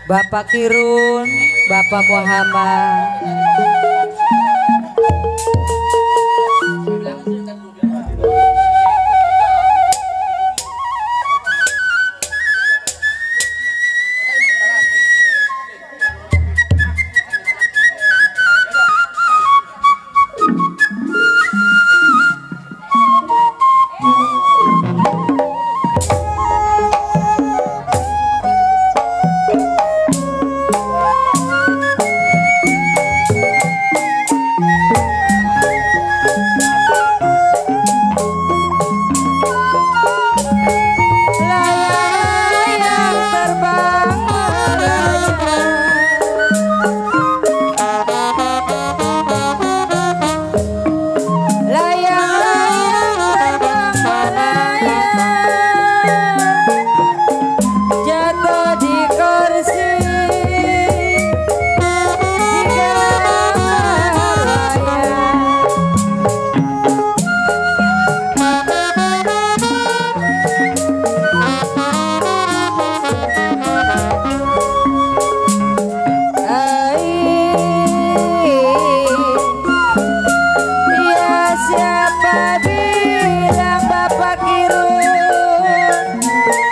Bapak Kirun, Bapak Muhammad.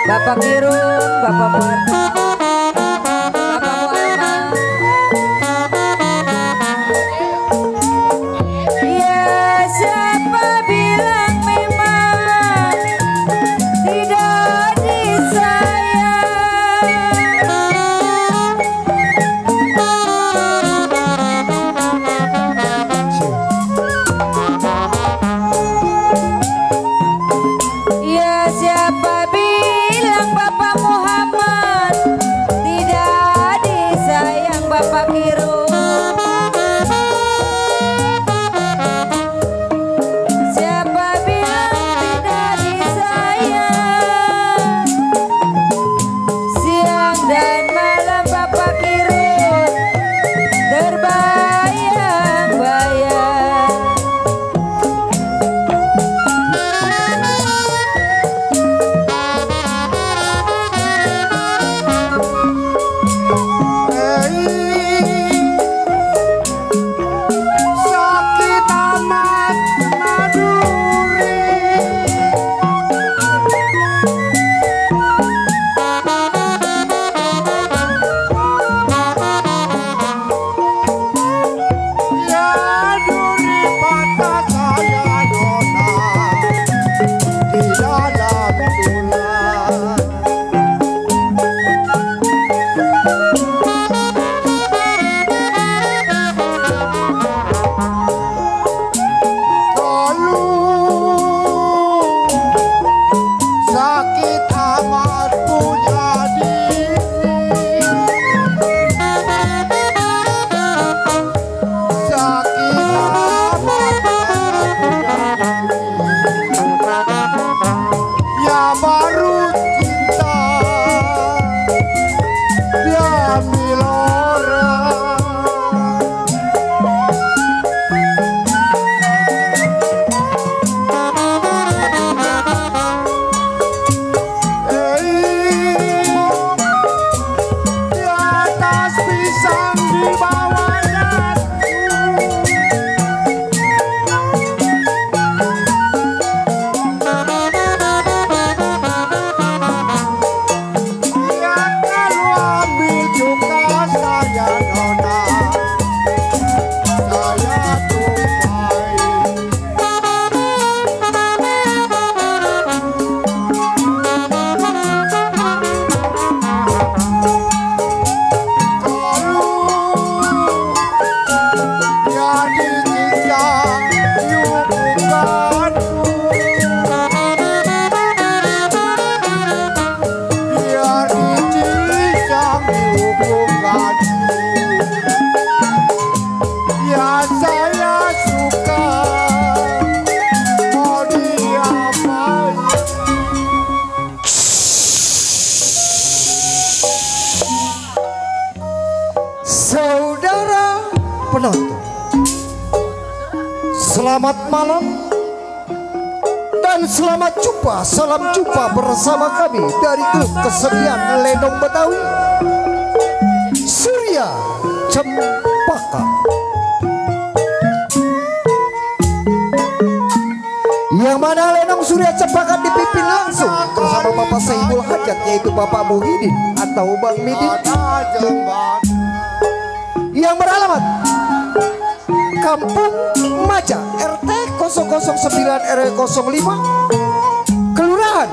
Bapak Kirun, Bapak Muhammad, Bapak Muhammad. Ya siapa bilang memang tidak disayang. Ya siapa Bapak Muhammad tidak disayang Bapak Kirun. Siapa bilang tidak disayang? Siang dan malam Bapak Kirun terbayang-bayang. penonton, selamat malam dan selamat jumpa, salam jumpa bersama kami dari grup kesenian Lenong Betawi. Surya Cempaka. Yang mana Lenong Surya Cempaka dipimpin langsung bersama Bapak Saibul Hajat, yaitu Bapak Muhyiddin atau Bang Midin, yang beralamat Kampung Maja RT 009 RW 05 Kelurahan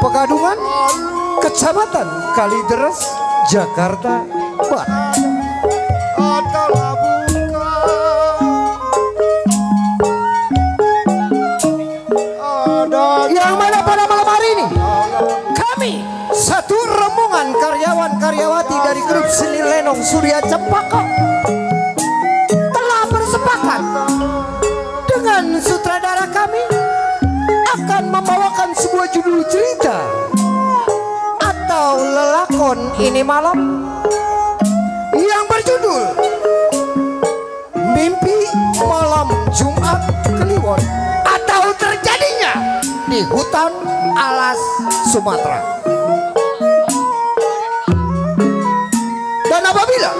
Pegadungan, Kecamatan Kalideres, Jakarta Barat. Yang mana pada malam hari ini kami satu rombongan karyawan-karyawati dari grup seni Lenong Surya Cempaka telah bersepakat dengan sutradara kami akan membawakan sebuah judul cerita atau lelakon ini malam yang berjudul Mimpi Malam Jumat Kliwon atau terjadinya di hutan alas Sumatera. Dan apabila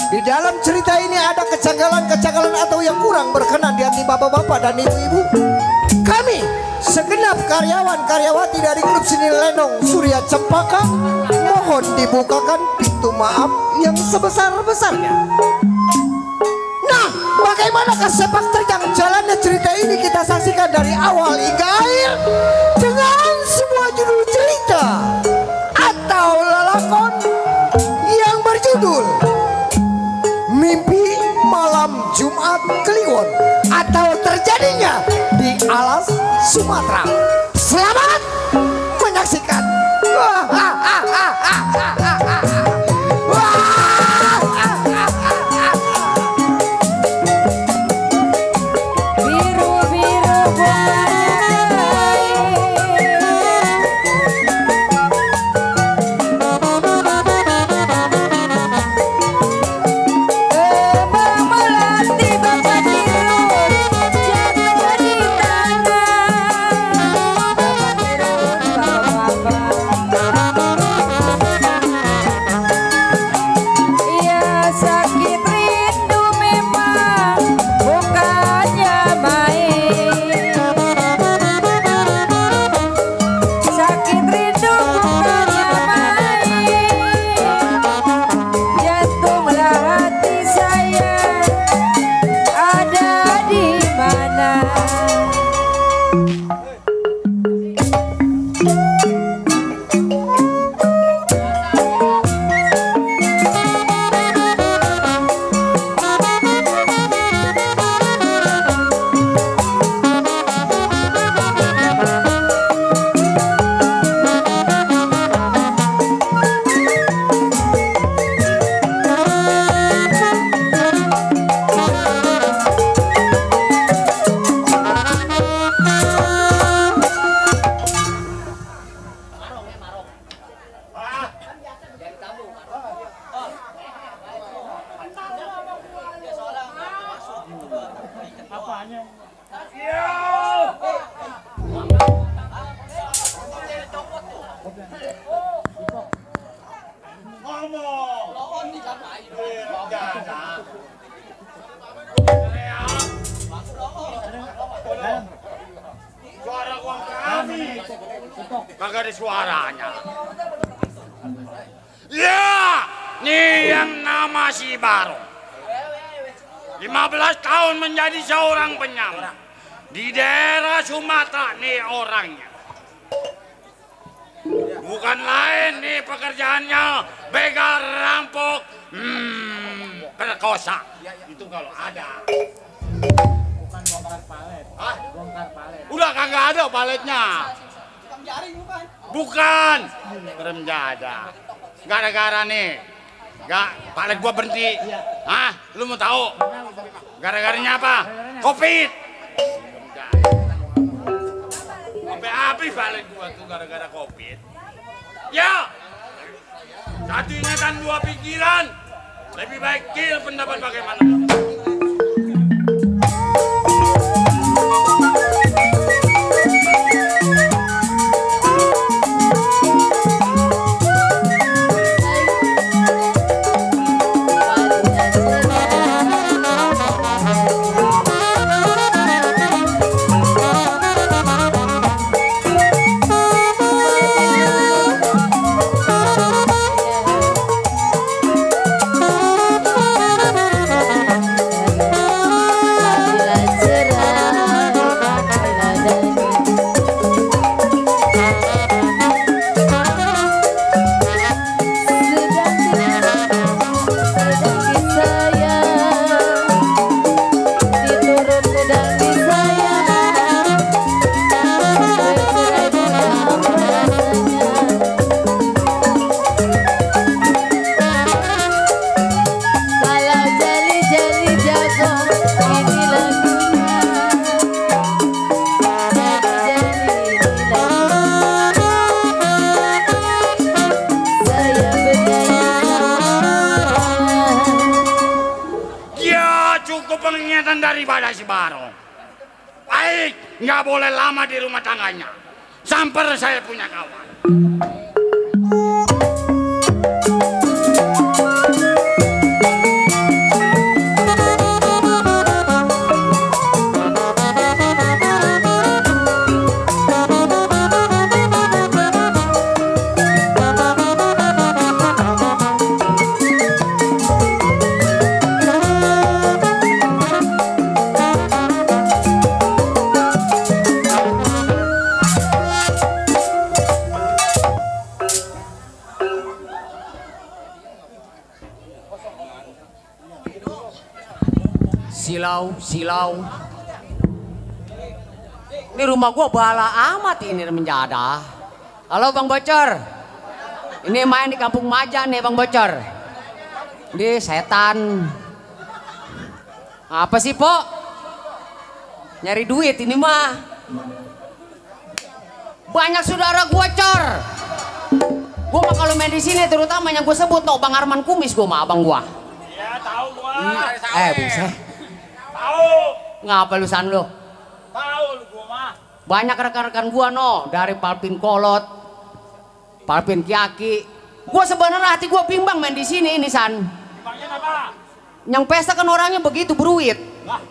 di dalam cerita ini ada kejanggalan-kejanggalan atau yang kurang berkenan di hati bapak-bapak dan ibu-ibu, kami segenap karyawan-karyawati dari grup seni Lenong Surya Cempaka mohon dibukakan pintu maaf yang sebesar-besarnya. Nah, bagaimanakah sepak terjang jalannya cerita ini kita saksikan dari awal hingga akhir dengan sebuah judul cerita atau lelakon yang berjudul Mimpi Malam Jumat Kliwon atau terjadinya di alas Sumatera. Selamat menyaksikan. Kagak ada suaranya. Ya, nih yang nama si Barong. 15 tahun menjadi seorang penyamun di daerah Sumatera nih orangnya. Bukan lain nih pekerjaannya begal, rampok, perkosa. Itu kalau ada. Bukan bongkar palet. Hah? Bongkar palet. Udah kagak ada paletnya. Bukan. Rem jada. Gara-gara nih. Palet gua berhenti. Hah? Lu mau tahu? Gara-garanya apa? Covid. Sampai habis palet gua tuh gara-gara Covid. Ya. Satu ingatan dua pikiran. Lebih baik kill pendapat bagaimana? kelihatan daripada si Barong. Baik, nggak boleh lama di rumah tangganya. Sampai saya punya kawan. Silau. Ini rumah gua bala amat ini menjadah. Halo Bang Bocor. Ini main di Kampung Majan nih Bang Bocor. Ini setan. Apa sih, Pok? Nyari duit ini mah. Banyak saudara gua, Cor. Gua mah kalau main di sini terutama yang gua sebut no Bang Arman Kumis gua mah abang gua. Iya, tahu gua. Buset. Tahu. Ngapa lusan lu? Tahu lu gua mah. Banyak rekan-rekan gua no, dari Palpin Kolot, Palpin Kiaki. Gua sebenarnya hati gua bimbang main di sini ini San. Bimbangnya apa? Yang pesta kan orangnya begitu beruit. Lah.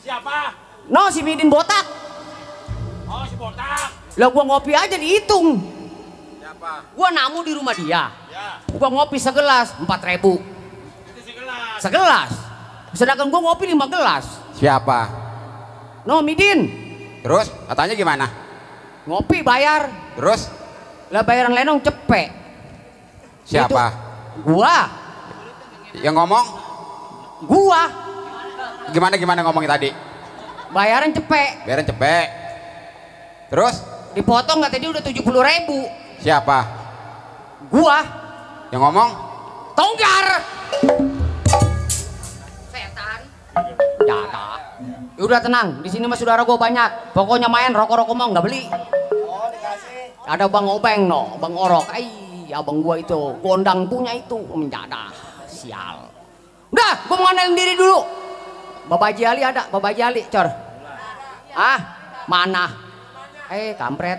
Siapa? No, si Midin botak. Oh, si botak. Lah gua ngopi aja dihitung. Siapa? Gua namu di rumah dia. Ya. Gua ngopi segelas 4.000. Itu segelas. Segelas. Sedangkan gua ngopi 5 gelas. Siapa? No, Midin. Terus katanya gimana? Ngopi bayar. Terus Lah bayaran lenong cepet. siapa? Itu, gua. Yang ngomong? Gua. Gimana ngomongnya tadi? Bayaran cepet. Biarin cepet. Terus Dipotong nggak tadi udah 70.000. siapa? Gua. Yang ngomong? Tonggar. Setan. Jaka. Ya udah tenang, di sini mah saudara gua banyak. Pokoknya main rokok-rokok mau nggak beli. Oh, dikasih. Ada Bang Obeng no, Bang Orok. Abang gua itu gondang punya itu menjadah. Sial. Udah, gua mau ngandelin diri dulu. Babaji Ali ada, Babaji Ali, Cor. Ah, mana? Kampret.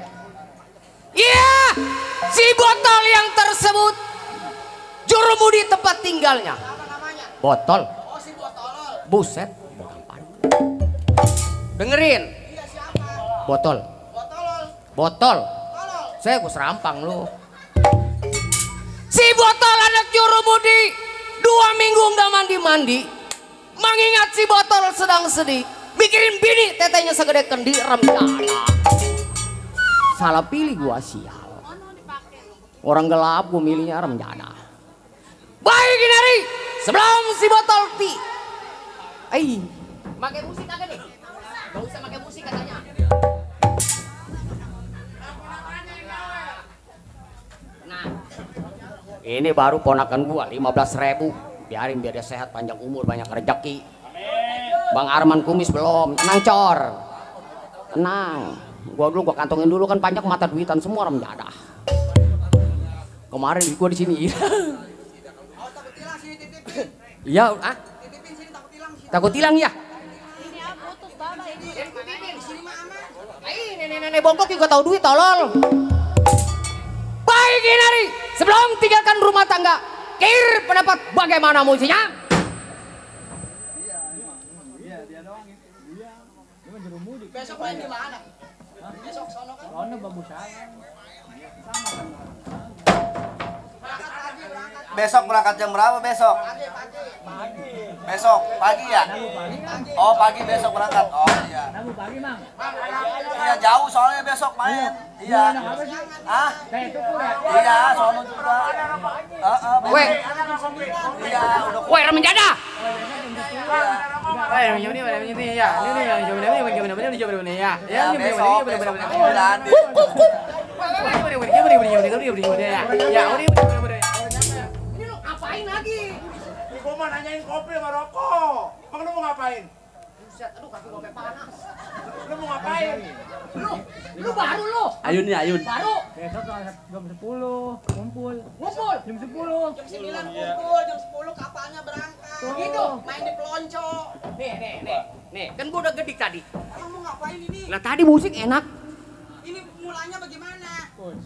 Iya, si botol yang tersebut jurumudi tempat tinggalnya. Botol. Buset. Dengerin. Botol. Saya gue serampang lu. Si botol anak jurumudi 2 minggu nggak mandi. Mengingat si botol sedang sedih. Mikirin bini tetenya segede kendi remjana. Salah pilih gua sial. Orang gelap gua milihnya remjana. Baik Kinari, sebelum si botol ti. Pakai musik kagak nih? Gak usah pakai musik katanya. Nah, ini baru ponakan gua 15.000. Biarin biar dia sehat, panjang umur, banyak rezeki. Bang Arman Kumis belum, tenang Cor. Tenang. Gua kantongin dulu kan panjang mata duitan semua orang jadah. Kemarin gua di sini. Iya, ah? Takut hilang ya? Nenek bongkok juga tahu duit tolol. Baik Kinari, sebelum tinggalkan rumah tangga, kir pendapat bagaimana musinya? Besok main di mana? Besok sono kan? Sono bagusan. Besok berangkat jam berapa besok? Besok pagi ya? Oh pagi besok berangkat. Oh iya. Pagi mang. Iya jauh soalnya besok main. Iya. Ah? Iya sono juga. Weh. Iya udah. Weh remjada. Ya besok Ngapain lagi? Gua mau nanyain kopi sama rokok. Emang lu mau ngapain? Buset, aduh kaki gua sampai panas. Lu mau ngapain? Lu baru lu. Ayun nih, Ayun. Baru. Besok jam 10 kumpul. Ngumpul. Jam 10. Jam 9 kumpul, jam 10 kapalnya berangkat. Gitu. Main di pelonco. Nih, kan gua udah gedik tadi. Emang mau ngapain ini? Lah tadi musik enak. Ini mulanya bagaimana?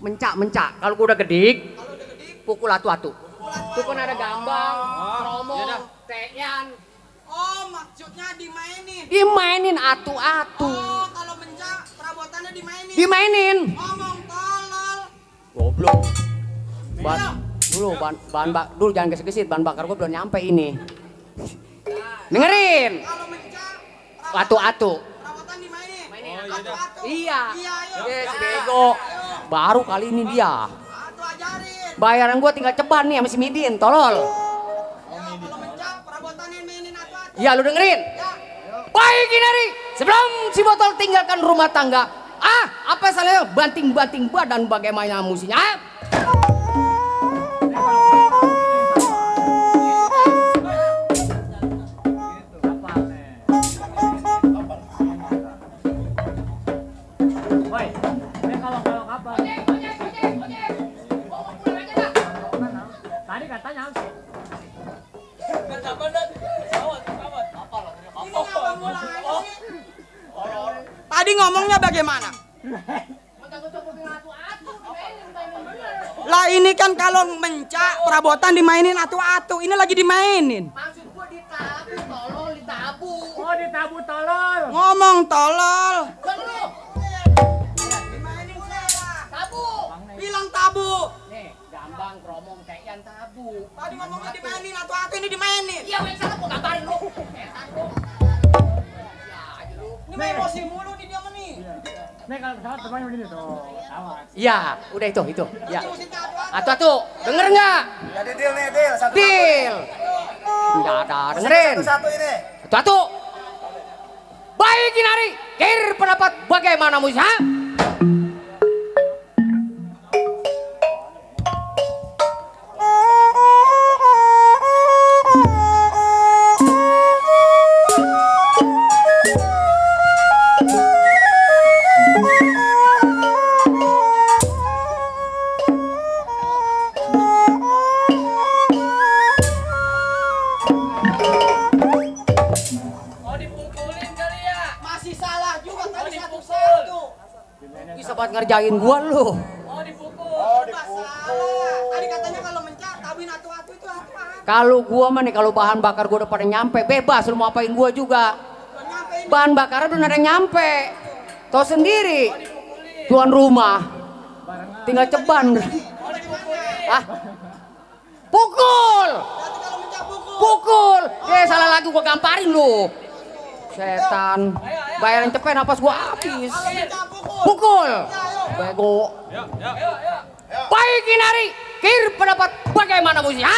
Mencak. Kalau gua udah gedik, Kalau udah gede, pukul atu-atu. Tuh kan ada gambang, tromol, teyan. oh maksudnya dimainin. Dimainin atu-atu. Oh kalau mencak perabotannya dimainin. Dimainin. Ngomong tolol. Goblok. Dulu jangan gesit-gesit, bahan bakar gua belum nyampe ini. Dengerin. Kalau mencak Atu-atu. perabotan dimainin. Atu-atu. Iya. Iya, ayo. Yes, bego. Baru kali ini dia. Atu ajarin. Bayaran gua tinggal ceban nih sama si Midin, tolol. Ya, kalau mencak perabotannya mainin atu-atu. Ya lu dengerin. Ya. Baik Kinari, sebelum si botol tinggalkan rumah tangga, apa salahnya banting-banting badan bagaimana musinya? Woi, ini kalau kapal. Tadi katanya apa? Ini ngapa mulai sih? Tadi ngomongnya bagaimana? Lah ini kan kalau mencak perabotan dimainin atu-atu. Ini lagi dimainin. Maksud gua ditabu, tolol, ditabu. Oh, ditabu tolol. Ngomong tolol. Bang lu, Dimainin siapa? tabu. Bilang tabu. Nih, gambang, kromong, teyan, tabu. Tadi ngomongnya dimainin atu-atu, ini dimainin. Iya, yang salah gua gambarin lu. Setan lu. Ya aja lu. Ini mah emosi mulu nih dia mah nih. Nih kalau pesawat terbang begini tuh. Awas. Iya, udah itu. Ya. Ini musiknya atu-atu. Atu-atu, denger nggak? Jadi deal nih, deal. Satu-satu. Deal. Nggak ada, dengerin. Satu-satu ini. Atu-atu. Baik Kinari, kir pendapat bagaimana musik? Masih salah juga tadi satu-satu. Bisa banget ngerjain gua lu. Nggak salah. Tadi katanya kalau mencak kawin atu-atu itu atu-atu. Kalau gua mah nih, kalau bahan bakar gua udah pada nyampe, bebas lu mau apain gua juga. Udah nyampe ini. Bahan bakarnya belum ada yang nyampe. Tahu sendiri. Tuan rumah. Tinggal ceban. Ah. Pukul. Berarti kalau mencak pukul. Pukul. Salah lagi gua gamparin lu. Setan. Bayaran cepet napas gua habis. Kalau mencak pukul. Pukul. Ya, ayo. Bego. Baik Kinari, kir pendapat bagaimana musiknya?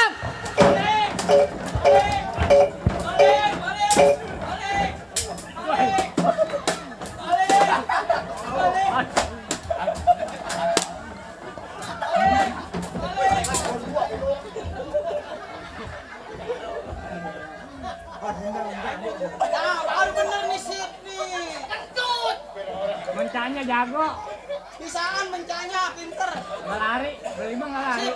Nah, baru bener nih sip nih. Mencanya jago. Bisaan mencanya pinter. Nggak lari. Berlima nggak lari.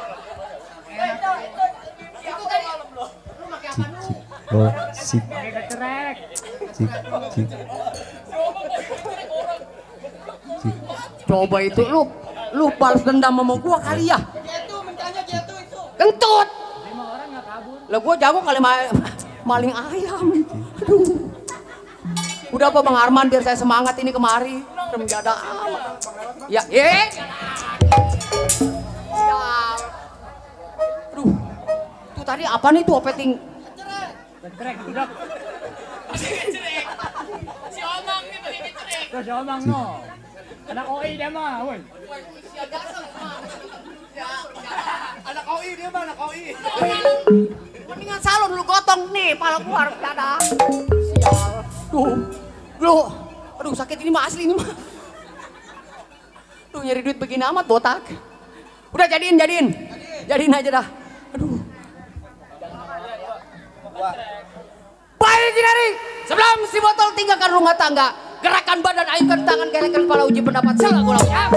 Itu kan lu pakai apa lu? Oh, sip, Pakai kecerek. sip. Coba itu lu balas dendam sama gua kali ya. Jatuh mencanya jatuh itu. Kentut. 5 orang nggak kabur. Lah gua jago kali maling ayam. Aduh. Udah apa Bang Arman biar saya semangat ini kemari. Menjaga amat. Ya, ya. Aduh. Tuh tadi apa nih tuh opening? Kecerek, udah. Si Omang nih pakai kecerek. Terus si Omang no. Anak OI dia mah, woi. Anak OI dia mah, anak OI. Mendingan salon lu gotong nih, pala keluar dada. Sial. Duh. Aduh sakit ini mah asli ini mah. Duh nyari duit begini amat botak. Udah jadiin. Jadiin aja dah. Aduh. Baik Kinari, sebelum si botol tinggalkan rumah tangga, gerakan badan, ayunkan tangan, gelengkan kepala, uji pendapat, salah gulau ya.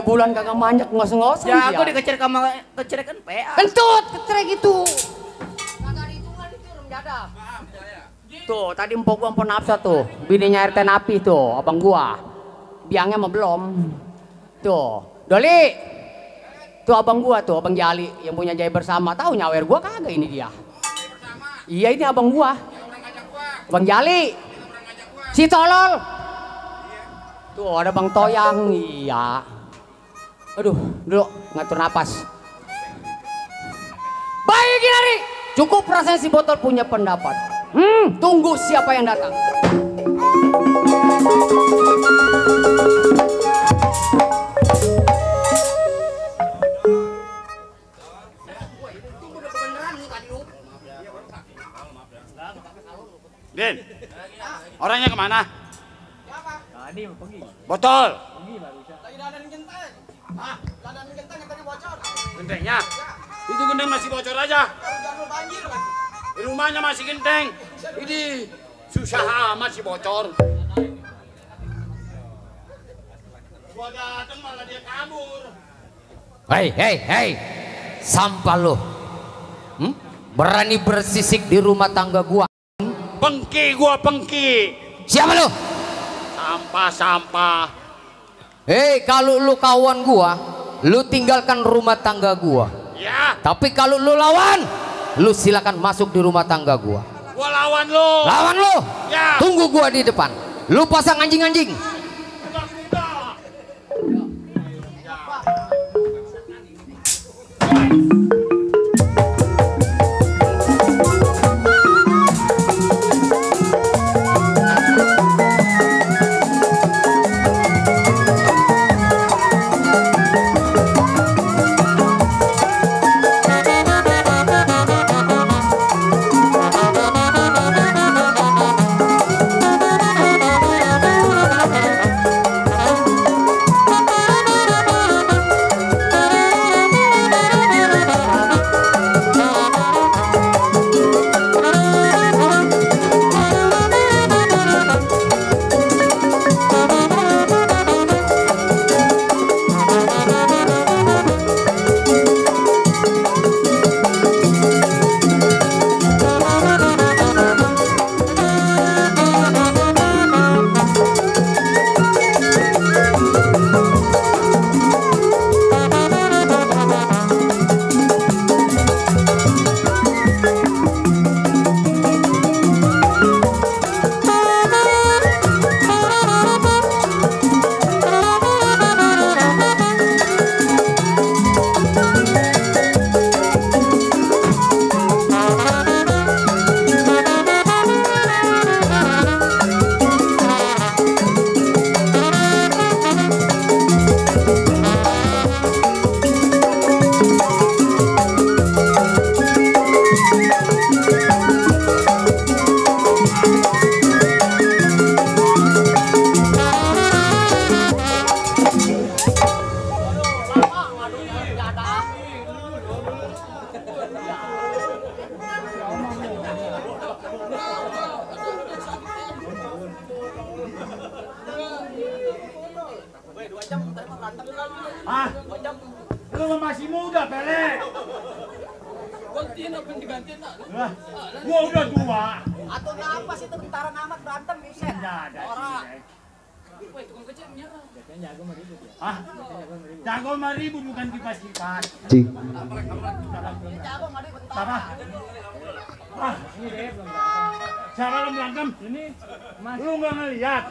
Bulan kagak manjak ngos-ngosan ya aku dikecerek sama kecerekan PA kentut kecerek itu kagak dihitungan itu rem jadah tuh tadi empok gua empok nafsa tuh bininya RT Napi tuh abang gua biangnya mah belum tuh Doli tuh abang gua tuh abang Jali yang punya Jaya Bersama tahu nyawer gua kagak ini dia iya ini abang gua abang Jali si tolol tuh ada bang Toyang iya. Aduh, dulu ngatur napas. Baik Kinari, cukup rasanya si botol punya pendapat. Tunggu siapa yang datang. Din, orangnya kemana? Tadi mau pergi. Botol. Pergi barusan. Lagi dandan genteng. Hah? Dandan genteng yang tadi bocor. Gentengnya? Itu genteng masih bocor aja. Jangan banjir lagi. Di rumahnya masih genteng. Ini susah amat si bocor. Gua dateng malah dia kabur. Hei, sampah lo. Berani bersisik di rumah tangga gua. Pengki gua pengki. Siapa lo? Sampah. Hei, kalau lu kawan gua, lu tinggalkan rumah tangga gua. Ya. Tapi kalau lu lawan, lu silakan masuk di rumah tangga gua. Gua lawan lu. Lawan lu? Ya. Tunggu gua di depan. Lu pasang anjing-anjing. Hah? Lu masih muda, Pele. Gantiin apa yang digantiin? Lah, gua udah tua. Atau apa sih tentara amat berantem bisa? Nggak ada Orang. sih. Woi, tukang kecil menyerang. Hah? Jago mah ribut bukan kipas-kipas. Cing. Jago nggak ada bentar. Siapa? Ah, siapa lu berantem? Ini, lu nggak ngeliat?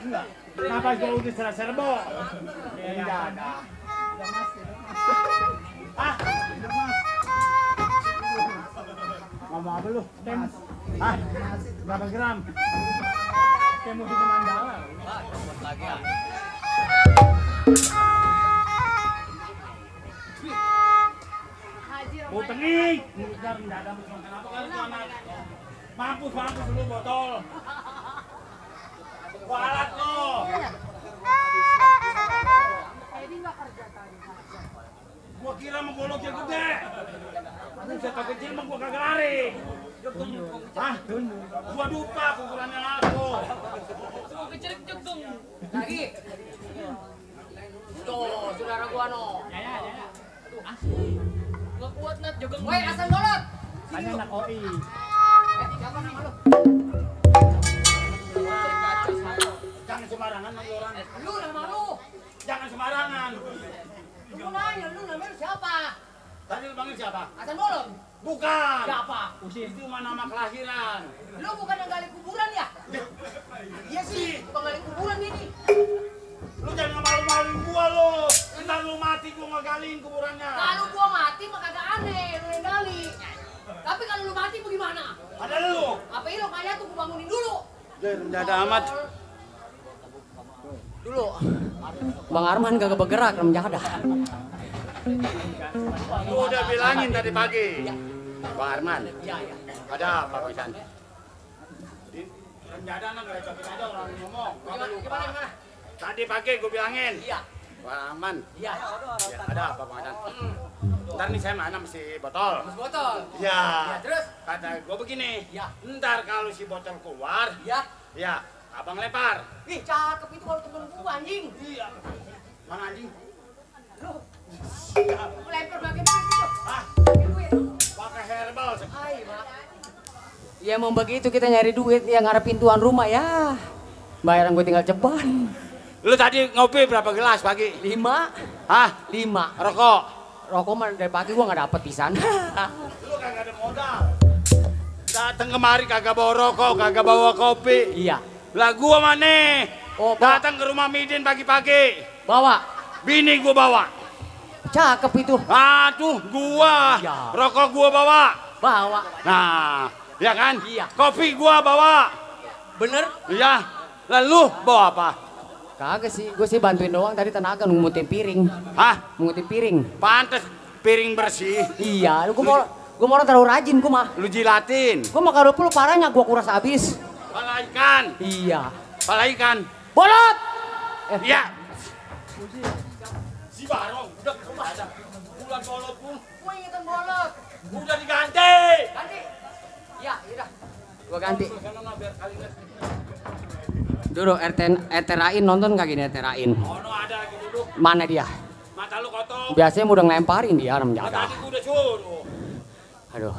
Kenapa gua udah serba-serba? Enggak ada. Ah, ngomong apa lu? Tem. Ah, berapa gram? Tem musik Mandala. Mau tengik, bentar enggak ada musik. Kenapa kan lu anak? Mampus lu botol. Kualat lo. Gua kira mau golok yang gede. Buset kecil mah gua kagak lari. Hah? Gua dupa ukurannya aku. Semua kecil dong. Lagi. Tuh, saudara gua no. Ya. Aduh, asli. Nggak kuat Nat, jogang. Woi, asal bolot. Hanya anak OI. Siapa nama lu? Jangan sembarangan sama orang. Lu nama lu. Jangan sembarangan. Lu nanya, lu namanya siapa? Tadi lu panggil siapa? Asal bolot. Bukan. Siapa? Itu mah nama kelahiran. Lu bukan yang gali kuburan ya? Iya sih, bukan gali kuburan ini. Lu jangan malu-maluin gua lu. Ntar lu mati gua ngegaliin kuburannya. Kalau gua mati mah kagak aneh, lu yang gali. Tapi kalau lu mati bagaimana? Ada lu. Apa ini lo kayak tuh gua bangunin dulu. Enggak ada amat. Dulu. Bang Arman kagak bergerak, rem jadah. Lu udah bilangin tadi pagi. Bang Arman. Iya. Ada apa Bang Isan? Renjada anak recokin aja orang ngomong. Gimana? Tadi pagi gue bilangin. Iya. Bang Arman. Iya. Ya, ada apa Bang Isan? Ntar nih saya mana mesti botol. Mas botol. Ya. Ya, terus? Kata gue begini. Ya. Ntar kalau si botol keluar, Ya. ya abang lempar. Ih, cakep itu baru temen gua anjing. Iya. Mana anjing? Lu. Lempar pakai duit itu. Ah, Pakai duit. pakai herbal. Hai, Mak. Ya mau begitu kita nyari duit yang ngarepin tuan rumah ya. Bayaran gue tinggal ceban. Lu tadi ngopi berapa gelas pagi? 5. Hah? 5. Rokok? Rokok mah dari pagi gua nggak dapet pisan. Lu kagak ada modal. Datang kemari kagak bawa rokok, kagak bawa kopi. Iya. Lah gua mana? Oh, Pak. Datang ke rumah Midin pagi-pagi. Bawa. Bini gua bawa. Cakep itu. Aduh, gua. Ya. Rokok gua bawa. Bawa. Nah, ya kan? Iya. Kopi gua bawa. Bener? Iya. Lalu bawa apa? Kagak sih, gue sih bantuin doang tadi tenaga ngutin piring. Hah? Ngutin piring. Pantes piring bersih. Iya, gue mau terlalu rajin gue mah. Lu jilatin. Gue mah kalau perlu parahnya gue kuras habis. Pala ikan. Iya. Pala ikan. Bolot. Iya. Si Barong udah ada. Bulan bolot pun. Gue ingetin bolot. Udah diganti. Ganti. Iya, udah. Gue ganti. Dulu RT-Rain nonton gak gini RT-Rain? Oh, no, ada lagi duduk. Mana dia? Mata lu kotor. Biasanya udah ngelemparin dia rem Oh, jaga. tadi gua udah suruh. Aduh.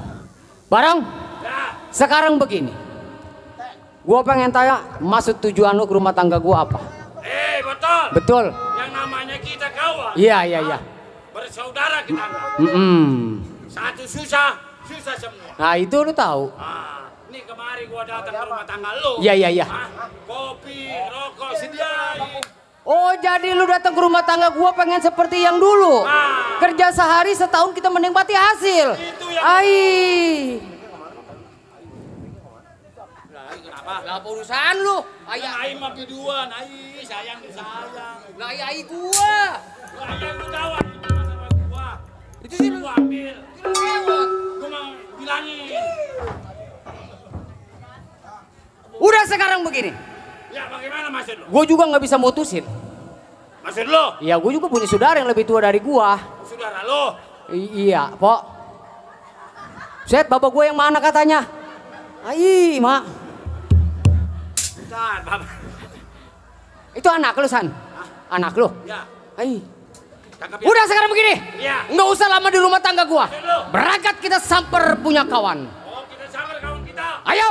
Barang, Ya. sekarang begini. Gua pengen tanya, maksud tujuan lu ke rumah tangga gua apa? Betul. Betul. Yang namanya kita kawan. Iya. Bersaudara kita enggak. Satu susah semua. Nah itu lu tahu. Nih kemari gua datang ke rumah tangga lu. Iya. Kopi, rokok sediain. Oh jadi lu datang ke rumah tangga gua pengen seperti yang dulu. Kerja sehari setahun kita menikmati hasil. Itu yang. Kenapa? Lah apa urusan lu? Ai mah biduan, ai sayang disayang. Lah ai gua. Ayah lu tahu itu masalah gua. Itu sih lu Gua ambil. lewat. Gua mau bilangin. Udah sekarang begini. Ya bagaimana maksud lu? Gua juga nggak bisa mutusin. Maksud lu? Ya gua juga punya saudara yang lebih tua dari gua. Saudara lu? Iya, Pok. Set, bapak gue yang mana katanya? Ai, Mak. Bentar, Bapak. Itu anak lu, San? Anak lu? Ya. Hai. Cakep ya? Udah sekarang begini. Iya. Nggak usah lama di rumah tangga gua. Berangkat kita samper punya kawan. Oh, kita samar kawan kita. Ayo.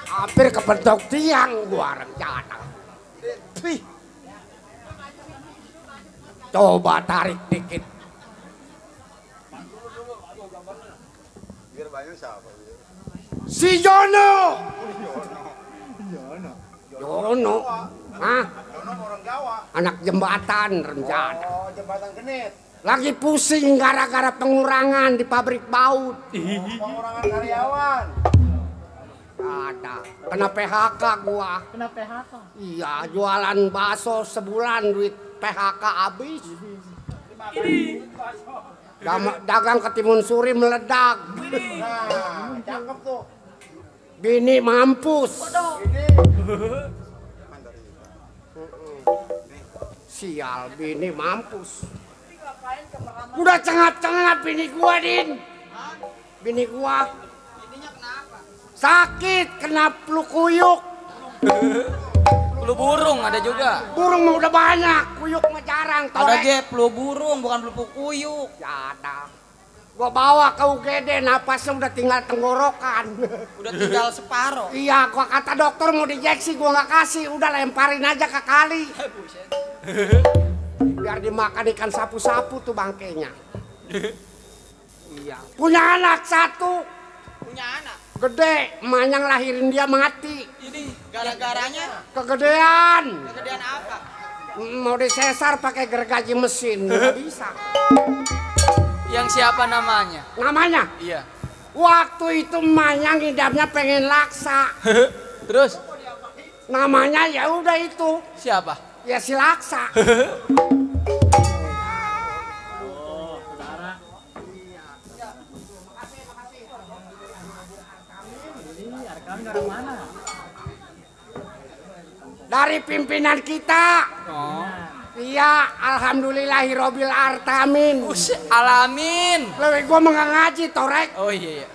Hampir kepentok tiang gua rencana. Wih. Coba tarik dikit. Si Jono. Jono. Hah? Anak jembatan rencana. Oh, jembatan genit. Lagi pusing gara-gara pengurangan di pabrik baut. Pengurangan karyawan. Ada. Kena PHK gua. Kena PHK. Iya, jualan bakso sebulan duit PHK habis. Dagang ketimun suri meledak. Nah, cakep tuh. Bini mampus. Sial, bini mampus. Udah cengat-cengat bini gua, Din. Bini gua. Sakit, kena flu kuyuk. Flu burung ada juga. Burung mah udah banyak, kuyuk mah jarang. Ada ge flu burung, bukan flu kuyuk. Ya ada. Gua bawa ke UGD, napasnya udah tinggal tenggorokan. Udah tinggal separuh. Iya, gua kata dokter mau diinjeksi, gua nggak kasih. Udah lemparin aja ke kali. Biar dimakan ikan sapu-sapu tuh bangkainya. Iya. Punya anak satu. Punya anak. Gede, emaknya ngelahirin dia mati. Ini gara-garanya Kegedean. kegedean apa? Mau disesar pakai gergaji mesin, nggak bisa. Yang siapa namanya? Namanya? Iya. Waktu itu emaknya ngidamnya pengen laksa. Terus Namanya ya udah itu. siapa? Ya si Laksa. Dari pimpinan kita. Oh. Iya, alhamdulillahirobbil artamin. Alamin. Lewe gua mah nggak ngaji, Torek. Oh iya.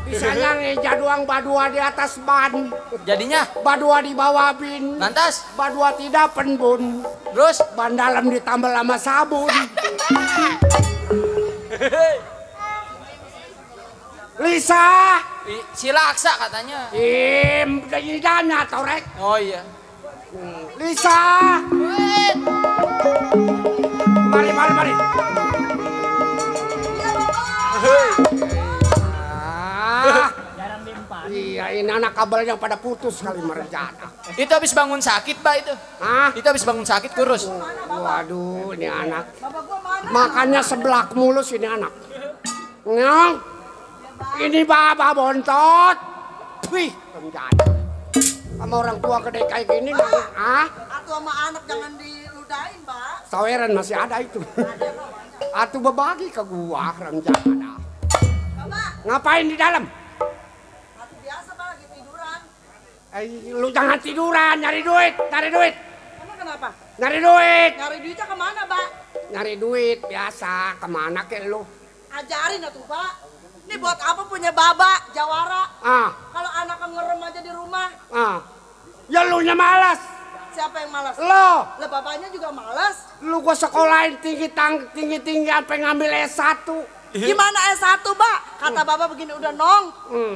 Bisanya ngeja doang badua di atas ban. Jadinya Badua di bawah bin. lantas Badua tidak penbun. terus Ban dalam ditambal sama sabun. Lisa. si Laksa katanya. Dari dana, Torek. Oh iya. Lisa. Mari. Iya, ini anak kabelnya pada putus kali merencana. Itu habis bangun sakit, Pak itu. Hah? Itu habis bangun sakit kurus. Waduh, ini anak. Makannya seblak mulus ini anak. Nyong. Ini baba bontot. Wih, rencana. Sama orang tua gede kayak gini, ah? Atu sama anak jangan diludahin, Mbak. Saweran masih ada itu. Atuh berbagi ke gua rencana. Ngapain di dalam? Atu biasa, Mbak, lagi tiduran. Lu jangan tiduran, nyari duit. Emang kenapa? Nyari duit. Nyari duitnya kemana, Mbak? Nyari duit biasa, kemana ke lu? Ajarin atuh, Pak. Ini buat apa punya baba, jawara? Ah, Kalau anak ngerem aja di rumah, ya lu nya malas. siapa yang malas? Lo, Lah bapaknya juga malas. lu gua sekolahin tinggi sampai ngambil S1. Gimana S1, Mbak? Kata Bapak begini, udah nong.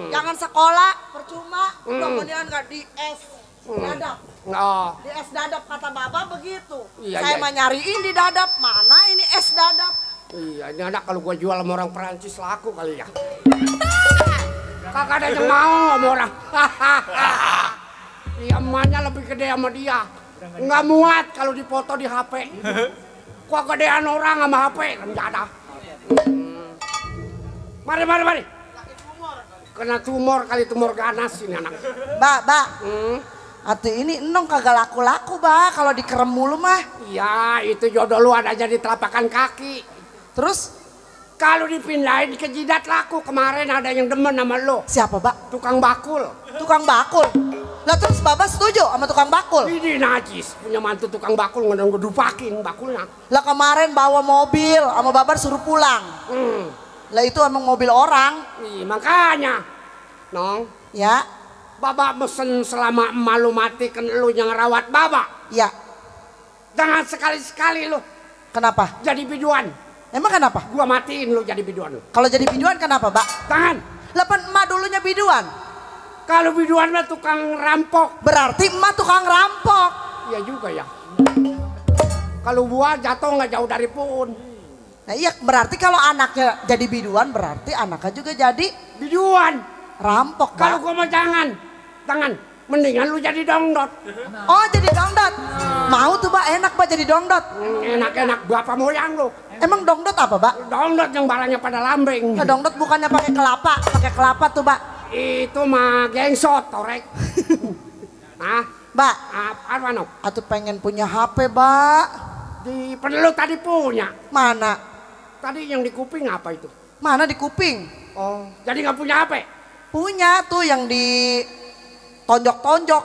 Jangan sekolah, percuma. Udah kemudian nggak di S dadap. Oh, Di S dadap kata Bapak begitu. Iya, Saya iya. mah nyariin di dadap, mana ini S dadap? iya, ini anak kalau gua jual sama orang Perancis laku kali ya. Kagak ada yang mau sama orang. Iya, emaknya lebih gede sama dia. Nggak muat kalau dipoto di HP. Gua gedean orang sama HP, rencana. Mari. Kena tumor kali, tumor ganas ini anak. Mbak. Atuh ini enong kagak laku-laku, Mbak, kalau dikerem mulu mah. Ya, itu jodoh lu adanya di telapakan kaki. Terus kalau dipindahin ke jidat laku. Kemarin ada yang demen sama lu. siapa, Mbak? Tukang bakul. Tukang bakul. Lah terus Bapak setuju sama tukang bakul? Ini najis, punya mantu tukang bakul ngedupakin bakulnya. Lah kemarin bawa mobil sama Bapak suruh pulang. Lah itu emang mobil orang. Ih, makanya, Nong, Ya, Baba mesen selama emak lu mati kan lu yang rawat Baba. ya. Jangan sekali-sekali lu Kenapa? jadi biduan. Emang kenapa? Gua matiin lu jadi biduan lu. Kalau jadi biduan kenapa, Mbak? Jangan. Lah pan emak dulunya biduan. Kalau biduan mah tukang rampok. Berarti emak tukang rampok. Iya juga ya. Kalau gua jatuh nggak jauh dari pohon. Nah iya, berarti kalau anaknya jadi biduan berarti anaknya juga jadi Biduan. rampok, Mbak. Kalau gua mah jangan. Mendingan lu jadi dongdot. Oh, jadi dongdot. Mau tuh, Mbak, enak, Mbak, jadi dongdot. Enak-enak bapak moyang lu. Emang dongdot apa, Mbak? Dongdot yang barangnya pada lambeng. Nah, dongdot bukannya pakai kelapa tuh, Mbak. Itu mah gengsot, torek. Nah, Mbak, apa no? atuh pengen punya HP, Mbak. Di lu tadi punya. Mana? Tadi yang di kuping apa itu? Mana di kuping? Oh, jadi nggak punya HP? Punya tuh yang di tonjok-tonjok.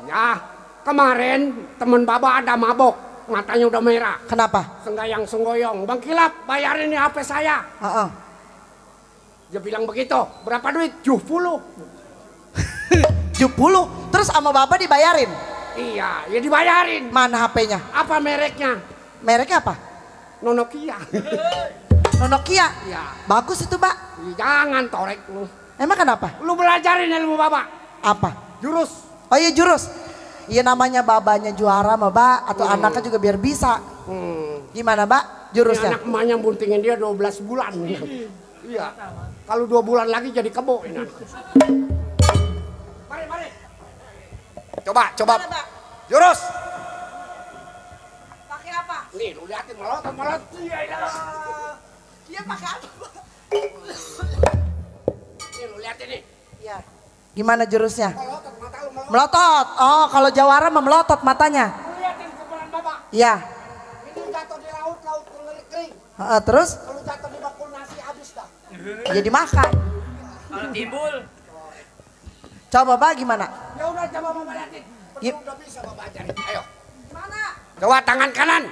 Ya, kemarin temen Baba ada mabok, matanya udah merah. Kenapa? Senggayang senggoyong, Bang Kilap bayarin nih HP saya. Dia bilang begitu, berapa duit? 70. 70. Terus sama Bapak dibayarin? Iya, ya dibayarin. Mana HP-nya? Apa mereknya? Mereknya apa? Nokia. Nokia. Ya. Bagus itu, Mbak. Jangan torek lu. Emang kenapa? Lu belajarin ilmu Baba. Apa? Jurus. Oh iya, jurus. Iya, namanya babanya juara, Mbak, atau anaknya juga biar bisa. Gimana, Mbak? Jurusnya? Ini anak emaknya buntingin dia 12 bulan. Iya. Kalau 2 bulan lagi jadi kebo ini. Mari. Coba. Gimana, Mbak? Jurus. Pakai apa? Nih, lu liatin melot. Dia pakai apa, Mbak? Nih, lu liatin nih. Iya. Gimana jurusnya? Melotot mata lu melotot. Melotot. Oh, kalau jawara memelotot matanya. Lu liatin kebelan Baba. Iya. Ini jatuh di laut kering. Terus Kalau jatuh di bakul nasi habis dah. jadi makan. Kalau timbul. Coba, Mbak, gimana? Ya udah coba Baba liatin. Yuk. Udah bisa Baba ajarin. Ayo. Gimana? Coba tangan kanan.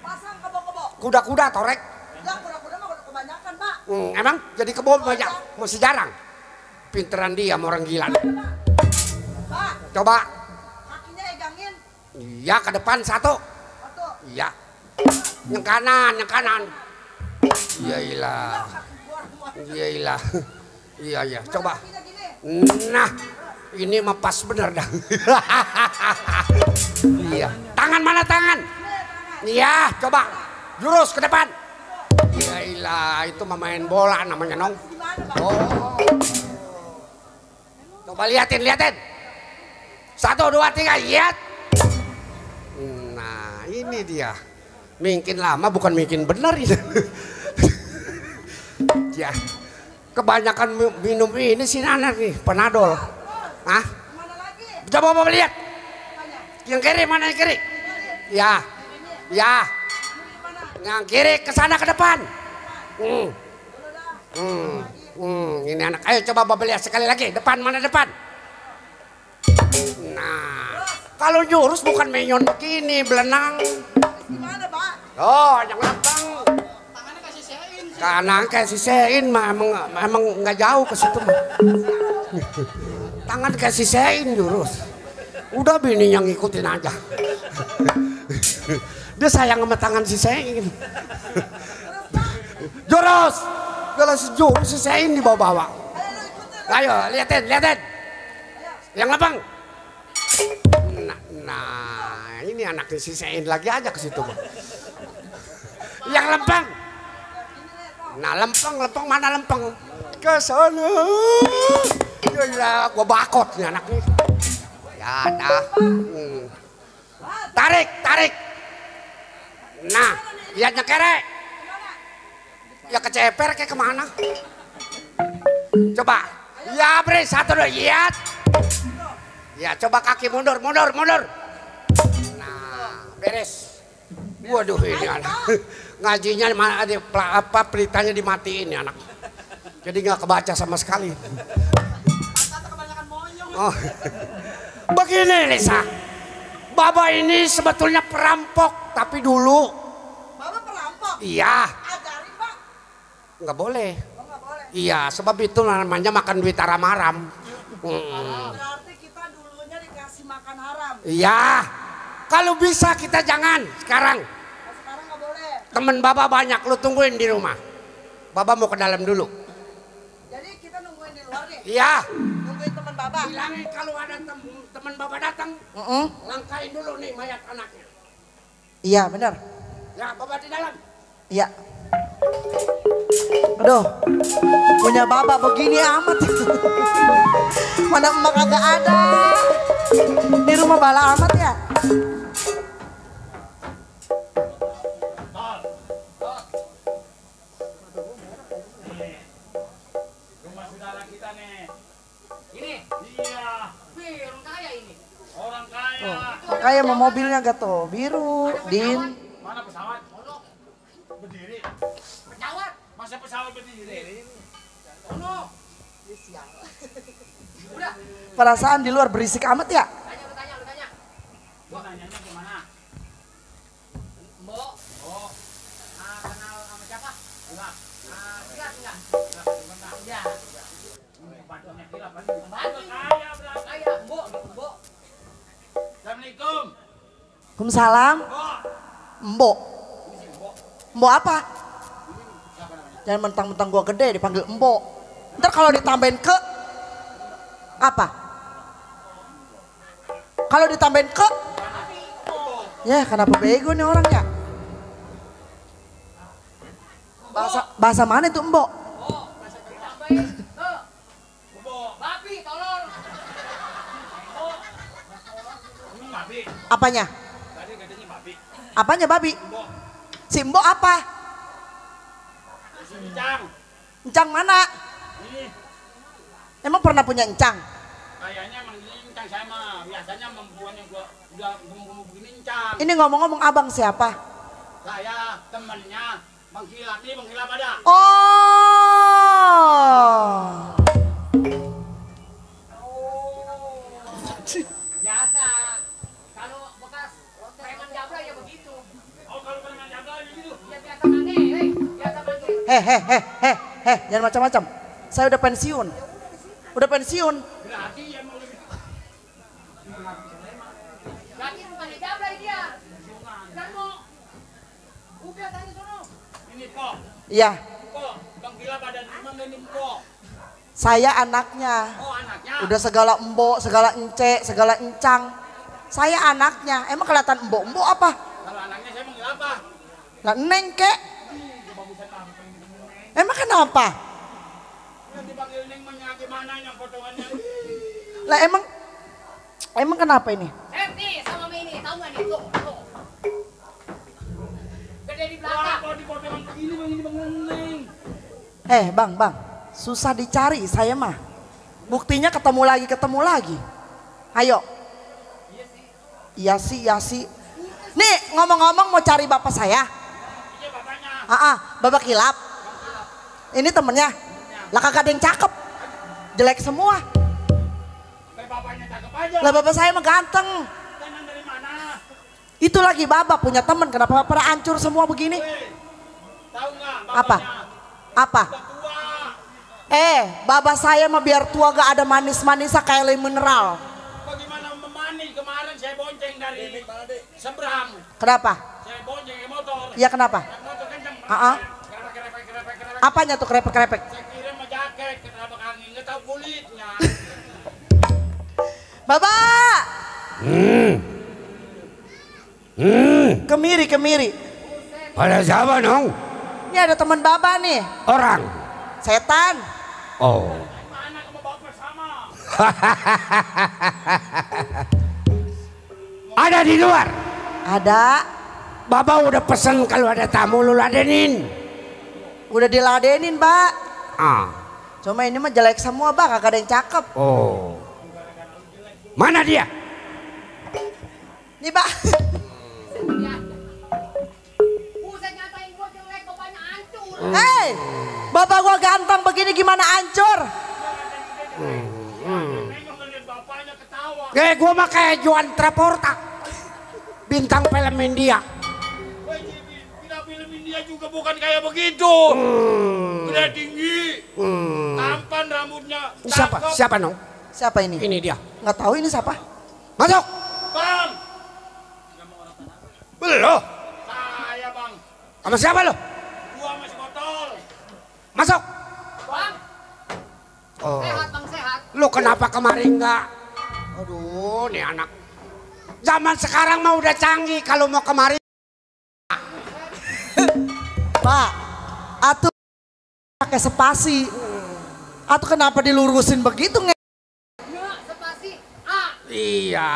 Pasang kebo-kebo. Kuda-kuda torek. Lah, kuda-kuda mah udah kebanyakan, Mbak. Emang jadi kebo banyak. Masih jarang. Pinteran dia sama orang gila. Mbak, Coba. kakinya egangin. Iya, ke depan satu. Satu. Iya. Yang kanan. Iya. Iya. Coba. Kakinya gini. Nah, ini mah pas bener dah. Iya. Tangan mana tangan? Iya, coba. Jurus ke depan. Iya, itu mah main bola namanya, Nong. Oh. Coba liatin. 1, 2, 3, lihat. Nah, ini dia. Mungkin lama bukan mungkin benar ini. Ya. Kebanyakan minum ini si Nanar nih, Panadol. Hah? Coba Bapak lihat. Yang kiri mana yang kiri? Ya. Yang kiri ke sana ke depan. Ini anak. Ayo coba Bapak lihat sekali lagi. Depan mana depan? Nah, kalau jurus bukan menyon begini, belenang. Gimana, Pak? Oh, yang lapang. Tangan kayak sisein mah emang nggak jauh ke situ mah. Tangan kayak sisein jurus. Udah bini yang ngikutin aja. Dia sayang sama tangan sisein. Jurus. Kalau jurus sisein dibawa-bawa. Ayo liatin. Yang lapang. Nah, ini anaknya sisein lagi aja ke situ mah. Yang lempeng. Nah, lempeng mana lempeng? Ke sana. Ya, gua bakot nih anak nih. Ya dah. Tarik. Nah, lihat nyekere. Ya keceper kayak kemana? Coba. Ya bre, satu dua, lihat. Ya coba kaki mundur. Nah, beres. Waduh ini anak. Ngajinya peritanya dimatiin ya anak. Jadi nggak kebaca sama sekali. Oh. Begini Lisa. Baba ini sebetulnya perampok, tapi dulu. Baba perampok? Iya. Ajarin Pak. Nggak boleh. Oh, nggak boleh. Iya, sebab itu namanya makan duit aram-aram. Berarti kita dulunya dikasih makan haram. Iya. Kalau bisa kita jangan sekarang. Nah, sekarang nggak boleh. Temen Baba banyak, lu tungguin di rumah. Baba mau ke dalam dulu. Jadi kita nungguin di luar nih. Iya. Nungguin teman Baba. Bilangin kalau ada teman Baba datang, langkain dulu nih mayat anaknya. Iya benar. Ya, Baba di dalam. Iya. Aduh, punya Baba begini amat. Mana emak kagak ada. Di rumah bala amat ya. Rumah saudara kita nih. Ini? Iya. Wih, orang kaya ini. Orang kaya. Makanya mau mobilnya gak tuh biru, Din. Mana pesawat? Berdiri. Pesawat. Masa pesawat berdiri? Ono. Udah. Perasaan di luar berisik amat ya. Lu tanya. Gua nanyanya gimana? Mbok. Oh, Kenal sama siapa? enggak. Enggak. Ya. Bantuannya kira apa? Bantu. Kaya berapa? Kaya, Mbok. Assalamualaikum. Waalaikumsalam. Mbok. Mbok apa? Jangan mentang-mentang gua gede dipanggil Mbok. Ntar kalau ditambahin ke apa? Kalau ditambahin ke ya kenapa bego nih orangnya? Bahasa mana itu Mbok? Tambahin. Babi, tolong. Ini babi. Apanya? Tadi katanya babi. Apanya babi? Si Mbok apa? Si Encang. Encang mana? Ini Emang pernah punya encang? kayaknya emang ini Encang saya mah. Biasanya membuatnya gua udah bumbu begini Encang. Ini ngomong-ngomong abang siapa? Saya temannya Bang Kilap. Ini Bang Kilap ada. Oh. Biasa. Kalau bekas preman jabra ya begitu. Oh, kalau preman jabla gitu. Ya biasa manggil, biasa manggil. Jangan macam-macam. Saya udah pensiun. Berarti emang lebih Berarti bukannya jabra dia. Dan mau. Udah tanya sono. ini Pok. Iya, Pok, Bang Kilap ada di mana nih Pok? saya anaknya. Oh, anaknya. Udah segala mbok, segala ence, segala encang. Saya anaknya. Emang kelihatan mbok? Mbok apa? Kalau anaknya saya manggil apa? Lah neng kek. Emang kenapa? Yang dipanggil Neng mah gimana yang potongannya? Lah emang kenapa ini? Nih sama ini, tahu nggak nih? Tuh. Gede di Wah, belakang. kalau dipotongan begini Bang ini Bang Neng. Bang, susah dicari saya mah. Buktinya ketemu lagi. Ayo. Iya sih. Nih ngomong-ngomong mau cari bapak saya. Iya bapaknya. Bapak Kilap. Ini temennya. Lah kagak ada yang cakep. Jelek semua. Kayak bapaknya cakep aja. Lah bapak saya mah ganteng. Tenang dari mana? Itu lagi bapak punya temen. Kenapa pada hancur semua begini? Tahu nggak Apa? bapaknya? Tua. Bapak saya mah biar tua gak ada manis-manisnya kayak air mineral. Bagaimana memani? Kemarin saya bonceng dari seberang. Kenapa? Saya bonceng ke motor. Iya kenapa? Yang motor kenceng. Kerepek. Apanya tuh kerepek-kerepek? Saya kirim sama jaket, kenapa angin nggak tahu kulitnya. Bapak! Kemiri. Ada siapa nong? Ini ada teman bapak nih. Orang. Setan. Oh. Mana kamu bapak sama? Ada di luar. Ada. Bapak udah pesen kalau ada tamu lu ladenin. Udah diladenin, Pak. Cuma ini mah jelek semua bang, kagak ada yang cakep. Oh. Mana dia? Nih bang. Hei, bapak gua ganteng begini gimana hancur? Gua mah kayak Juan Travolta, bintang film India. Film India juga bukan kayak begitu. Udah tinggi, tampan rambutnya. Siapa? Siapa Nong? Siapa ini? Ini dia. Nggak tahu ini siapa? Masuk. Bang. Belum. Saya bang. Sama siapa lo? Gua masih botol. Masuk. Bang. Oh. Sehat bang, sehat. Lu kenapa kemarin enggak? Aduh, nih anak. Zaman sekarang mah udah canggih, kalau mau kemarin. Pak, atuh pakai spasi. Atuh kenapa dilurusin begitu nge? Spasi A. Iya.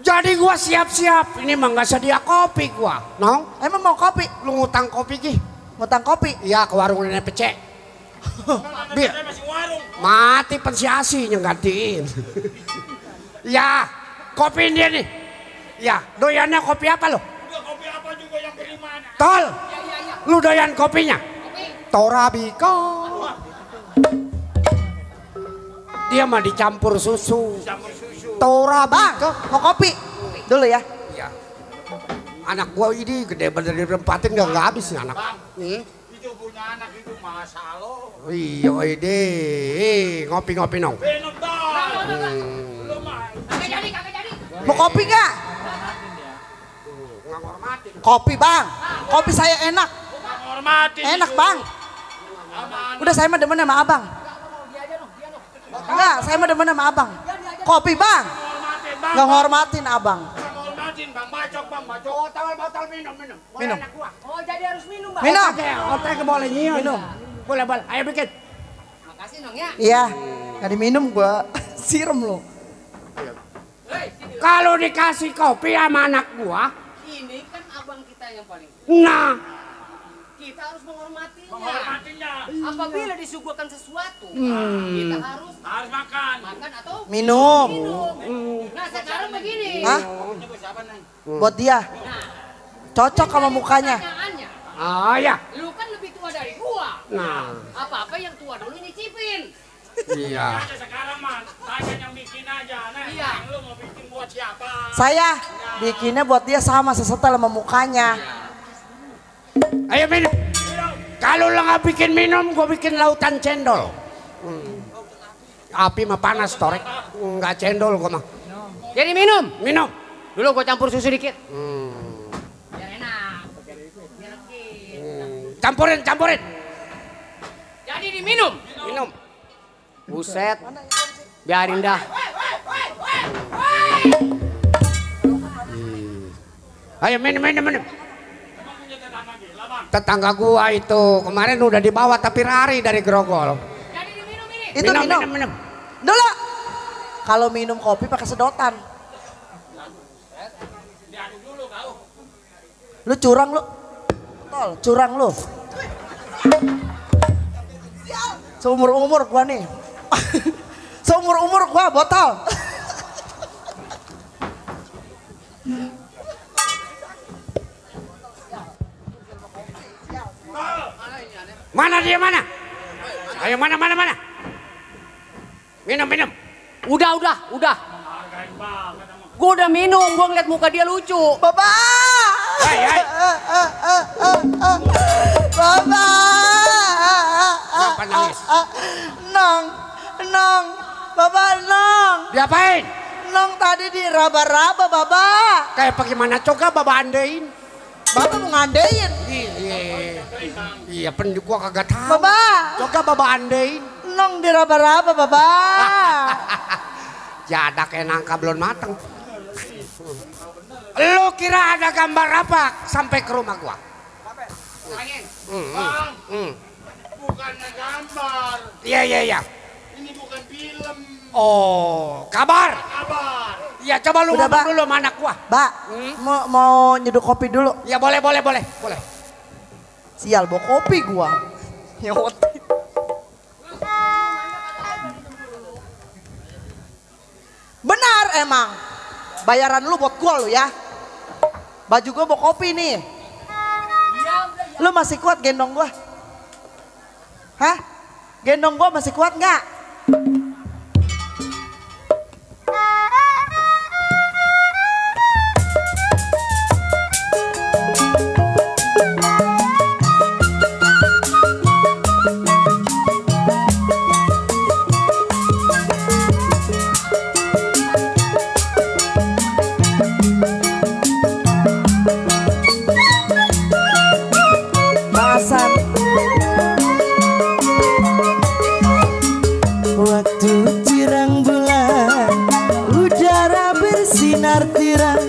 Jadi gua siap-siap. Ini mah nggak sedia kopi gua, Nong. Emang mau kopi? Lu ngutang kopi Ki? Ngutang kopi? Iya, ke warung nenek pecek. Bir. Mati pensiasinya gantiin. Ya, kopi dia nih. Ya, doyannya kopi apa lo? Kopi apa juga yang beri mana? Tol. Lu doyan kopinya? Torabika. Dia mah dicampur susu. Torabika. Mau kopi? Dulu ya. Iya. Anak gua ini gede bener dirempatin nggak habis nih anak. Itu punya anak itu masalah. Iya ide. Ngopi-ngopi Nong. Minum dong. Belum mah. Kagak jadi. Mau kopi nggak? Kopi bang. Kopi saya enak. Enak bang. Udah saya mah demen sama abang. Enggak, saya mah demen sama abang. Kopi bang. Nggak ngormatin abang. Ngormatin bang, bacok bang, bacok. Botol minum. Minum. Oh jadi harus minum bang. Minum. Otak boleh nyium. Minum. Boleh. Ayo bikin. Makasih Nong ya. Iya. Nggak diminum gua siram lo. Kalau dikasih kopi sama anak gua, Ini kan abang kita yang paling. nah, Kita harus menghormatinya. Menghormatinya. Apabila disuguhkan sesuatu, kita harus makan. Makan atau Minum. Nah sekarang begini. Hah? Buat dia. Cocok sama mukanya. Pertanyaannya, oh ya. lu kan lebih tua dari gua. Nah, Apa-apa yang tua dulu nyicipin. iya. Sekarang mah, tanya yang bikin aja. Nah, Iya. lu mau bikin buat siapa? Saya bikinnya buat dia sama sesetel sama mukanya. Ayo minum. Kalau lo nggak bikin minum, gua bikin lautan cendol. Api mah panas torek, nggak cendol gua mah. Jadi minum. Minum. Dulu gua campur susu dikit. Biar enak. Biar legit. Campurin. Jadi diminum. Minum. Buset. Biarin dah. Ayo minum. Tetangga gua itu kemarin udah dibawa tapi lari dari Grogol. Jadi diminum ini. Itu minum. Dulu. Kalau minum kopi pakai sedotan. Lu curang lu. Tol, curang lu. Seumur-umur gua nih. Seumur-umur gua botol. Mana dia mana? Ayo mana? Minum. Udah. Gua udah minum, gua ngeliat muka dia lucu. Bapak. Hai. Bapak. Kenapa nangis? Nong. Bapak Nong. Diapain? Nong tadi diraba-raba Bapak. Kayak bagaimana coba Bapak andein? Bapak mau ngandein. Iya, gua kagak tahu. Bapak. Coba Bapak andein. Nong diraba-raba Bapak. Jada kayak nangka belum mateng. Lu kira ada gambar apa sampai ke rumah gua? Bukannya gambar. Iya. Ini bukan film. Oh, kabar. Iya, coba lu Udah, ngomong Pak. dulu sama anak gua. Mbak, mau nyeduh kopi dulu. Ya boleh. Sial bawa kopi gua. Ya emang. Bayaran lu buat gua lu ya. Baju gua mau kopi nih. Lu masih kuat gendong gua? Hah? Gendong gua masih kuat nggak? Waktu terang bulan, udara bersinar terang,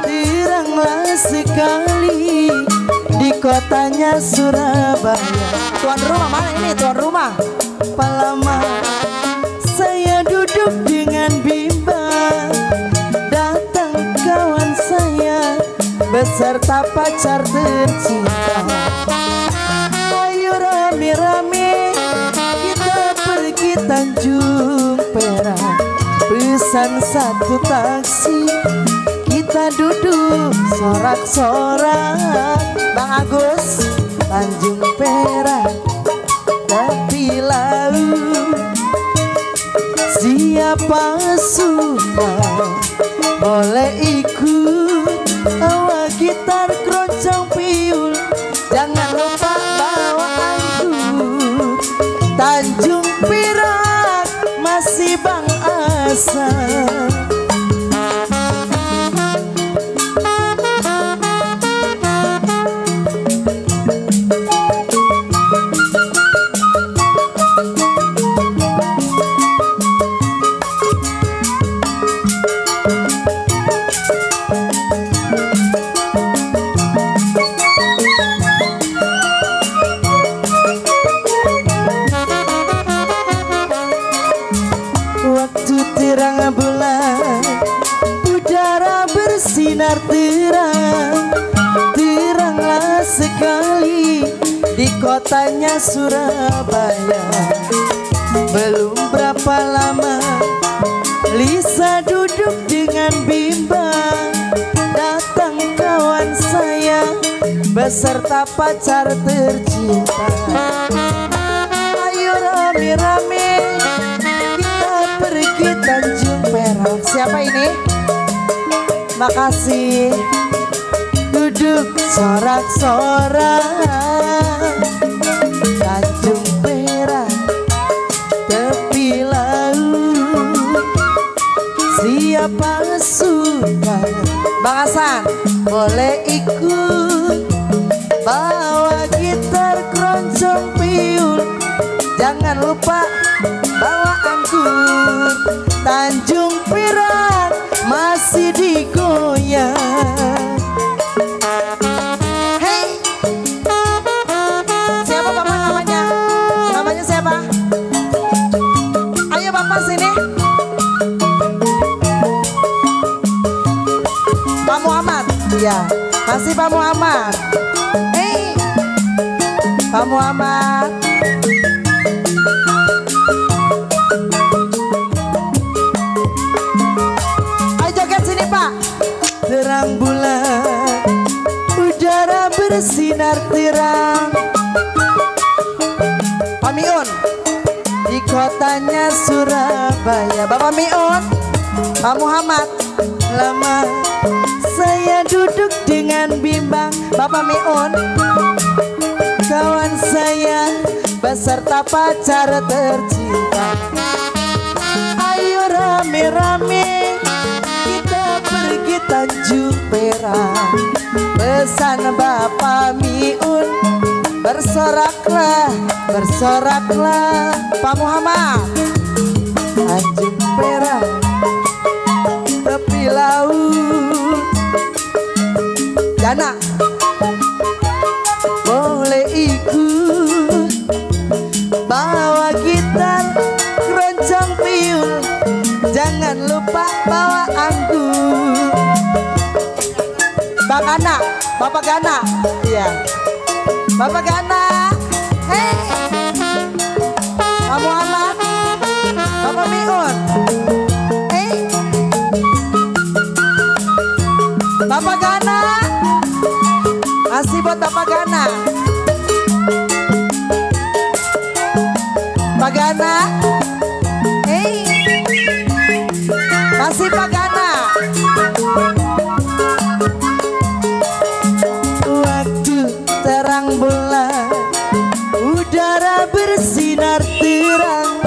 teranglah sekali di kotanya Surabaya. Tuan rumah mana ini tuan rumah? Lama saya duduk dengan bimbang, datang kawan saya beserta pacar tercinta. Ayo rame-rame kita pergi Tanjung Perak, pesan satu taksi, kita duduk sorak-sorak. Bang Agus, Tanjung Perak tepi laut, siapa suka boleh ikut, bawa gitar keroncong piul, jangan lupa bawa anggur. Tanjung Perak masih Bang Asal. Waktu terang bulan, udara bersinar terang, teranglah sekali di kotanya Surabaya. Belum berapa lama Lisa duduk dengan bimbang, datang kawan saya beserta pacar tercinta. Ayo rame-rame pergi Tanjung Perak. siapa ini? Makasih. Duduk sorak-sorak Tanjung Perak tepi laut, siapa suka Bang Hasan boleh ikut, bawa gitar keroncong piul, jangan lupa bawa anggur. Tanjung Perak masih digoyang. Hei, siapa bapak namanya? Namanya siapa? Ayo bapak sini. Pak Muhammad. Ya, Masih Pak Muhammad. Hei, Pak Muhammad. Ayo joget sini Pak. terang bulan, udara bersinar terang, Pak Miun. di kotanya Surabaya. Bapak Miun. Pak Muhammad. Lama saya duduk dengan bimbang, Bapak Miun. kawan saya beserta pacar tercinta. Ayo rame-rame kita pergi Tanjung Perak, pesan Bapak Miun, bersoraklah, bersoraklah. Pak Muhammad. Tanjung Perak tepi laut, Jana. boleh ikut, bawa gitar keroncong piul, jangan lupa bawa anggur. Bang Gana. Bapak Gana. Iya, Bapak Gana. Hei. Pak Muhammad. Bapak Miun. Hei. Masih buat Bapak Gana. Pak Gana. Hey. Masih Pak Gana. Waktu terang bulan, udara bersinar terang,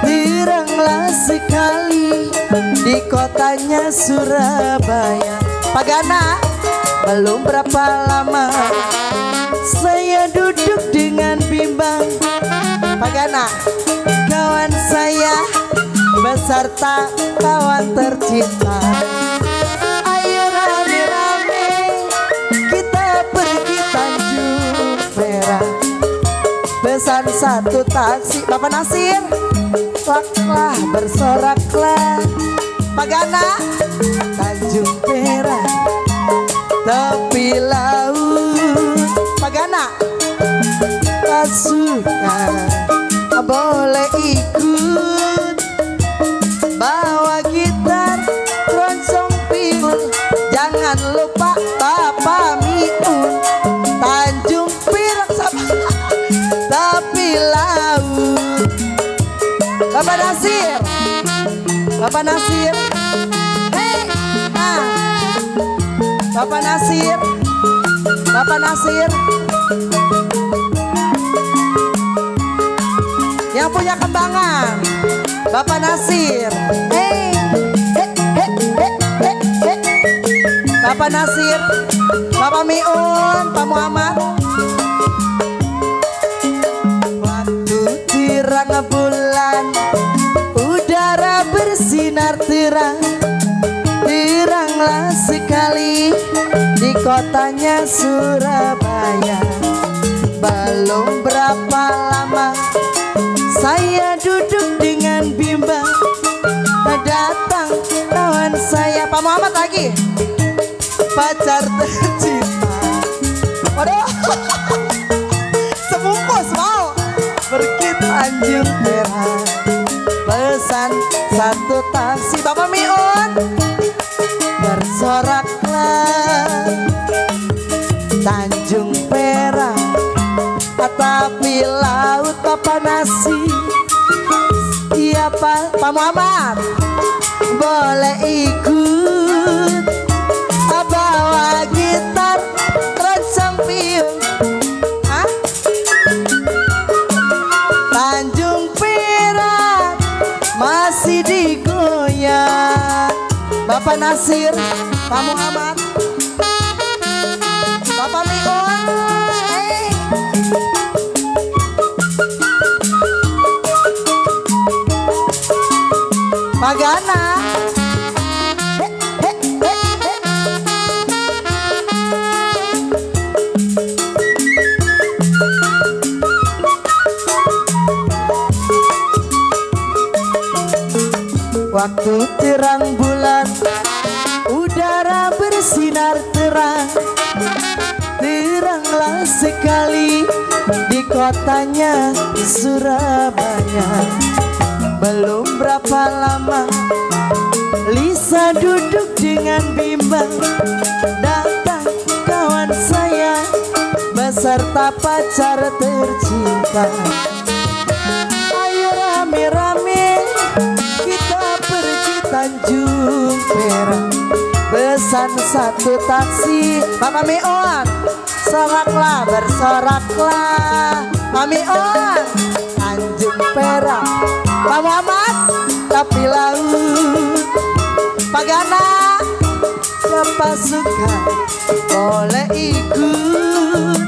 teranglah sekali di kotanya Surabaya. Pak Gana, belum berapa lama saya duduk dengan bimbang. Pak Gana, kawan saya beserta kawan tercinta. Ayo rame-rame kita pergi Tanjung Perak. Pesan satu taksi. Bapak Nasir, laklah bersoraklah. Pak Gana, Tanjung Perak tepi laut. Pak Gana, pasukan boleh ikut, bawa gitar, keroncong piul, jangan lupa Bapak Miun. Tanjung Perak sama tepi laut. Bapak Nasir, Bapak Nasir, hei, Bapak Nasir, Bapak Nasir, yang punya kembangan, Bapak Nasir, hei, Bapak Nasir, Bapak Miun, Pak Muhammad. Waktu terang bulan, udara bersinar terang, teranglah sekali di kotanya Surabaya. Belum berapa lama saya duduk dengan bimbang, datang kawan saya. Pak Muhammad lagi, pacar tercinta. Waduh, sebungkus mau pergi Tanjung Perak. Pesan satu taksi. Bapak Miun, bersoraklah Tanjung Perak, tapi laut. Bapak Nasir, iya Pak Muhammad, boleh ikut, bawa gitar, keroncong piung. Tanjung Perak masih digoyang. Bapak Nasir, Pak Muhammad, Bapak Miun, hey. Pak Gana, waktu terang bulan, udara bersinar terang, teranglah sekali di kotanya Surabaya. Belum berapa lama Lisa duduk dengan bimbang, datang kawan saya beserta pacar tercinta. Ayo rame-rame kita pergi Tanjung Perak. Pesan satu taksi. Bapak Miun, soraklah bersoraklah. Pak Miun, Tanjung Perak. Pak Muhammad, tepi laut. Pak Gana, siapa suka boleh ikut,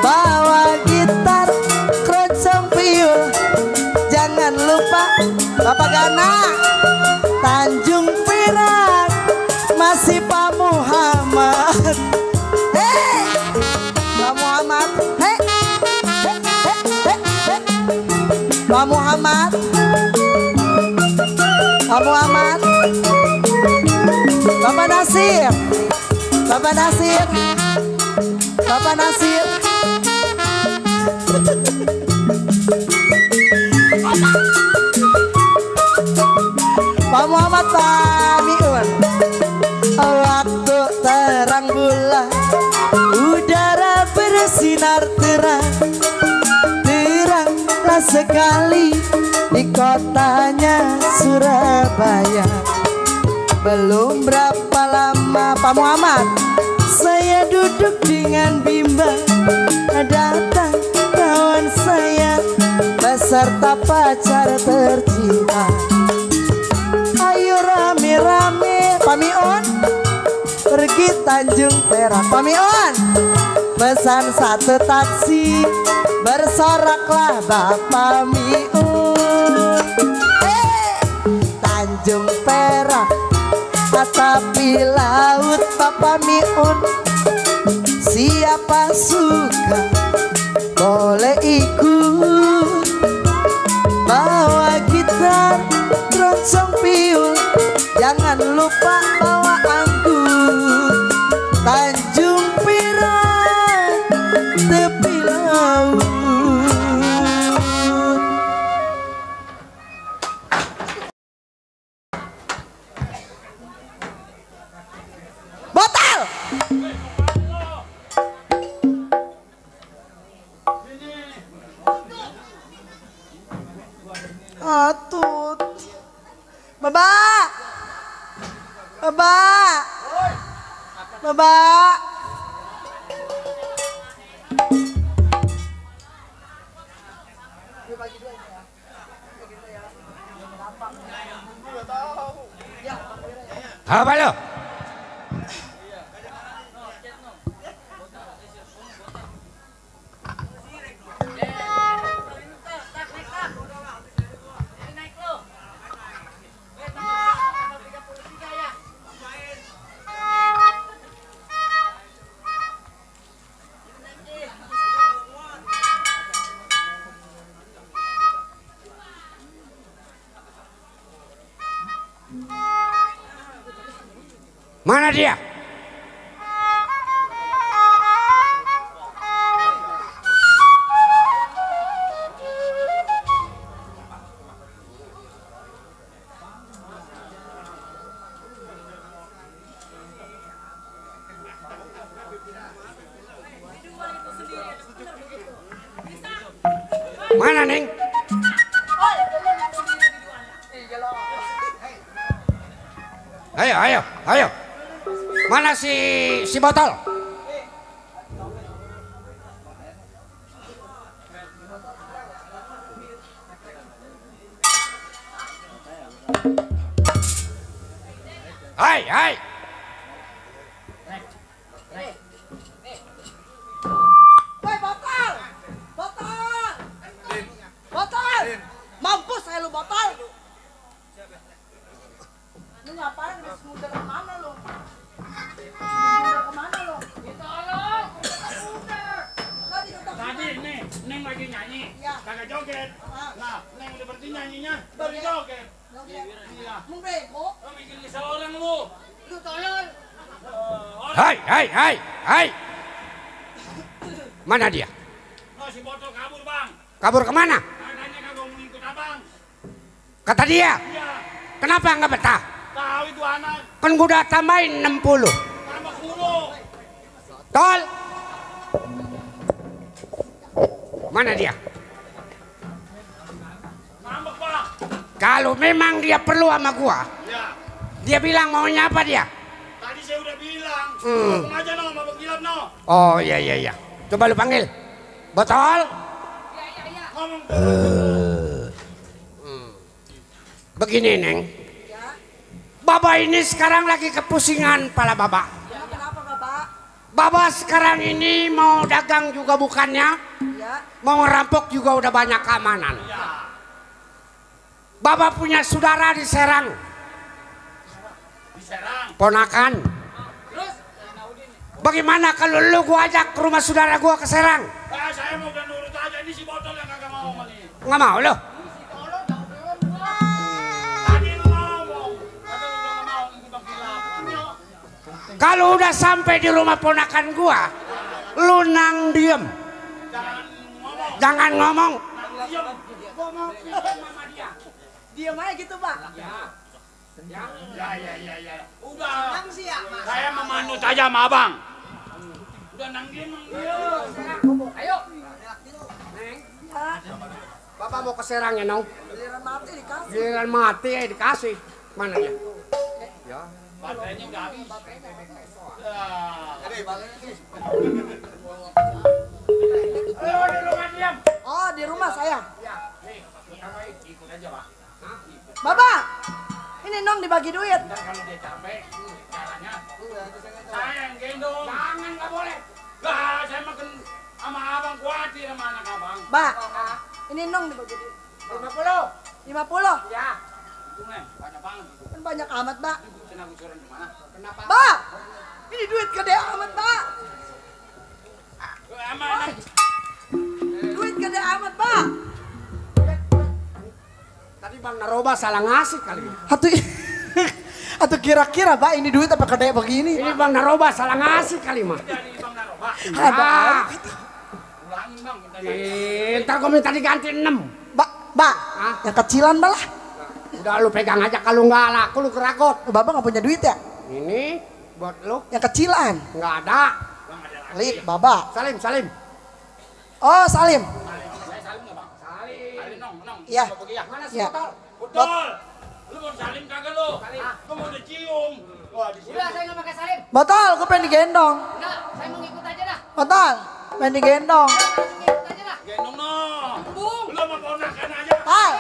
bawa gitar, keroncong piul, jangan lupa Bapak Gana. Tanjung Perak masih Pak Muhammad. Hei, Pak Muhammad, hei, Pak Muhammad, Pak Muhammad, Bapak Nasir, Bapak Nasir, Bapak Nasir. Pak Muhammad, Pak Miun. Waktu terang bulan, sekali di kotanya Surabaya. Belum berapa lama Pak Muhammad, saya duduk dengan Bimba. Datang kawan saya beserta pacar tercinta. Ayo rame-rame Pak Mion pergi Tanjung Perak. Pak Mion pesan satu taksi, bersoraklah Bapak Miun. Tanjung Perak tapi laut Bapak Miun. Siapa suka boleh ikut, bawa gitar, keroncong piul, jangan lupa bawa anggur. Tanjung Perak tepi laut. Botol. Atut. Babak. Babak. Babak. Apa lo? Mana dia? Mana Neng? Ayo, ayo, ayo. Mana si botol? Hai, hai. Woi botol, botol, botol. Mampus saya lu botol. Lu ngapain di semudah kemana lu? Kemana lo? Ditolong. Tadi nih, Neng lagi nyanyi, kagak joget. Nah, Neng udah berhenti nyanyinya, baru joget. Iya. Mau bego? Lo bikin risau orang lu. Lu tolong. Hai, hai, hai, hai. Mana dia? Oh, si botol kabur bang. Kabur kemana? Katanya kagak mau ngikut abang. Kata dia. Iya. Kenapa nggak betah? Tahu itu anak. Kan gua udah tambahin 60. Tambah kurung. Tol. Mana dia? Ngambek pak. Kalau memang dia perlu sama gua, Ya. dia bilang maunya apa dia? Tadi saya udah bilang. Ngomong aja no, sama Bang Gilap no. Oh iya iya iya. Coba lu panggil. Botol. Ngomong. Begini Neng. Baba ini sekarang lagi kepusingan pala Baba. Ya, kenapa Bapak? Baba sekarang ini mau dagang juga bukannya. Ya. Mau ngerampok juga udah banyak keamanan. Baba punya saudara di Serang. Di Serang. Ponakan. Terus? Bagaimana kalau lu gua ajak ke rumah saudara gua ke Serang? Saya mau udah nurut aja, ini si botol yang kagak mau sama nih. Nggak mau lo? Tadi lu ngomong, kata lu udah nggak mau ikut Bang Gilap. Kalau udah sampai di rumah ponakan gua, lu nang diem. Jangan ngomong. Diam. Gua mau pinjam sama dia. Diam aja gitu Pak. Ya. Udah. Nang sih ya Mas. Saya memanut aja sama abang. Udah nang diem. Ayo. Bapak mau ke Serang ya, Nong? Giliran mati dikasih. Giliran mati dikasih. Mana ya? Ya. Baterainya nggak habis. Oh, di rumah saya. Ya, nih, ikut aja, Pak. Bapak, ini Nong dibagi duit. Ntar kalau dia capek, caranya saya yang gendong. Jangan, nggak boleh. Lah, saya makan sama abang, khawatir sama anak abang. Mbak, ini Nong dibagi duit. 50. 50. Ya. Itu, Neng, banyak banget itu. Kan banyak amat, Mbak. Senang usuran di mana? Kenapa? Mbak, ini duit gede amat, Mbak. Aman. Duit gede amat, Mbak. Tadi Bang Naroba salah ngasih kali. Atau kira-kira Mbak ini duit apa gede begini? Ini Bang Naroba salah ngasih kali mah. Jadi Bang Naroba. Ah. Ulangin, Bang. Ntar gue minta diganti 6. Mbak, yang kecilan Mbak lah. Udah lu pegang aja, kalau nggak laku lu kerakot. Bapak nggak punya duit ya? Ini buat lu. Yang kecilan. Nggak ada. Lip, Bapak. Salim, Salim. Oh, Salim. Saya salim nggak, Bang? Salim, Nong. Iya. Mana Iya. Betul. Lu mau salim kagak lu? Lu mau dicium. Wah, di sini. Udah, saya nggak pakai salim. Botol, gue pengen digendong. Enggak, saya mau ngikut aja dah. Botol, pengen digendong. Ngikut aja dah. Gendong, Nong. Bung. Lu mau ponakan aja. Tal,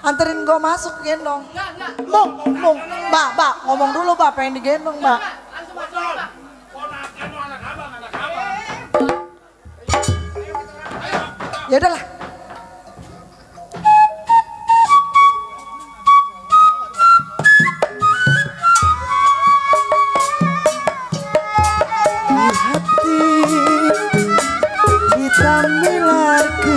anterin gue masuk gendong. Enggak. Mung. Mbak, ngomong dulu Mbak, pengen digendong Mbak. Langsung masuk aja. Ponakan lu anak abang. Ya udahlah. Hati ditamilarku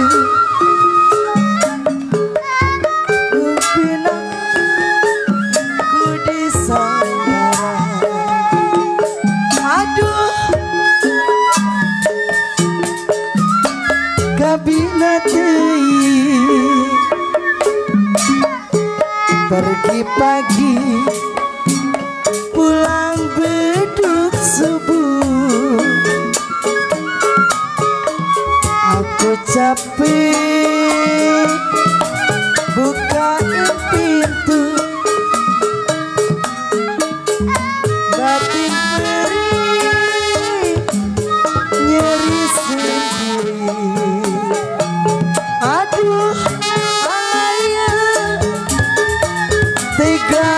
upina ku disandara. Aduh, kabinat pergi pagi pulang beduk subuh. Aku capek bukain pintu, batin perih nyeri sendiri. Aduh, ayah tega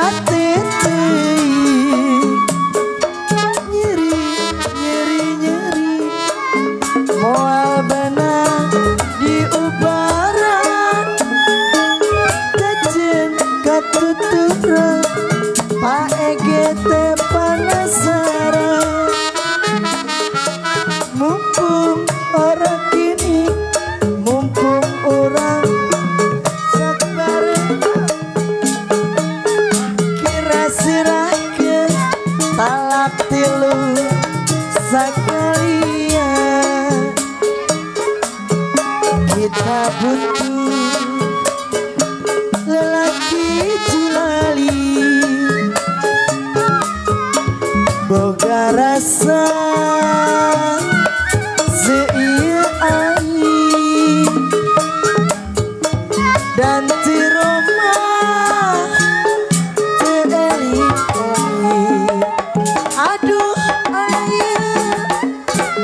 nyeri moal benang di ubaran jajan katuturan Pak EGT penasaran mumpung orang kini mumpung orang sakbareng kira sirahkeun talak tilu sakalian kita butuh lelaki julali boga rasa seieu ani dan tiromah teeling-eling. Aduh ayah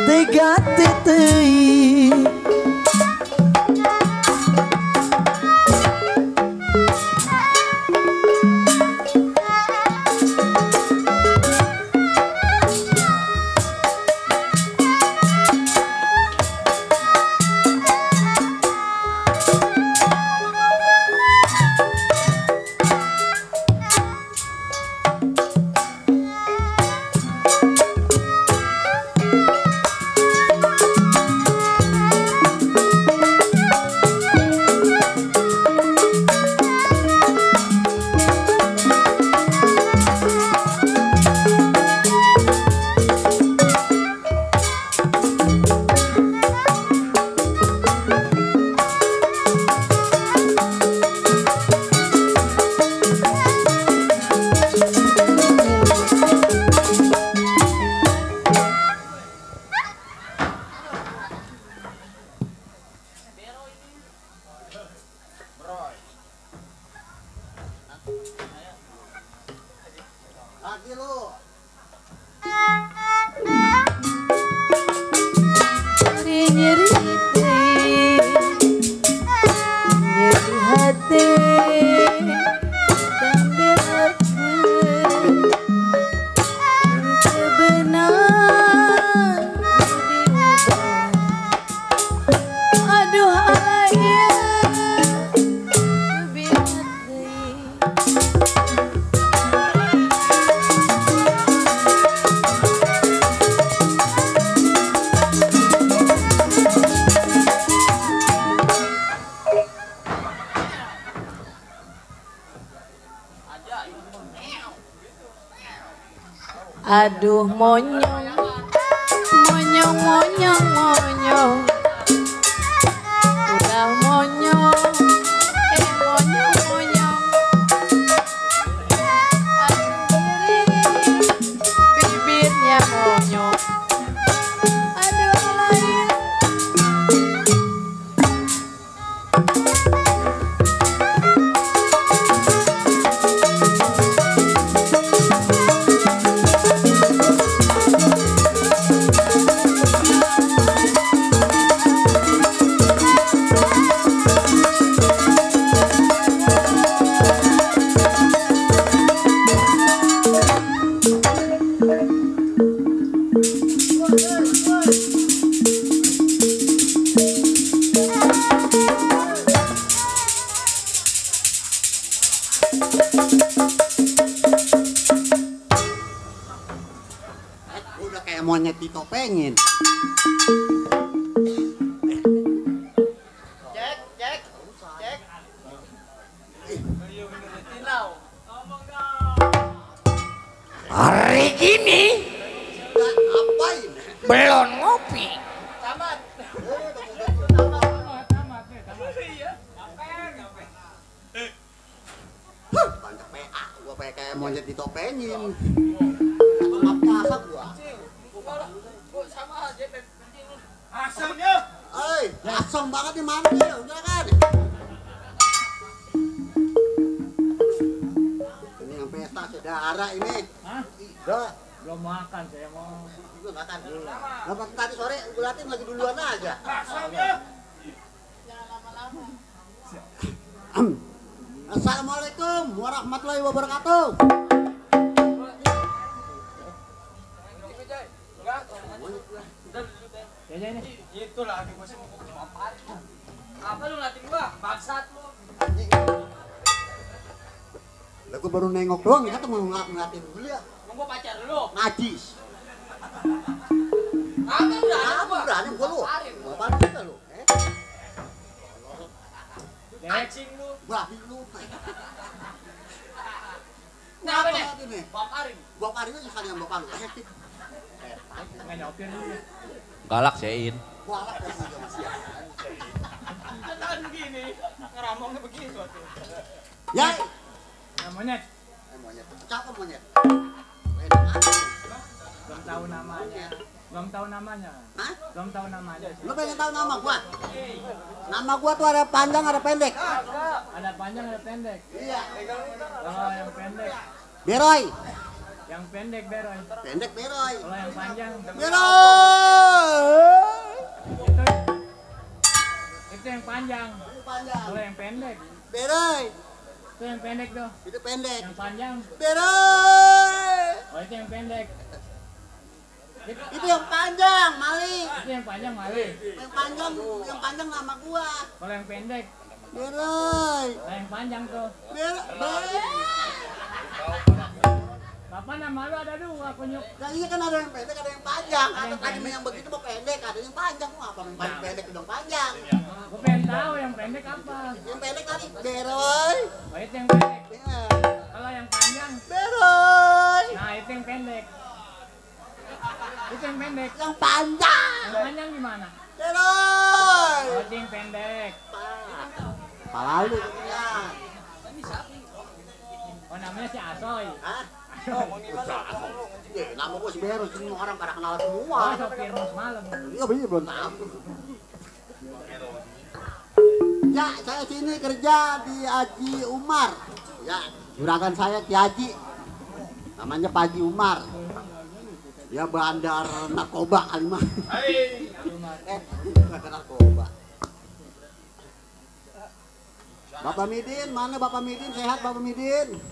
tega teuing. Lagi lu. Nyeri hati sambil kebenar diubah. Aduh ayah lebih hati. Aduh monyong, monyong, monyong, monyong, udah monyong, monyong, monyong. Aduh miring, bibirnya monyong. Aduh lain. Udah kayak monyet ditopengin. Cek, cek, cek. Hari gini Ngapain? belum ngopi. Banyak PA, gua kayak monyet ditopengin. Nggak puasa gua. Asamnya. Asam banget nih mandi, udah kan? Ini yang pesta saudara ini. Hah? Udah. Belum makan, saya mau. Gue makan dulu. Nah, tadi sore gue liatin lagi duluan aja. Assalamualaikum warahmatullahi wabarakatuh. Ya ini. Itulah adik gua sih mau apaan? Apa lu ngeliatin gua? Bangsat lu. Lah gue baru nengok doang ya, mau ngeliatin dulu ya. Emang gua pacar lu? Najis. Apa berani Apa gua? berani gua lu? Gua Apaan kita lu? Anjing lu. Babi lu. Nah, apa nih? ini? Bakarin. Bakarin aja sekalian bakarin. Nggak nyopir lu ya. Galak sein. Walak dah sih masih. Jangan begini. Ngeramongnya begitu tuh. Ya. Nah, monyet. Monyet. Siapa monyet? Belum tahu namanya. Belum tahu namanya. Hah? Belum tahu namanya. Lu pengen tahu nama gua? Nama gua tuh ada panjang ada pendek. Ada panjang ada pendek. Iya. Kalau yang pendek, Beroy. yang pendek Beroy. Pendek Beroy. Kalau yang panjang Beroy. itu yang panjang. Panjang. Kalau yang pendek Beroy. itu yang pendek tuh. Itu pendek. Yang panjang. Beroy. Oh itu yang pendek. Itu yang panjang, Mali. Itu yang panjang Mali. Yang panjang nama gua. Kalau yang pendek, Beroy. nah yang panjang tuh. Beroy. Kapan nama lu ada dua kunyuk? Nah, iya kan ada yang pendek, ada yang panjang. Ada tadi yang begitu mau pendek, ada yang panjang. Mau apa yang paling pendek itu yang panjang? Gue pengen tahu yang pendek apa. Yang pendek tadi Beroy. Oh itu yang pendek. Iya. Kalau yang panjang, Beroy. nah itu yang pendek. Itu yang pendek. Yang panjang. Yang panjang gimana? Beroy. Oh itu yang pendek. Pala lu ya. Oh namanya si Asoy. Hah? Nama gua si Beroy, semua orang pada kenal semua. Oh sopir semalam. Iya bener belum tahu. Ya, saya sini kerja di Haji Umar. Ya, juragan saya Ki Haji. Namanya Pak Haji Umar. Ya bandar narkoba kali mah. Bandar narkoba. Bapak Midin, mana Bapak Midin? Sehat Bapak Midin?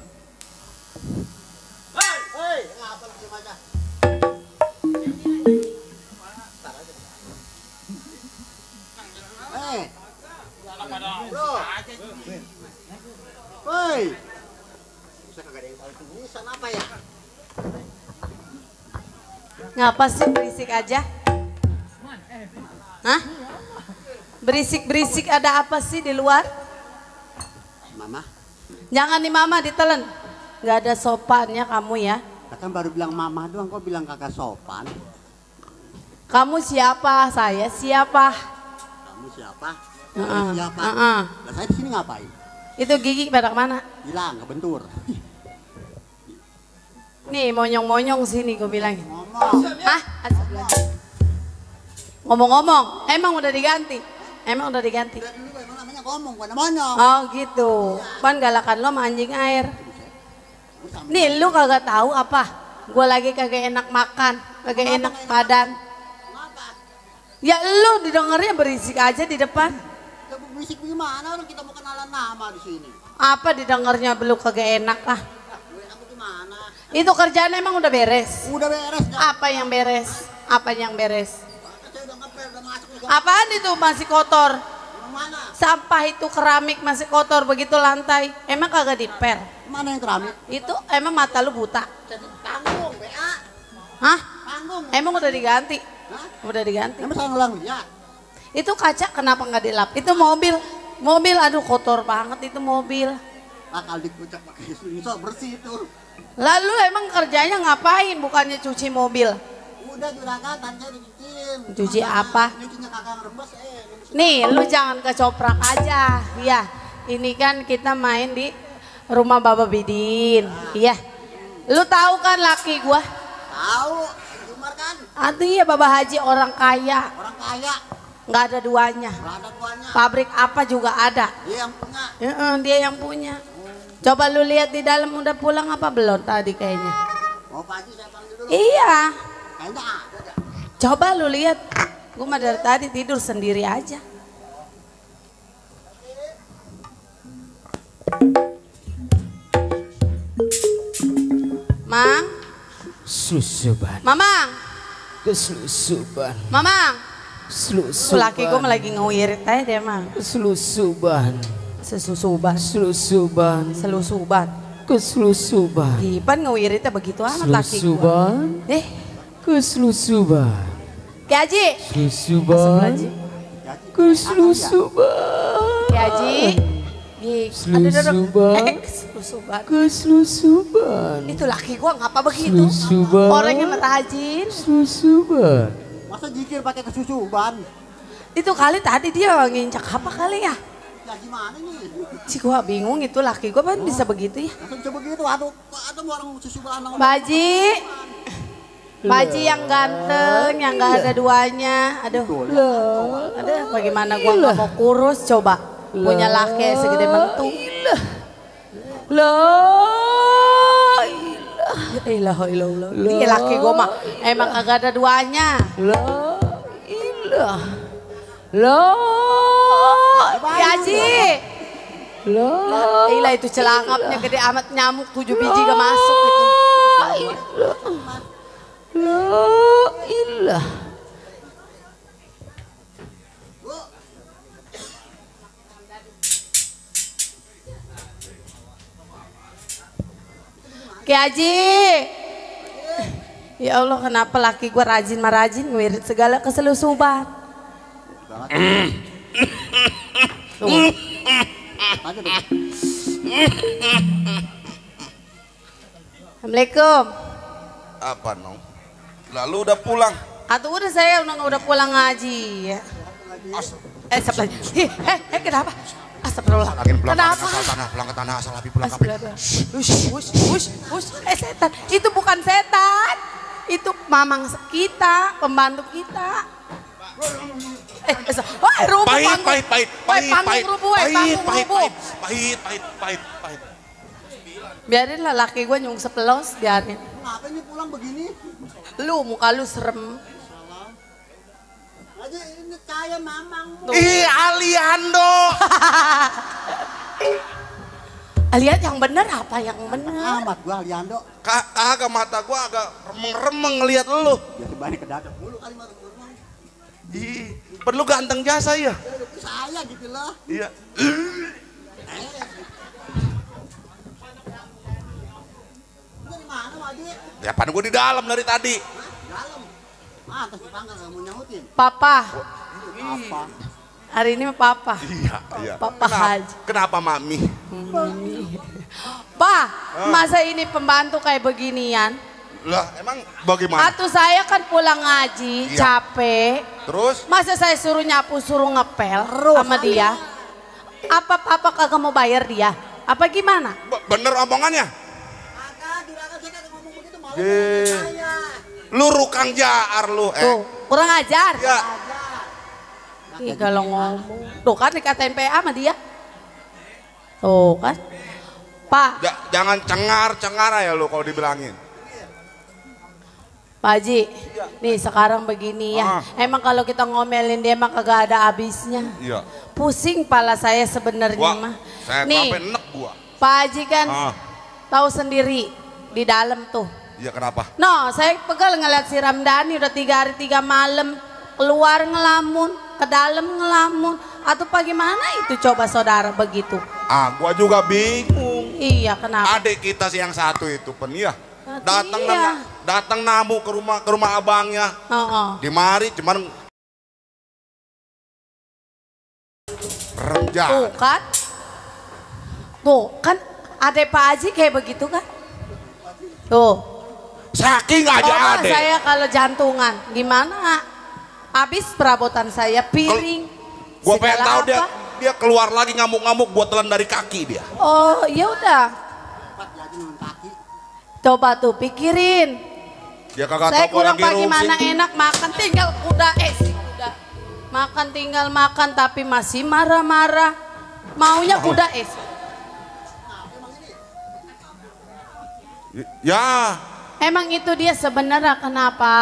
Hei, ngapa lu diem aja? Bro. Hei. Bisa kagak ada yang tahu tulisan apa ya? Ngapa sih berisik aja? Hah? Berisik-berisik ada apa sih di luar? Mama. Jangan di mama ditelan. Nggak ada sopannya kamu ya. Kan baru bilang mama doang, kok bilang kakak sopan? Kamu siapa? Saya siapa? Kamu siapa? Heeh. Siapa? Heeh. Nah, saya di sini ngapain? Itu gigi pada kemana? Hilang, kebentur. Nih monyong-monyong sini gue bilangin. Ngomong. Hah? Ngomong-ngomong, emang udah diganti? Emang udah diganti? Udah dulu emang namanya ngomong, bukan monyong. Oh gitu. Pan galakan lo sama anjing air. Nih lu kagak tahu apa? Gue lagi kagak enak makan, kagak enak badan. Ya lu didengarnya berisik aja di depan. Ya berisik gimana? Orang kita mau kenalan nama di sini. Apa didengarnya belum kagak enak ah? Aku gimana? Itu kerjaan emang udah beres? Udah beres. Apa yang beres? Apa yang beres? Saya udah ngepel, udah masuk. Apaan itu masih kotor? Mana? Sampah itu keramik masih kotor begitu lantai. Emang kagak dipel? Mana yang keramik? Itu emang mata lu buta? Tanggung, BA. Hah? Tanggung. Emang udah diganti? Hah? Udah diganti. Emang saya ngelang ya? Itu kaca kenapa nggak dilap? Itu mobil. Mobil aduh kotor banget itu mobil. Akal dikucak pakai sunsol bersih itu. Lalu emang kerjanya ngapain bukannya cuci mobil? Udah juragan, tadi dicuciin. Cuci apa? Nyucinya kagak ngerembes Nih lu jangan kecoprak aja. Iya. Ini kan kita main di rumah Bapak Bidin. Iya. Lu tahu kan laki gua? Tahu, Umar kan? Aduh iya Bapak Haji orang kaya. Orang kaya. Nggak ada duanya. Nggak ada duanya. Pabrik apa juga ada. Dia yang punya. Dia yang punya. Coba lu lihat di dalam udah pulang apa belum tadi kayaknya? Mau pagi saya panggil dulu. Iya. Kayaknya ada dah. Coba lu lihat. Gua mah dari tadi tidur sendiri aja. Mang. Susuban. Mamang. Keselusuban. Mamang. Selusuban. Laki gue lagi ngewirit aja deh mang. Keselusuban. Sesusuban. Selusuban. Selusuban. Keselusuban. Ipan ngewiritnya begitu amat laki gue. Selusuban. Keselusuban. Ki Haji. Selusuban. Keselusuban. Ki Haji. Selusuban. Keselusuban. Keselusuban. Itu laki gue ngapa begitu? Selusuban. Orangnya merajin. Selusuban. Masa jikir pakai kesusuban? Itu kali tadi dia nginjak apa kali ya? Ya gimana nih? Si gua bingung itu laki gua kan bisa begitu ya. Langsung coba gitu, aduh orang susuban. Baji. Baji yang ganteng, yang gak ada duanya. Aduh. Aduh, bagaimana gua gak mau kurus coba. Punya laki segede mentung. Ilah. Ini laki gua mah emang agak ada duanya. Ki Haji. Ilah itu celangapnya gede amat, nyamuk 7 biji gak masuk itu. Ilah. Ki Haji. Ya Allah kenapa laki gue rajin ngewirit segala keselusuban. Assalamualaikum. Apa nong? Lalu udah pulang? Atau udah saya udah pulang ngaji ya. Kenapa? Astagfirullah. Kenapa? Pulang ke tanah asal api pulang ke setan. Itu bukan setan. Itu mamang kita, pembantu kita. Pahit. Biarin lah laki gue nyungsep los, biarin. Kenapa ini pulang begini? Lu muka lu serem. Aja ini kayak mamang. Ih, Aliando. Lihat yang bener apa yang bener? Amat gua Aliando. Kagak, mata gua agak remeng-remeng ngeliat lu. Ya banyak kedadak mulu kali mah. Ih, perlu ganteng jasa ya? Saya gitu loh. Iya. Dari mana Wadi? Ya pan gua di dalam dari tadi. Dalam. Atas di pangkal kamu nyautin. Papa. Apa? Hari ini mah papa. Iya. Papa Haji. Kenapa Mami? Pak, masa ini pembantu kayak beginian? Lah, emang bagaimana? Atuh saya kan pulang ngaji, Iya. capek. Terus? Masa saya suruh nyapu, suruh ngepel sama dia? Apa papa kagak mau bayar dia? Apa gimana? Bener omongannya? Lu rukang jaar lu, Tuh, kurang ajar. Ya. Ih, kalau ngomong. Tuh kan dikatain PA sama dia. Tuh kan. Pak. Jangan cengar-cengar ya lu kalau dibilangin. Pak Haji, nih sekarang begini ya. Emang kalau kita ngomelin dia emang kagak ada habisnya. Iya. Pusing pala saya sebenarnya mah. Saya Nih, sampai enek gua. Pak Haji kan tahu sendiri di dalam tuh. Iya, kenapa? No, saya pegal ngeliat si Ramdhani udah 3 hari 3 malam keluar ngelamun, ke dalam ngelamun. Atau bagaimana itu coba saudara begitu? Gua juga bingung. Iya, kenapa? Adik kita sih yang satu itu pen ya. Iya. Datang namu ke rumah abangnya. Di mari cuman renjak. Tuh kan adek Pak Haji kayak begitu kan? Tuh. Saking aja adek. Saya kalau jantungan gimana? Habis perabotan saya, piring. Gua pengen tahu dia keluar lagi ngamuk-ngamuk, gua telan dari kaki dia. Oh, ya udah. Coba tuh pikirin. Dia kagak Saya tahu kurang lagi bagaimana enak makan tinggal kuda si kuda. Makan tinggal makan tapi masih marah-marah. Maunya kuda Ya. Emang itu dia sebenarnya kenapa?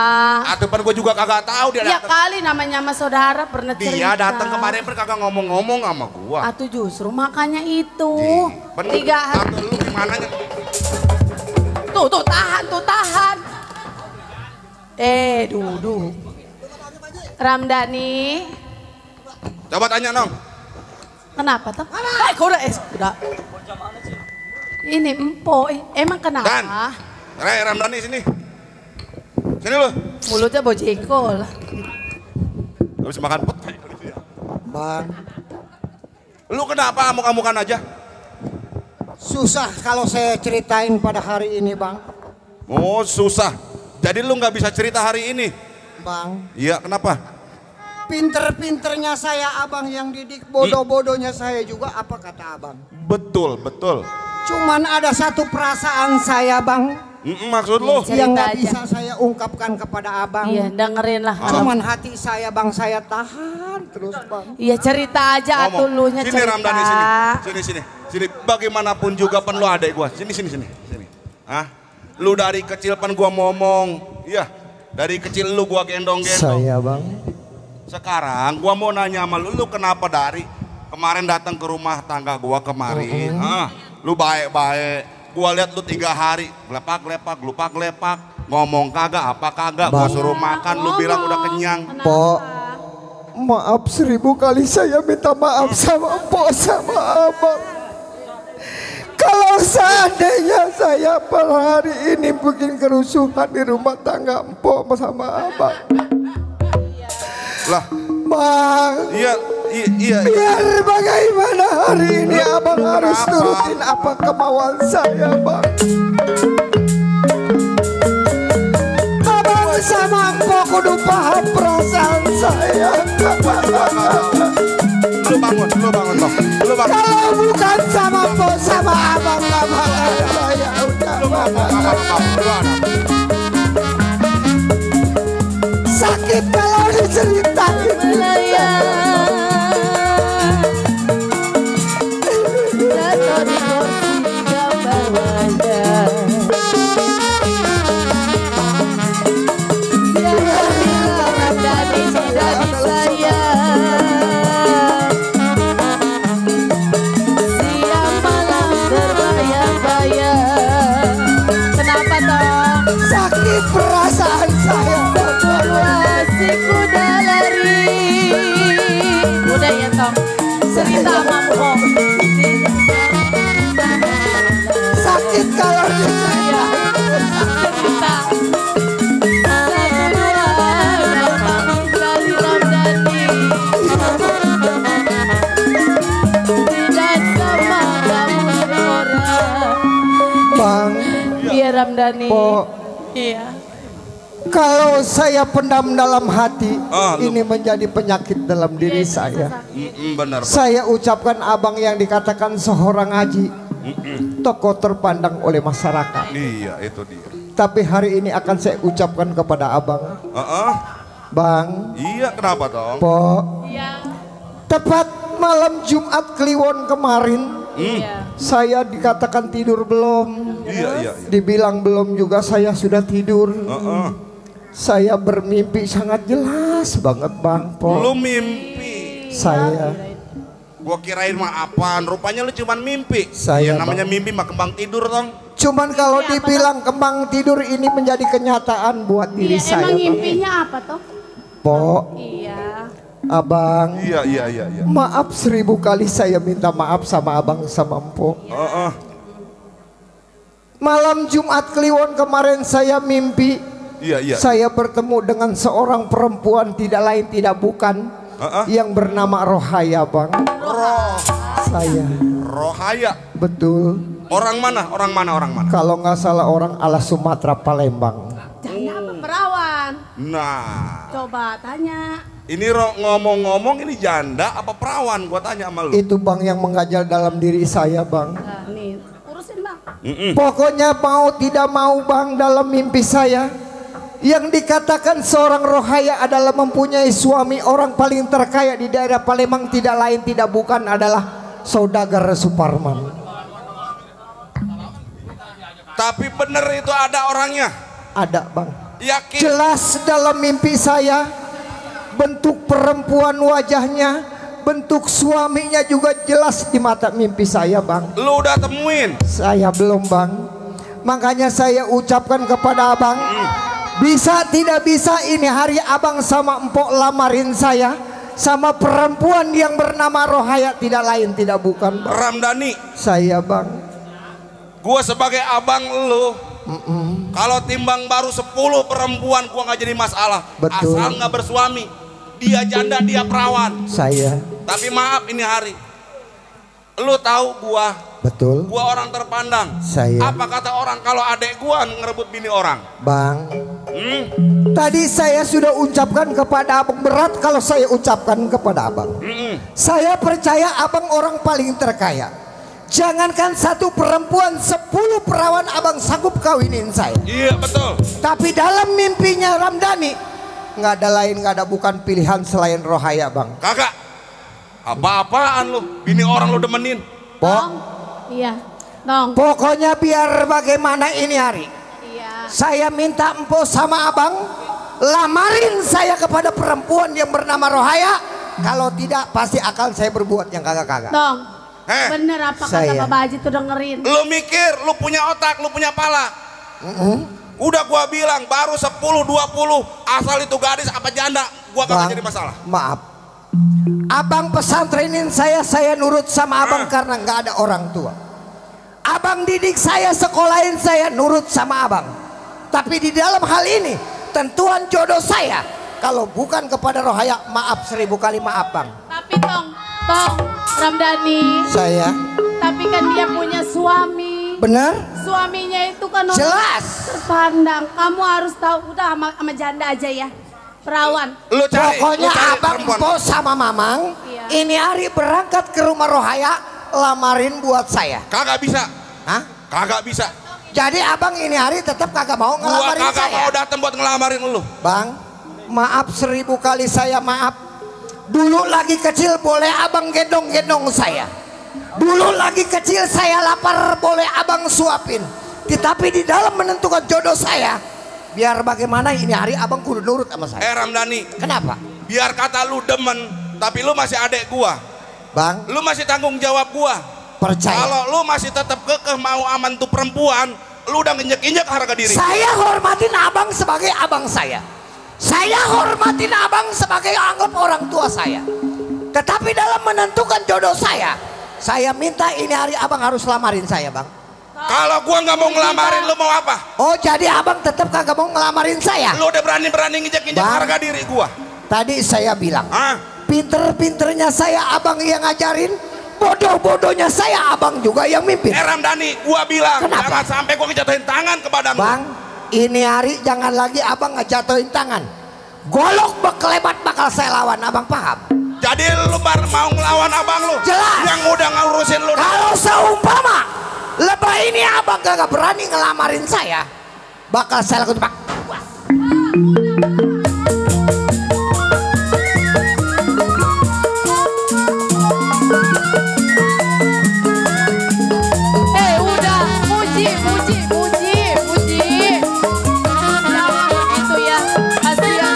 Atuh pan gua juga kagak tahu dia Ya datang. kali namanya sama saudara pernah cerita. Dia datang kemarin kagak ngomong-ngomong sama gua. Atuh justru makanya itu. Bener. 3 hari. Lu gimana nya? Tuh tahan. Duduk. Ramdhani. Coba tanya Nong. Kenapa tuh? Kuda kuda. Ini empo, emang kenapa? Dan, Ramdhani sini. Sini lu. Mulutnya bojengkol. Habis makan pete. Bang. Lu kenapa amuk-amukan aja? Susah kalau saya ceritain pada hari ini, Bang. Oh, susah. Jadi lu nggak bisa cerita hari ini? Bang. Iya, kenapa? Pinter-pinternya saya abang yang didik, bodoh-bodohnya saya juga, apa kata abang? Betul. Cuman ada satu perasaan saya, Bang. Maksud lu? Yang nggak bisa saya ungkapkan kepada abang. Iya, dengerin lah. Cuman hati saya, Bang, saya tahan terus, Bang. Iya, cerita aja atulunya cerita. Sini Ramdhani, sini. Sini, bagaimanapun juga pen lu adek gua. Sini. Lu dari kecil pen gua ngomong. Iya, dari kecil lu gua gendong-gendong. Saya, Bang. Sekarang gua mau nanya sama lu kenapa dari kemarin datang ke rumah tangga gua kemarin. Lu baik-baik. Gua lihat lu 3 hari lepak-lepak, lupak-lepak, ngomong kagak, apa kagak, gua suruh makan, lu bilang udah kenyang. Pok, maaf 1000 kali saya minta maaf sama Pok sama abang. Kalau seandainya saya per hari ini bikin kerusuhan di rumah tangga Mpok sama abang. Lah, Bang. Iya. Biar bagaimana hari ini abang harus turutin apa kemauan saya, Bang. Abang sama Mpok kudu paham perasaan saya. Lu bangun toh. Kalau bukan sama Mpok sama abang gak bakal saya udah sakit kalau diceritain. Jatuh di kursi gambar penyakit kalau Ya, sangat kita. Satu dua datang kali Ramdhani. Tidak sama kamu orang. Bang. Iya Ramdhani. Po. Iya. Kalau saya pendam dalam hati, ini menjadi penyakit dalam diri saya. Benar. Saya ucapkan abang yang dikatakan seorang haji, tokoh terpandang oleh masyarakat. Iya, itu dia. Tapi hari ini akan saya ucapkan kepada abang. Bang. Iya, kenapa dong? Po. Iya. Tepat malam Jumat Kliwon kemarin, saya dikatakan tidur belum. Iya. Dibilang belum juga saya sudah tidur. Saya bermimpi sangat jelas banget Bang Po. Lu mimpi? Saya. Gua kirain mah apaan, rupanya lu cuman mimpi. Saya, ya, namanya Bang. mimpi mah kembang tidur dong. Cuman kalau dibilang kembang tidur ini menjadi kenyataan buat diri saya. Emang mimpinya apa toh? Po. Iya. Abang. Iya. Maaf 1000 kali saya minta maaf sama abang sama Empo. Malam Jumat Kliwon kemarin saya mimpi. Iya. Saya bertemu dengan seorang perempuan tidak lain tidak bukan yang bernama Rohaya, Bang. Saya. Rohaya. Betul. Orang mana? Kalau nggak salah orang ala Sumatera Palembang. Janda apa perawan? Nah. Coba tanya. Ini ngomong-ngomong ini janda apa perawan? Gua tanya sama lu. Itu Bang yang menggajal dalam diri saya, Bang. Nah, nih, urusin Bang. Pokoknya mau tidak mau Bang, dalam mimpi saya yang dikatakan seorang Rohaya adalah mempunyai suami orang paling terkaya di daerah Palembang, tidak lain tidak bukan adalah Saudagar Suparman. Tapi bener itu ada orangnya? Ada Bang. Yakin? Jelas dalam mimpi saya, bentuk perempuan wajahnya, bentuk suaminya juga jelas di mata mimpi saya Bang. Lu udah temuin? Saya belum Bang. Makanya saya ucapkan kepada abang, bisa tidak bisa ini hari abang sama Empok lamarin saya sama perempuan yang bernama Rohaya, tidak lain tidak bukan Bang. Ramdhani. Saya Bang. Gua sebagai abang lu, kalau timbang baru 10 perempuan gua nggak jadi masalah. Betul. Asal nggak bersuami. Dia janda, dia perawan. Saya. Tapi maaf ini hari, lu tahu gua. Betul. Gua orang terpandang. Saya. Apa kata orang kalau adek gua ngerebut bini orang? Bang. Tadi saya sudah ucapkan kepada abang, berat kalau saya ucapkan kepada abang. Saya percaya abang orang paling terkaya. Jangankan satu perempuan, 10 perawan abang sanggup kawinin saya. Iya betul. Tapi dalam mimpinya Ramdhani, nggak ada lain, nggak ada bukan pilihan selain Rohaya Bang. Kakak, apa-apaan lu? Bini orang lu demenin? Iya. Dong. Pokoknya biar bagaimana ini hari, saya minta Empo sama abang lamarin saya kepada perempuan yang bernama Rohaya. Kalau tidak pasti akan saya berbuat yang kagak-kagak. Dong. Bener apa kata Saya. Bapak Haji tuh dengerin. Lu mikir, lu punya otak, lu punya pala. Udah gua bilang baru 10-20, asal itu gadis apa janda, gua kagak jadi masalah. Maaf, abang pesantrenin saya nurut sama abang karena nggak ada orang tua. Abang didik saya, sekolahin saya, nurut sama abang. Tapi di dalam hal ini tentuan jodoh saya kalau bukan kepada Rohaya, maaf 1000 kali maaf Bang. Tapi Tong Ramdhani. Saya. Tapi kan dia punya suami. Benar? Suaminya itu kan orang Jelas. terpandang. Kamu harus tahu, udah sama janda aja ya. Perawan. Pokoknya abang Empo sama Mamang ini hari berangkat ke rumah Rohaya, lamarin buat saya. Kagak bisa. Hah? Kagak bisa. Jadi abang ini hari tetap kagak mau ngelamarin Gua kagak saya. mau datang buat ngelamarin lu. Bang, maaf 1000 kali saya maaf. Dulu lagi kecil boleh abang gendong-gendong saya. Dulu lagi kecil saya lapar boleh abang suapin. Tetapi di dalam menentukan jodoh saya, biar bagaimana ini hari abang kudu nurut sama saya. Ramdhani. Kenapa? Biar kata lu demen, tapi lu masih adek gua. Bang. Lu masih tanggung jawab gua. Percaya. Kalau lu masih tetap kekeh mau aman tuh perempuan, lu udah nginjek-injek harga diri. Saya hormatin abang sebagai abang saya. Saya hormatin abang sebagai anggap orang tua saya. Tetapi dalam menentukan jodoh saya minta ini hari abang harus lamarin saya Bang. Kalau gua nggak mau ngelamarin, lu mau apa? Oh, jadi abang tetap kagak mau ngelamarin saya? Lu udah berani-berani nginjek-injek harga diri gua. Tadi saya bilang, pinter-pinternya saya abang yang ngajarin, bodoh-bodohnya saya abang juga yang mimpin. Ramdhani, gua bilang, kenapa? jangan sampai gua ngejatuhin tangan ke badan lu. Bang, ini hari jangan lagi abang ngejatuhin tangan. Golok bekelebat bakal saya lawan, abang paham? Jadi lu mau ngelawan abang lu? Jelas. Yang udah ngurusin lu. Kalau seumpama lebah ini abang gak berani ngelamarin saya, bakal saya lakukan pak. Udah, muji. Jangan begitu ya, kasihan.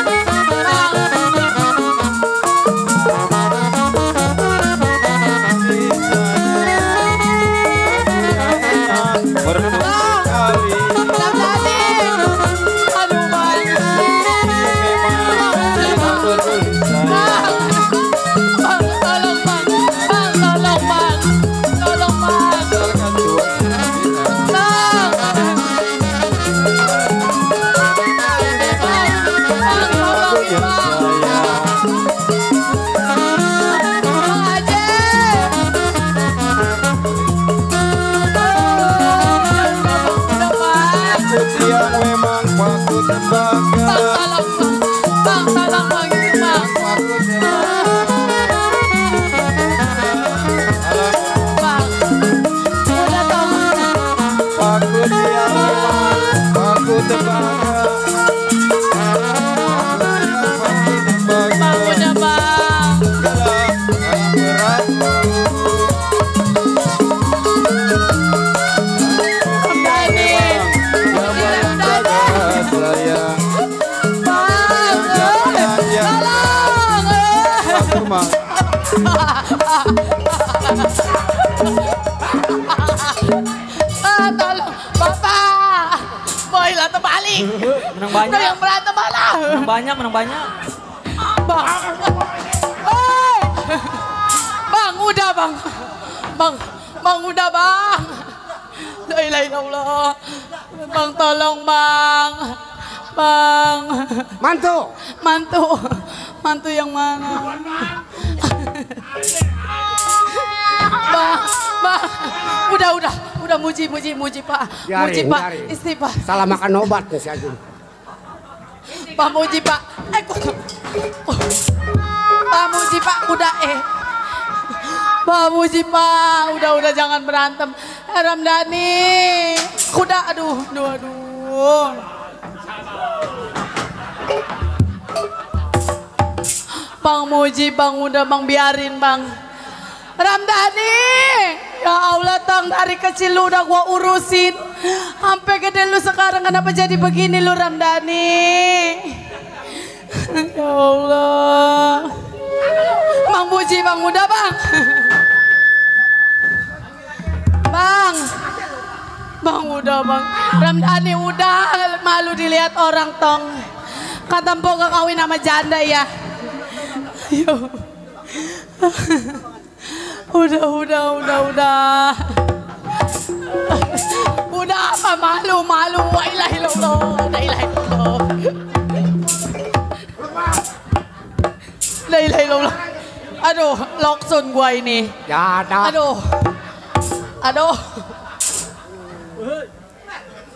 Tolong Bapak, boy lah terbalik. Menang banyak. Udah yang berantem malah. Menang banyak. Bang, hey. Bang udah bang, bang udah bang. La ilaha illallah. Bang tolong bang, mantu yang mana? Bang, udah muji Pak, muji Pak, istighfar. Salah makan obat nih si Ajun. Pak muji Pak, Pak muji Pak, udah Pak muji Pak, udah jangan berantem. Ramdhani, kuda, aduh. Bang muji bang, udah bang biarin bang. Ramdhani, ya Allah tang dari kecil lu udah gua urusin, sampai gede lu sekarang kenapa jadi begini lu Ramdhani? Ya Allah, Bang Muji bang udah bang, bang udah bang, Ramdhani udah malu dilihat orang tong, kata mpok gak kawin sama janda ya. Yo. Udah. Udah apa malu. La ilaha illallah. La ilaha illallah. Aduh, loksun gua ini. Ya, aduh.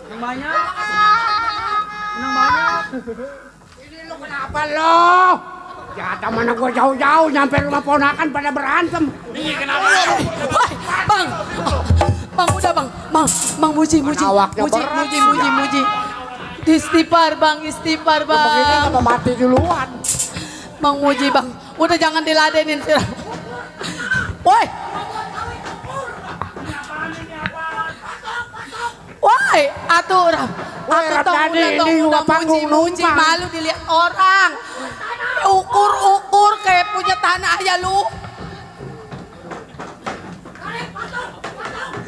Menang banyak. Ini lu kenapa lo? Ya, mana gua jauh-jauh nyampe rumah ponakan pada berantem. Ini kenapa? Bang udah bang muji. Istighfar bang. Begini apa mati duluan? Bang muji bang, udah jangan diladenin. Woi, atuh udah muji malu dilihat orang. Ukur kayak punya tanah aja lu.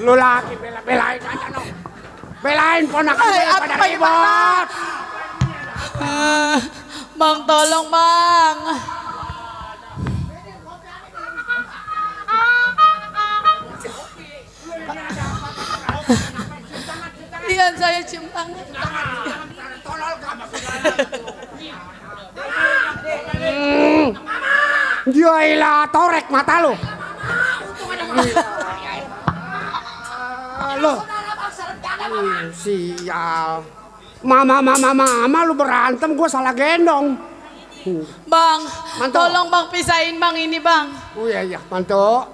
Lu lagi belain aja no. Belain ponakan gue pada ribut. Bang tolong bang. Kasihan saya cium tangan. Jailah torek mata lu. Lo. Sial. Mama lu berantem, gue salah gendong. Bang, Manto. tolong bang pisahin bang ini bang. Oh iya, Manto.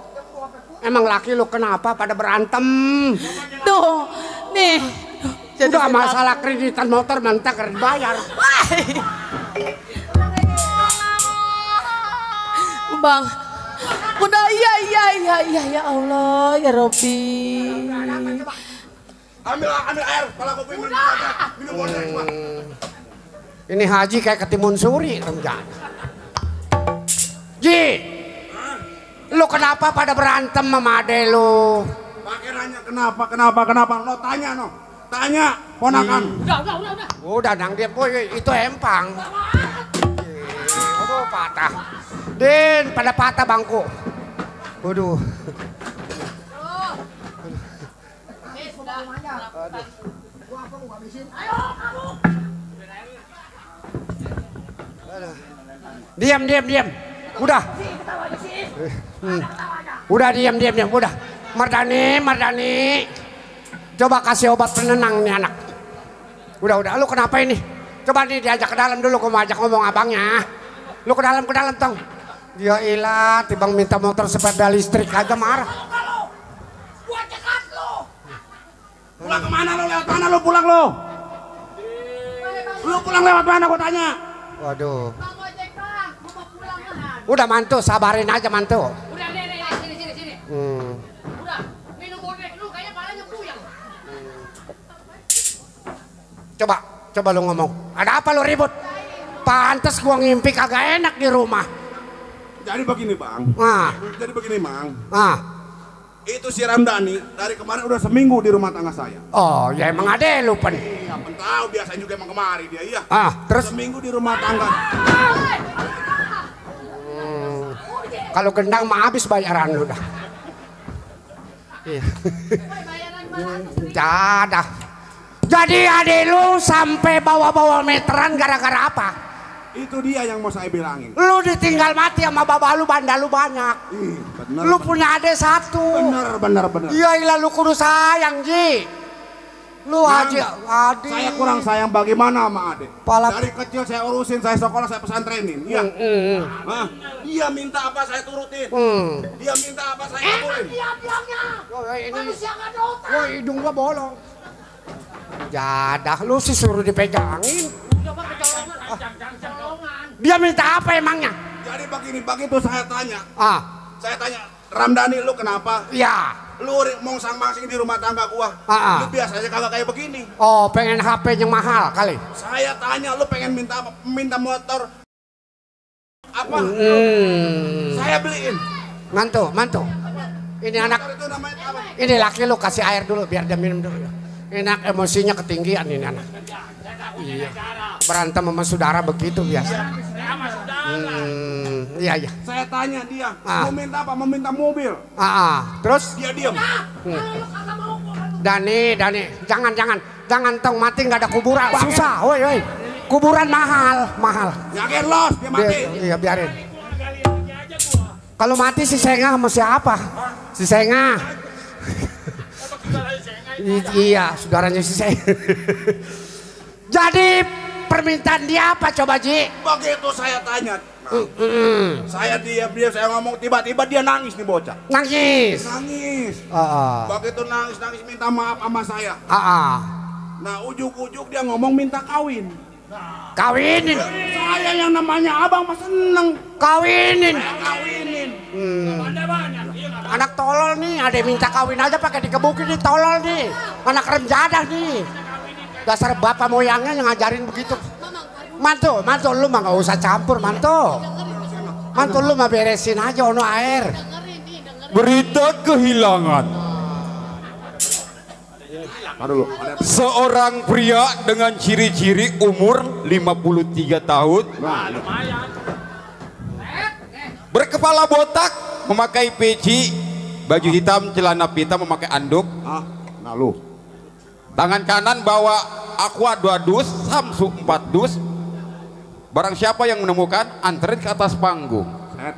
Emang laki lu kenapa pada berantem? Tuh, nih. Udah masalah kreditan motor mentak bayar. Bang, udah iya ya Allah ya Robbi. Ambil air, kalau kopi minum saja. Minum water cuma. Ini Haji kayak ketimun suri, Remjan. Ji, lu kenapa pada berantem sama ade lu? Pakai nanya kenapa? No tanya no. Tanya, ponakan. Udah nang dia boy, itu empang. Aduh patah. Din, pada patah bangku. Waduh. Diam. Udah. Udah diam. Udah. Mardani. Coba kasih obat penenang nih anak. Udah. Lu kenapa ini? Coba nih diajak ke dalam dulu. Gua mau ajak ngomong abangnya. Lu ke dalam tong. Ya ilah, tibang minta motor sepeda listrik aja marah. Gua cekat lu. Pulang kemana lu? Lewat mana lu pulang lu? Lu pulang lewat mana gua tanya? Waduh. Udah mantu, sabarin aja mantu. Udah sini. Udah, minum bodek lu kayaknya palanya puyeng. Coba lu ngomong. Ada apa lu ribut? Pantes gua ngimpi kagak enak di rumah. Jadi begini bang. Jadi begini mang. Itu si Ramdhani dari kemarin udah seminggu di rumah tangga saya. Oh ya emang ada lu pen. Iya tahu biasanya juga emang kemari dia iya. Terus seminggu di rumah tangga. Kalau gendang mah habis bayaran lu dah. Iya. Jadah. Jadi ade lu sampai bawa-bawa meteran gara-gara apa? Itu dia yang mau saya bilangin. Lu ditinggal mati sama bapak lu, banda lu banyak. Bener, lu punya ade satu. Bener. Iya ilah lu kudu sayang Ji. Lu aja adik. Saya kurang sayang bagaimana sama adik. Dari kecil saya urusin, saya sekolah, saya pesantrenin. Iya. Dia minta apa saya turutin. Dia minta apa saya kabulin. Dia bilangnya. Manusia nggak ada otak. Woi hidung gua bolong. Jadah lu sih suruh dipegangin. Dia minta apa emangnya? Jadi begini, begitu saya tanya. Saya tanya, Ramdhani lu kenapa? Iya. Lu mongsang-mangsing di rumah tangga gua. Lu biasanya kagak kayak begini. Oh, pengen HP yang mahal kali. Saya tanya lu pengen minta apa? Minta motor apa? Saya beliin. Mantu. Ini anak. Ini laki lu kasih air dulu biar dia minum dulu. Enak emosinya ketinggian ini anak. Iya. Berantem sama saudara begitu biasa. Iya. Saya tanya dia, mau minta apa? Mau minta mobil. Terus? Dia diam. Dani, jangan tong mati nggak ada kuburan, susah, woi. Kuburan mahal. Yakin los, dia mati. Iya biarin. Kalau mati si Senga sama siapa? Si Senga. Iya, saudaranya si Senga. Jadi permintaan dia apa coba Ji? Begitu saya tanya. Saya diam, saya ngomong tiba-tiba dia nangis nih bocah. Nangis. Begitu nangis minta maaf sama saya. Nah ujuk-ujuk dia ngomong minta kawin. Kawinin. Saya yang namanya abang mah seneng. Kawinin. Kawinin. Anak tolol nih, ada yang minta kawin aja pakai dikebukin nih tolol nih. Anak rem jadah nih. Dasar bapak moyangnya yang ngajarin begitu. Mantu lu mah gak usah campur mantu lu mah beresin aja ono air. Berita kehilangan. Seorang pria dengan ciri-ciri umur 53 tahun. Berkepala botak, memakai peci, baju hitam, celana pita, memakai anduk. Tangan kanan bawa aqua 2 dus, samsu 4 dus. Barang siapa yang menemukan, anterin ke atas panggung.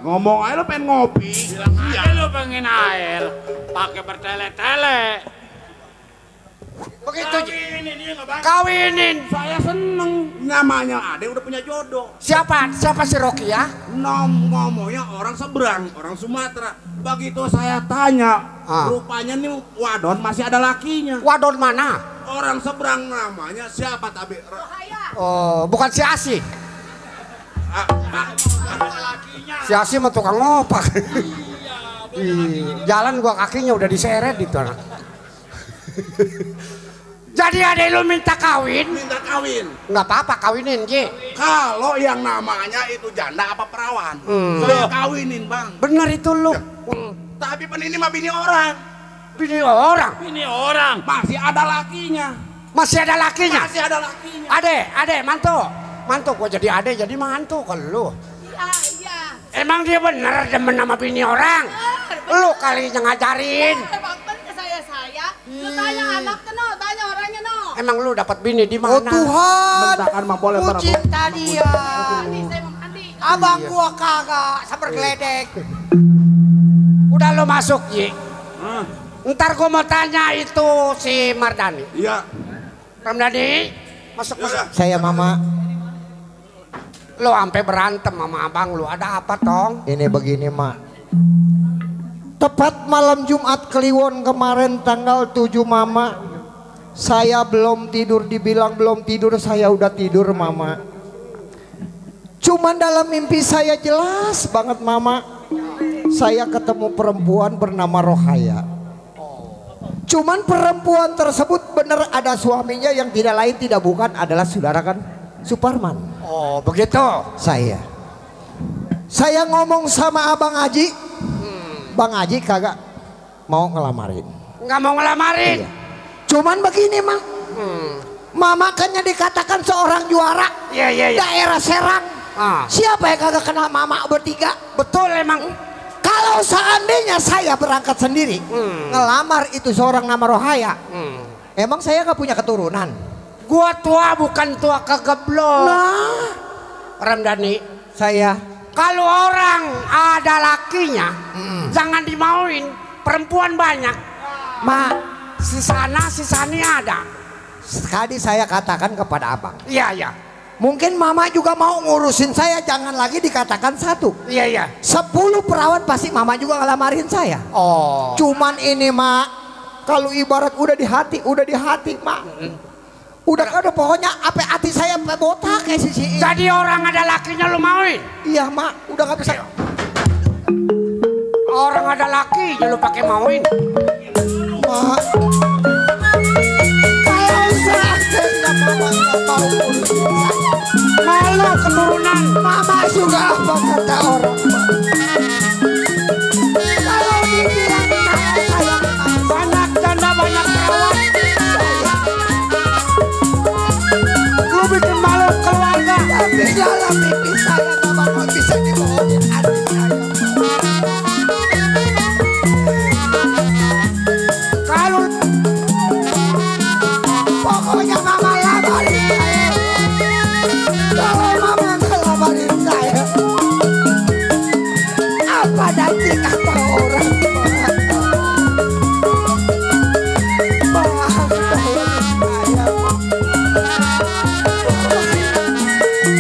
Ngomong aja lo pengen ngopi. Bilang aja lo pengen air, pakai bertele-tele. Begitu Kawinin dia nggak bang. kawinin. Saya seneng. Namanya Ade udah punya jodoh. Siapa si Rocky ya? Ngomongnya orang seberang, orang Sumatera. Begitu saya tanya, rupanya nih wadon masih ada lakinya. Wadon mana? Orang seberang namanya siapa tapi? Oh, bukan si Asi. Si Asi mah tukang ngopak. Jalan gua kakinya udah diseret itu anak. Jadi ada lu minta kawin? Minta kawin. Nggak apa-apa kawinin Ji. Kalau yang namanya itu janda apa perawan, saya kawinin bang. Bener itu lu. Tapi pen ini mah bini orang. Bini orang? Ini orang. Masih ada lakinya. Masih ada lakinya? Masih ada lakinya. Ade, mantu. Mantu gua jadi ade jadi mantu ke lu. Iya. Emang dia bener demen sama bini orang? Lu kali yang ngajarin. Lu tanya anaknya no, tanya orangnya no. Emang lu dapat bini di mana? Oh Tuhan, Bentakan mah boleh ku cinta dia. Abang Iya. gua kagak sabar geledek. Udah lu masuk Ji. Ntar gua mau tanya itu si Mardani. Iya. Ramdhani, masuk. Saya mama. Lu sampai berantem sama abang lu, ada apa tong? Ini begini mak. Tepat malam Jumat Kliwon kemarin tanggal 7 mama. Saya belum tidur, dibilang belum tidur, saya udah tidur mama. Cuman dalam mimpi saya jelas banget mama. Saya ketemu perempuan bernama Rohaya. Cuman perempuan tersebut benar ada suaminya yang tidak lain tidak bukan adalah saudara kan Suparman. Oh begitu. Saya ngomong sama Abang Haji. Bang Haji kagak mau ngelamarin. Nggak mau ngelamarin? Iya. Cuman begini mak. Mama kan dikatakan seorang juara. Iya. Daerah Serang. Siapa yang kagak kenal mama bertiga? Betul emang. Kalau seandainya saya berangkat sendiri ngelamar itu seorang nama Rohaya, emang saya gak punya keturunan? Gua tua bukan tua kegeblok. Nah, Ramdhani, saya kalau orang ada lakinya, jangan dimauin. Perempuan banyak. mak, Si sana, si sani ada. sekali saya katakan kepada abang. Iya. Mungkin mama juga mau ngurusin saya, jangan lagi dikatakan satu. Iya. 10 perawan pasti mama juga ngelamarin saya. Oh. Cuman ini mak, kalau ibarat udah di hati mak. Udah ada pokoknya apa hati saya botak kayak sisi. Jadi orang ada lakinya lu mauin? Iya mak, udah gak bisa. Orang ada lakinya lu pakai mauin? Mak, kalau seandainya mama gak mau urusin saya, Malu keturunan. mama juga apa kata orang mak. Kalau dibilang saya Banyak janda banyak perawan. Lu bikin malu keluarga. tapi dalam mimpi saya gak bakal bisa dibohongin hati saya. Kalau Pokoknya mama lamarin saya. Kalau mama gak lamarin saya, apa nanti kata orang? Maaf saya.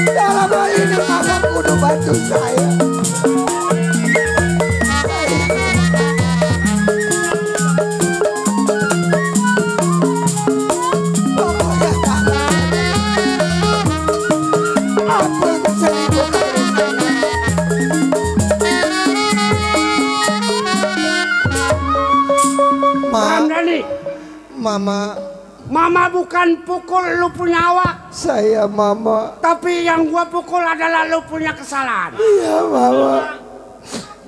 Dalam hal ini mama kudu bantu saya. Ramdhani, Mama bukan pukul lu punya awak. saya mama. Tapi yang gua pukul adalah lu punya kesalahan. Iya mama.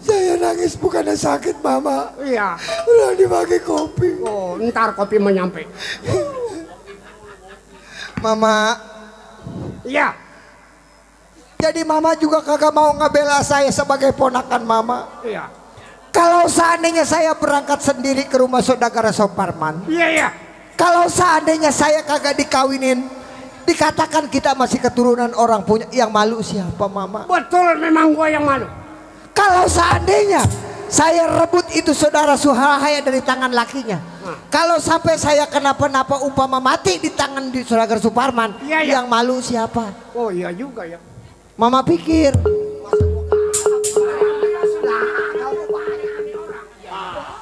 Saya nangis bukannya sakit mama. Iya. Udah dipakai kopi. Oh, ntar kopi menyampe. Mama. Iya. Jadi mama juga kagak mau ngebela saya sebagai ponakan mama. Iya. Kalau seandainya saya berangkat sendiri ke rumah saudara Soparman. Iya. Kalau seandainya saya kagak dikawinin, dikatakan kita masih keturunan orang punya. Yang malu siapa, Mama? Betul, memang gua yang malu. Kalau seandainya saya rebut itu saudara Suhahaya dari tangan lakinya, kalau sampai saya kenapa-napa umpama mati di tangan di Suragar Suparman, yang malu siapa? Oh iya juga ya. Mama pikir.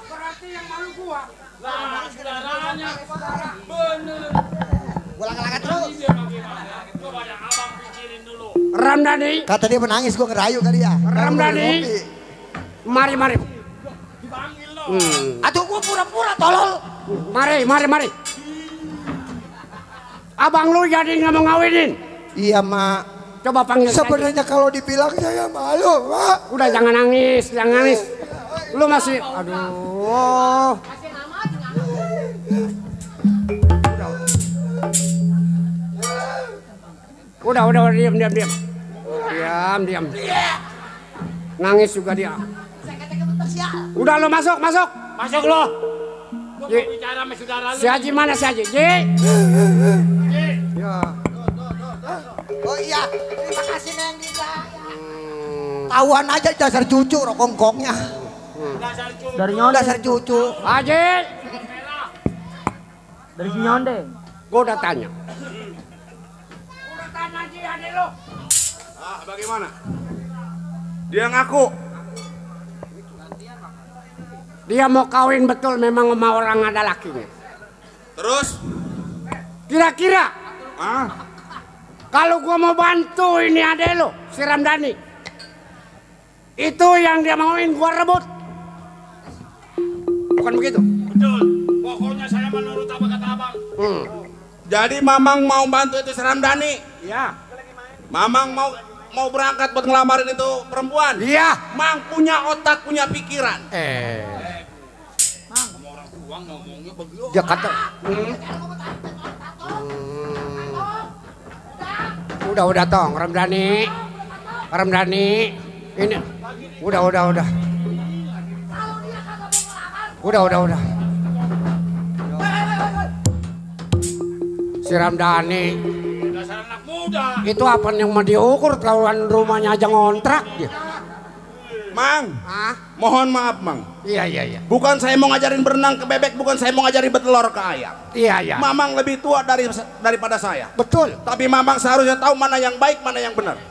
Berarti yang malu gua. Lah, saudaranya. Bener. Gua langgar terus. Coba ada abang pikirin dulu. Ramdhani. Kata dia menangis, gua ngerayu kali ya. Ramdhani. Mari. Dipanggil lo. Aduh, gua pura-pura tolol. Mari. Abang lu jadi nggak mau ngawinin? Iya, Mak. Coba panggil. Sebenarnya kalau dibilang saya malu, Mak. Udah jangan nangis. Lu masih, aduh. Udah, diam. Diam. Nangis juga dia. Udah lo masuk. Masuk lo. Gua mau bicara sama saudara lu. Si Haji mana si Haji? Ji. Ya. Oh iya, terima kasih Neng Dinda. Tahuan aja dasar cucu rokongkongnya. Dari nyonde. Dasar cucu. Haji. Dari si nyonde. Gua udah tanya. Ji, adek lo. Bagaimana? Dia ngaku. Dia mau kawin betul memang sama orang ada lakinya. Terus? Kira-kira kalau gua mau bantu ini adek lo, si Ramdhani, itu yang dia mauin gua rebut. Bukan begitu? Betul. Pokoknya saya menurut apa kata abang. Jadi Mamang mau bantu itu si Ramdhani? Iya. Mamang mau berangkat buat ngelamarin itu perempuan? Iya. Mang punya otak, punya pikiran. Mang, orang tua ngomongnya begitu. Dia kata. Udah tong, Ramdhani. Ini. Udah. Udah. Si Ramdhani. Dasar anak muda. Itu apa yang mau diukur kawan rumahnya aja ngontrak dia. Mang, mohon maaf Mang. Iya. Bukan saya mau ngajarin berenang ke bebek, bukan saya mau ngajarin betelor ke ayam. Iya. Mamang lebih tua daripada saya. Betul. Tapi Mamang seharusnya tahu mana yang baik, mana yang benar.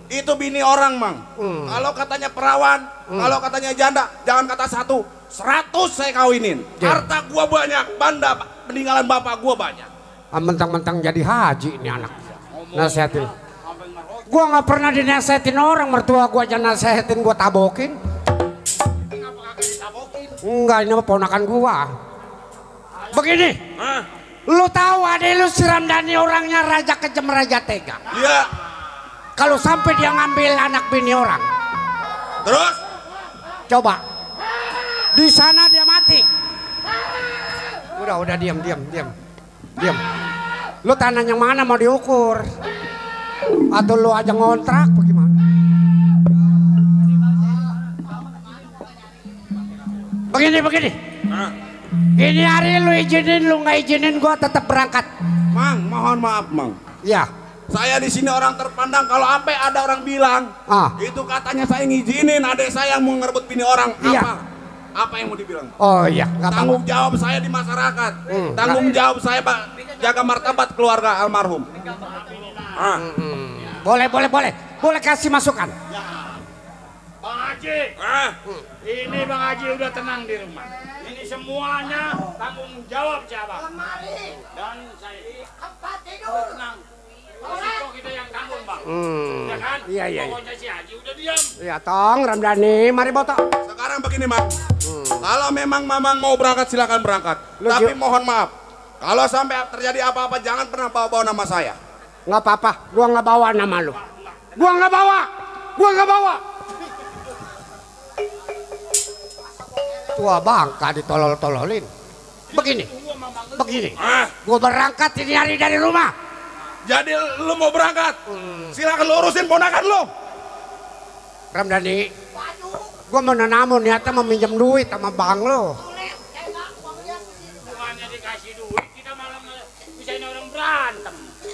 Itu bini orang, Mang. Kalau katanya perawan, kalau katanya janda, jangan kata 100 saya kawinin. Harta gua banyak, banda peninggalan bapak gua banyak. Mentang-mentang jadi haji nih anak. Nasihatin. Gua nggak pernah dinasihatin orang, mertua gua aja nasihatin gua tabokin. Enggak, ini ponakan gua. Begini. Lu tahu adek lu si Ramdhani orangnya raja kejam, raja tega. Iya. Kalau sampai dia ngambil anak bini orang. Terus? Coba. Di sana dia mati. Udah diam. Lu tanah yang mana mau diukur? Atau lu aja ngontrak bagaimana? Begini. Ini hari lu izinin, lu nggak izinin gua tetap berangkat. Mang, mohon maaf Mang. Ya. Saya di sini orang terpandang, kalau sampai ada orang bilang itu katanya saya ngizinin adik saya mau ngerebut bini orang. Iya. Apa yang mau dibilang? Oh iya. Tanggung jawab saya di masyarakat. Tanggung jawab saya jaga martabat keluarga almarhum. Boleh kasih masukan. Bang Haji, ini Bang Haji udah tenang di rumah. Ini semuanya tanggung jawab siapa? Dan saya tenang. Risiko kita yang tanggung Bang. Ya kan? Iya. Pokoknya si Haji udah diam. Iya tong, Ramdhani, mari boto. Sekarang begini Mang. Kalau memang Mamang mau berangkat silakan berangkat. Tapi mohon maaf, kalau sampai terjadi apa-apa jangan pernah bawa-bawa nama saya. Nggak apa-apa, gua nggak bawa nama lu. Gua nggak bawa. Tua bangka ditolol-tololin. Begini. Gua berangkat ini hari dari rumah. Jadi lu mau berangkat? Silakan lu urusin ponakan lu. Ramdhani, gua mau nanamun niatnya mau minjem duit sama bang lo.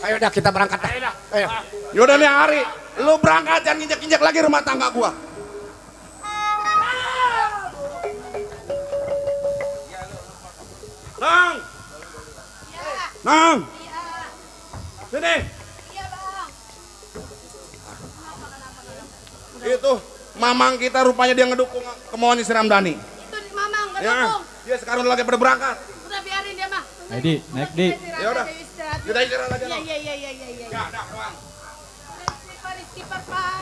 Ayo dah kita berangkat dah. Ayo. Yaudah nih Ari, lu berangkat jangan injek-injek lagi rumah tangga gua. Nang. Nang. Sini. Itu mamang kita rupanya dia ngedukung kemauan si Ramdhani. Itu mamang ngedukung. Ya, dia sekarang lagi pada berangkat. Udah biarin dia mah. Di, naik di. Ya udah. Kita istirahat aja. Iya. Ya, dah, pulang. Skipper, Pak.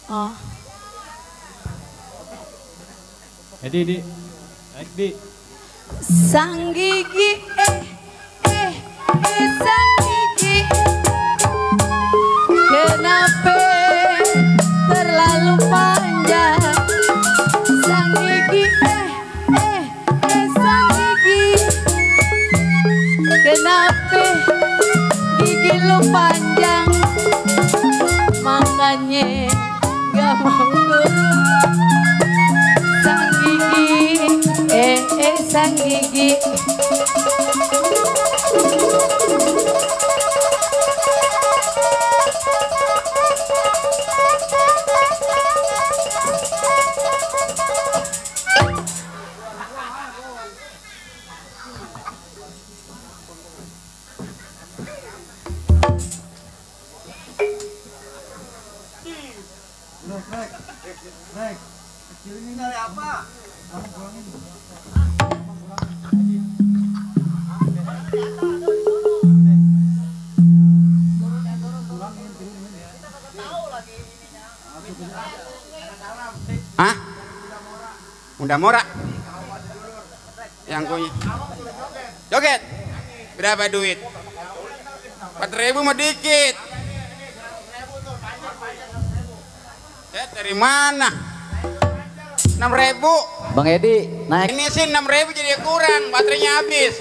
Oh. Di, naik di. Sang gigi, sang gigi, kenapa terlalu panjang? Sang gigi, sang gigi, kenapa gigi lu panjang? Makanya gak mau turun. Sang gigi, sang gigi. Hah? Udah Mora? Yang punya. Joget. Berapa duit? 4.000 mah dikit. Dari mana? 6.000. Bang Edi naik. Ini sih 6.000 jadi kurang, baterainya habis.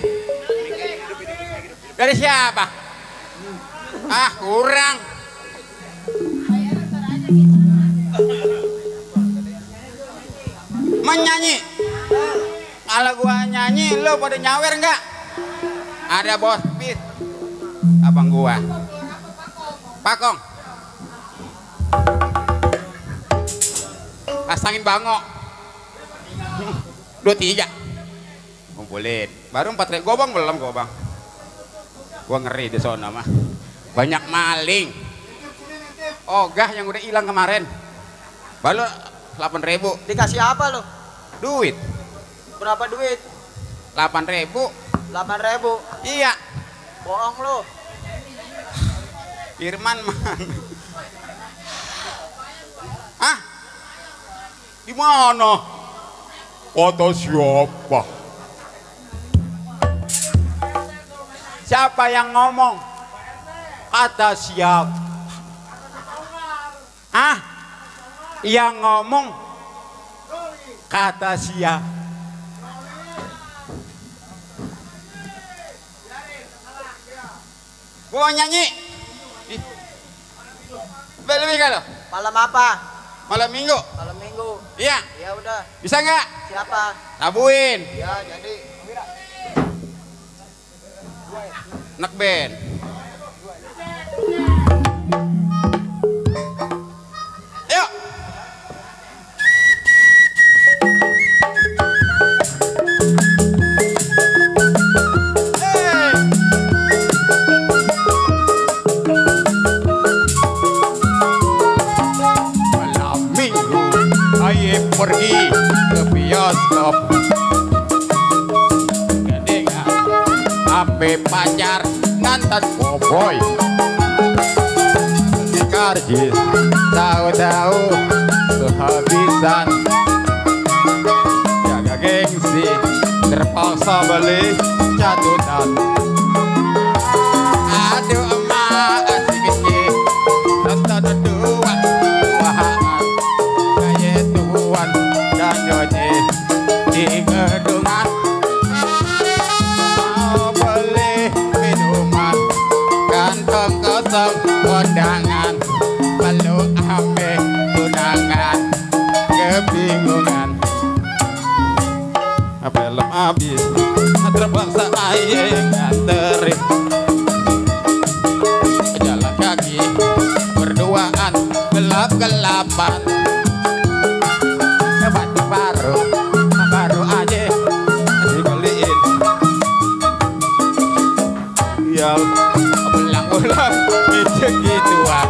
Dari siapa? Ah, kurang. Menyanyi. Kalau gua nyanyi, lo pada nyawer enggak? Ada bos bis. Abang gua. Pakong. Pasangin bangok. 23. Kumpulin. Baru 4.000. Gobang belum gobang. Gua ngeri di sana mah. Banyak maling. Ogah yang udah hilang kemarin. Baru 8.000. Dikasih apa lo? Duit. Berapa duit? 8.000. 8.000. Iya. Bohong lo. Firman man. Hah? Di mana? Kata siapa? Siapa yang ngomong? Kata siapa? Hah? Yang ngomong? Kata siapa? Gua nyanyi. Lebih kalau? Malam apa? Malam minggu. Malam minggu. Iya. Ya udah. Bisa nggak? Siapa? Tabuin. Ya jadi. Anak band. Yuk. Pergi ke bioskop gadingan sampai pacar nonton cowboy di karcis tahu-tahu kehabisan jaga gengsi terpaksa beli catatan. Aduh emak asik kecil nonton duaan dan nyonya di gedungan mau beli minuman kantong kosong kondangan lalu ambil tunangan kebingungan film habis terpaksa ayah nganterin jalan kaki berduaan gelap-gelapan baru aja dibeliin ya ulang-ulang gitu-gituan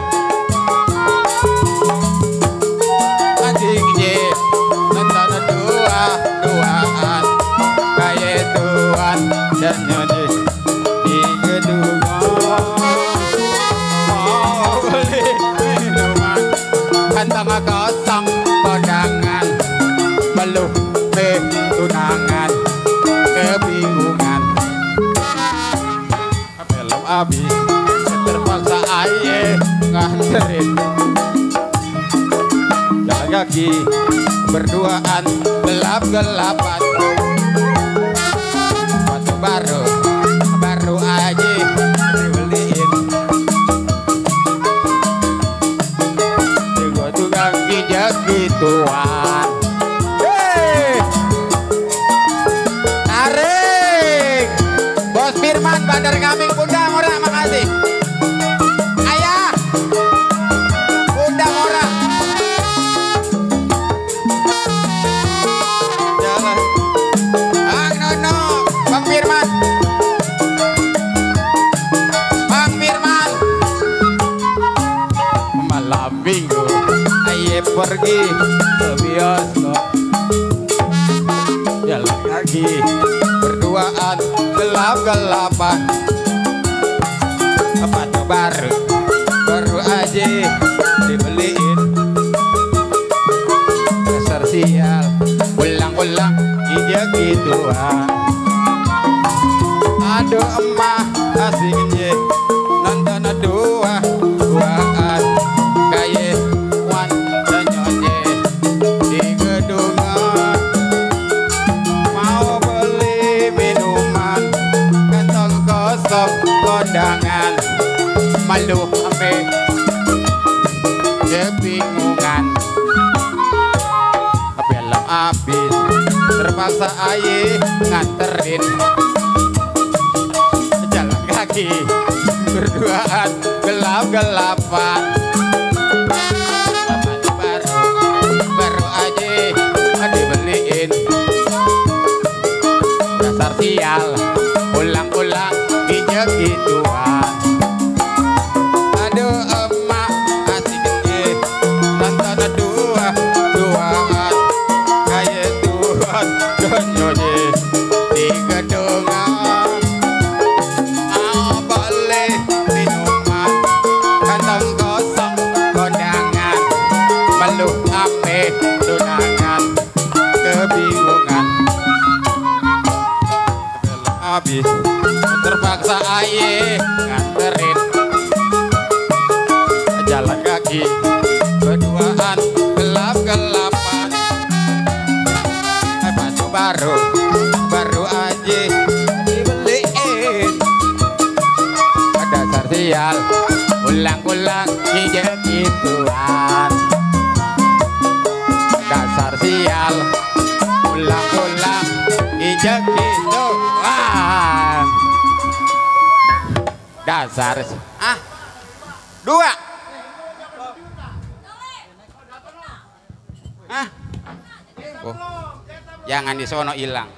adiknya nonton duaan kayak tuan dan nyanyi di gedungan mau beli minuman kantong kosong kondangan belum tunangan kebingungan film habis terpaksa ayah nganterin jalan kaki berduaan gelap-gelapan waktu baru aja dibeliin juga tukang pijat gituan. Firman Bandar Kambing Bunda Mora, makasih. Ayah Bunda Mora. Jangan. No. Bang Firman. Bang Firman. Malam minggu ayah pergi ke bioskop. Jalan kaki berduaan gelap-gelapan sepatu baru aja dibeliin dasar sial ulang-ulang ijek gituan. Aduh emak asik ye nonton duaan kaye wan senyonye di gedungan mau beli minuman kantong kosong kondangan malu ampe kebingungan film habis terpaksa aye nganterin jalan kaki berduaan gelap-gelapan baru aja dibeliin dasar sial pulang-pulang injek gituan. Aduh emak asik ye nonton duaan kayak Tuhan donyonya di gedungan mau boleh minuman kantong kosong kondangan malu ame tunangan kebingungan belum habis terpaksa aye nganterin jalan kaki berduaan gelap-gelapan baju baru aja dibeliin dasar sial pulang-pulang injek gituan. Dasar sial pulang-pulang injek gituan. Dasar dua oh, jangan di sono hilang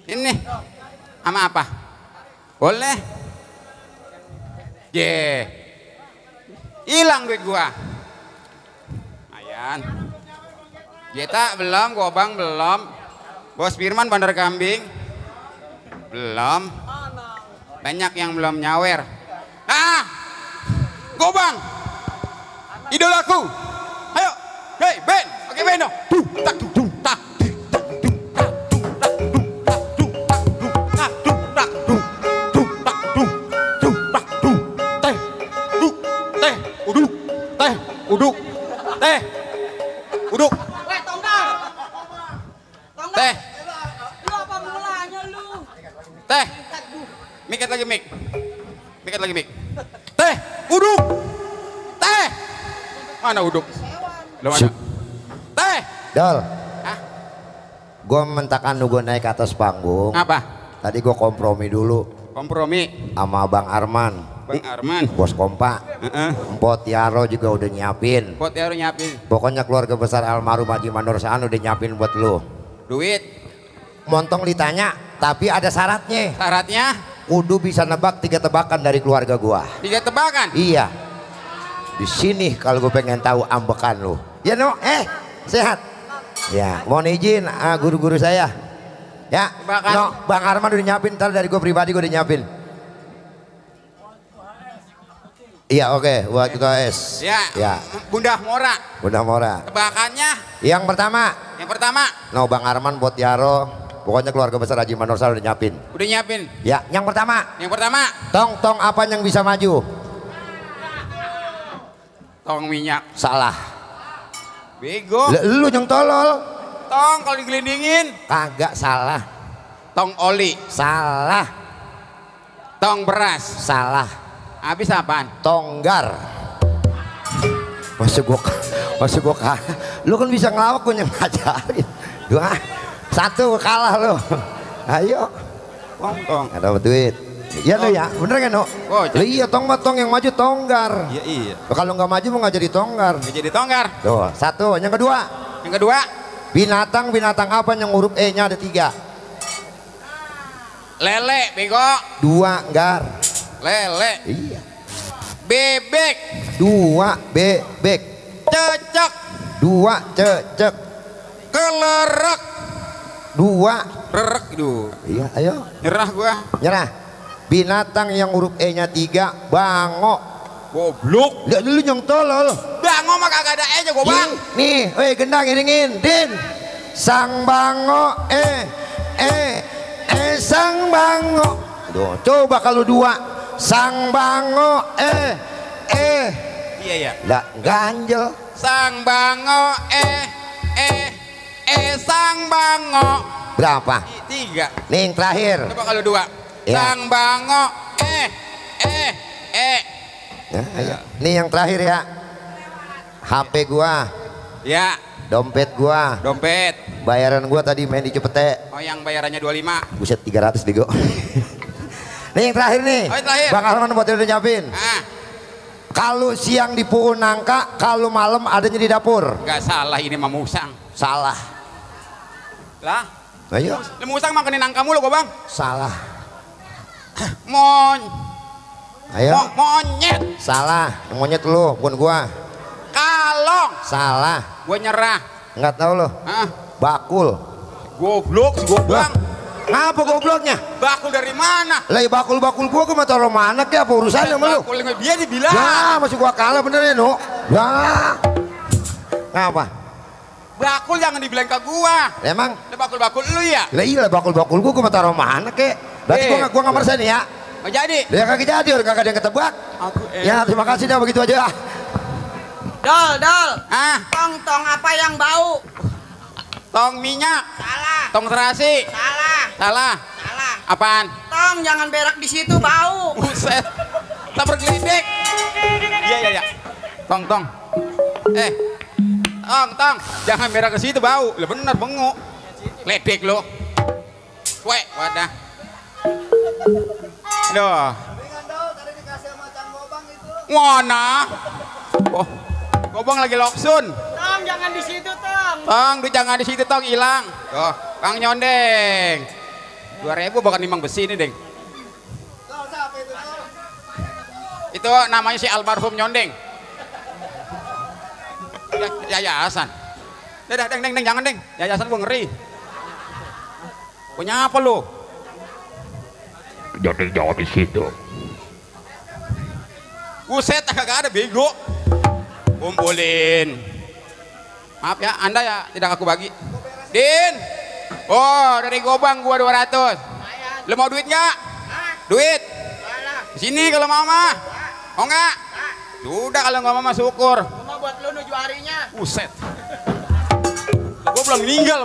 ini sama apa boleh hilang duit gua ayan Jeta belum, Gobang belum, Bos Firman Bandar Kambing belum, banyak yang belum nyawer. Gobang idolaku, ayo hei Ben, pakai Ben dong. Tak tak uduk teh lu apa mulanya lu teh miket lagi mik teh uduk teh mana uduk belum ada teh Dol gue mentakan lu gue naik ke atas panggung apa tadi gue kompromi dulu sama Bang Arman bos kompak Mpok Tiaro juga udah nyiapin pokoknya keluarga besar almarhum Haji Mandor Saan udah nyiapin buat lu duit montong ditanya tapi ada syaratnya kudu bisa nebak 3 tebakan dari keluarga gua 3 tebakan? Iya di sini kalau gue pengen tahu ambekan lu ya no sehat ya mohon izin guru-guru saya ya no Bang Arman udah nyiapin ntar dari gue pribadi gue udah nyiapin. Iya oke, buat ketua S. Ya. Bunda Mora. Tebakannya? Yang pertama. No Bang Arman buat Tiaro, pokoknya keluarga besar Haji Mandor Saan udah nyiapin. Ya, yang pertama. Tong apa yang bisa maju? Tong minyak. Salah. Bego. Lu yang tolol. Tong kalau digelindingin. Kagak salah. Tong oli. Salah. Tong beras. Salah. Habis apaan? Tonggar. Masuk gua lu kan bisa ngelawak gue yang ngajarin. 2, 1 kalah lu. Ayo. Tong. Ada duit. Iya lu ya, bener kan no? Iya tong yang maju tonggar. Iya. Kalau nggak maju mau nggak jadi tonggar. Tuh 1. Yang kedua. Binatang apa yang huruf E-nya ada 3? Lele, bego. 2 Gar. Lele. Iya. Bebek. 2 bebek. Cecek. 2 cecek. Kelerek. 2 rerek. Iya ayo. Nyerah. Binatang yang huruf E-nya 3 bango. Goblok. Lihat dulu yang tolol. Bango bango mah kagak ada aja gobang. Nih, weh gendang iringin, Din. Sang bango, sang bango. Duh, coba kalau dua. Sang bango, Iya ya. Lah ganjel. Sang bango, sang bango. Berapa? 3. Nih yang terakhir. Coba kalau 2. Ya. Sang bango, Ya, ayo. Nih yang terakhir ya. HP gua. Ya. Dompet gua. Dompet. Bayaran gua tadi main di Cepete. Oh yang bayarannya 25. Buset 300 bego. Nih yang terakhir nih. Oh yang terakhir. Bang Arman buat udah nyapin. Kalau siang di Puun Nangka, kalau malam adanya di dapur. Gak salah ini mah musang. Salah. Lah? Ayo. Musang makan nangka mulu gua bang. Salah. Ayo. Monyet. Salah. Yang monyet lu, bukan gua. Kalong. Salah. Gua nyerah. Nggak tahu lo. Bakul. Goblok si gobang. Apa gobloknya? Bakul dari mana? Lah bakul-bakul gua mah taruh mana ke apa urusannya sama lu? Bakul dia dibilang. Ya masih gua kalah bener ya no. Ya. Ngapa? Bakul jangan dibilang ke gua. Emang? Bakul-bakul lu ya? Lah iya bakul-bakul gua mah taruh mana ke? Berarti gua nggak merasa nih ya. Nggak jadi? Ya kagak jadi, orang kagak ada yang ketebak. Ya terima kasih dah begitu aja. Dol. Tong apa yang bau? Tong minyak. Salah. Tong terasi. Salah. Apaan? Tong jangan berak di situ bau. Buset. Tabrak geledek. Iya. Tong. Tong. Jangan berak ke situ bau. Lah bener benguk. Ledek lo. Weh, wadah. Aduh. Wana. Oh, gobang lagi loksun. Tong jangan di situ tong. Tong, jangan di situ tong hilang. Tuh, Kang Nyondeng. 2.000 bahkan nimang besi ini, Deng. Itu namanya si almarhum Nyondeng. Yayasan. Deng, jangan, Deng. Yayasan gua ngeri. Punya apa lu? Nyondeng jawab di situ. Buset, kagak ada bego. Kumpulin. Maaf ya, Anda ya tidak aku bagi. Din. Oh, dari gobang gua 200. Lu mau duit nggak? Duit. Sini kalau mau mah. Oh enggak? Sudah kalau nggak mau syukur. Cuma buat lu nuju harinya. Buset. Gua belum meninggal.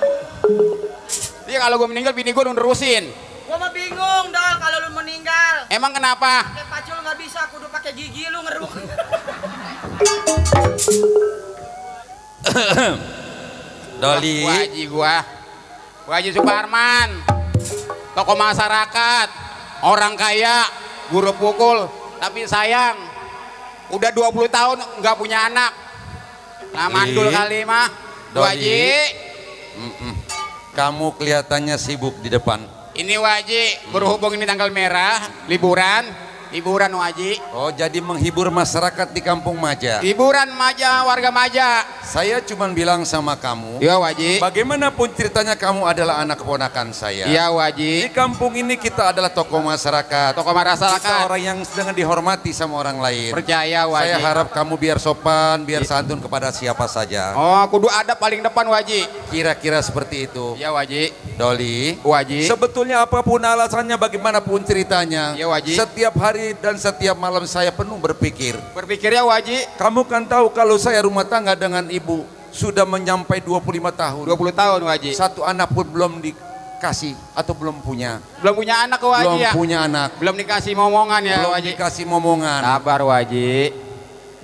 Dia kalau gua meninggal bini gua nerusin. Gua mah bingung Dol kalau lu meninggal. Emang kenapa? Pakai pacul nggak bisa, kudu pakai gigi lu ngeruk. Doli. Gua Haji Suparman, tokoh masyarakat, orang kaya, guru pukul, tapi sayang, udah 20 tahun nggak punya anak. Nah mandul kali mah, Haji. Kamu kelihatannya sibuk di depan. Ini Haji, berhubung ini tanggal merah, liburan Haji. Oh jadi menghibur masyarakat di Kampung Maja. Hiburan Maja, warga Maja. Saya cuma bilang sama kamu. Iya Haji. Bagaimanapun ceritanya kamu adalah anak keponakan saya. Iya Haji. Di kampung ini kita adalah tokoh masyarakat. Tokoh masyarakat. Kita orang yang sedang dihormati sama orang lain. Percaya Haji. Saya harap kamu biar sopan, biar santun kepada siapa saja. Oh kudu ada paling depan Haji. Kira-kira seperti itu. Iya Haji. Doli. Haji. Sebetulnya apapun alasannya, bagaimanapun ceritanya. Iya Haji. Setiap hari dan setiap malam saya penuh berpikir. Berpikir ya Haji. Kamu kan tahu kalau saya rumah tangga dengan ibu sudah menyampai 25 tahun. 20 tahun Haji. Satu anak pun belum dikasih atau belum punya. Belum punya anak Haji belum ya? Punya anak. Belum dikasih momongan ya belum Haji. Dikasih momongan. Sabar Haji.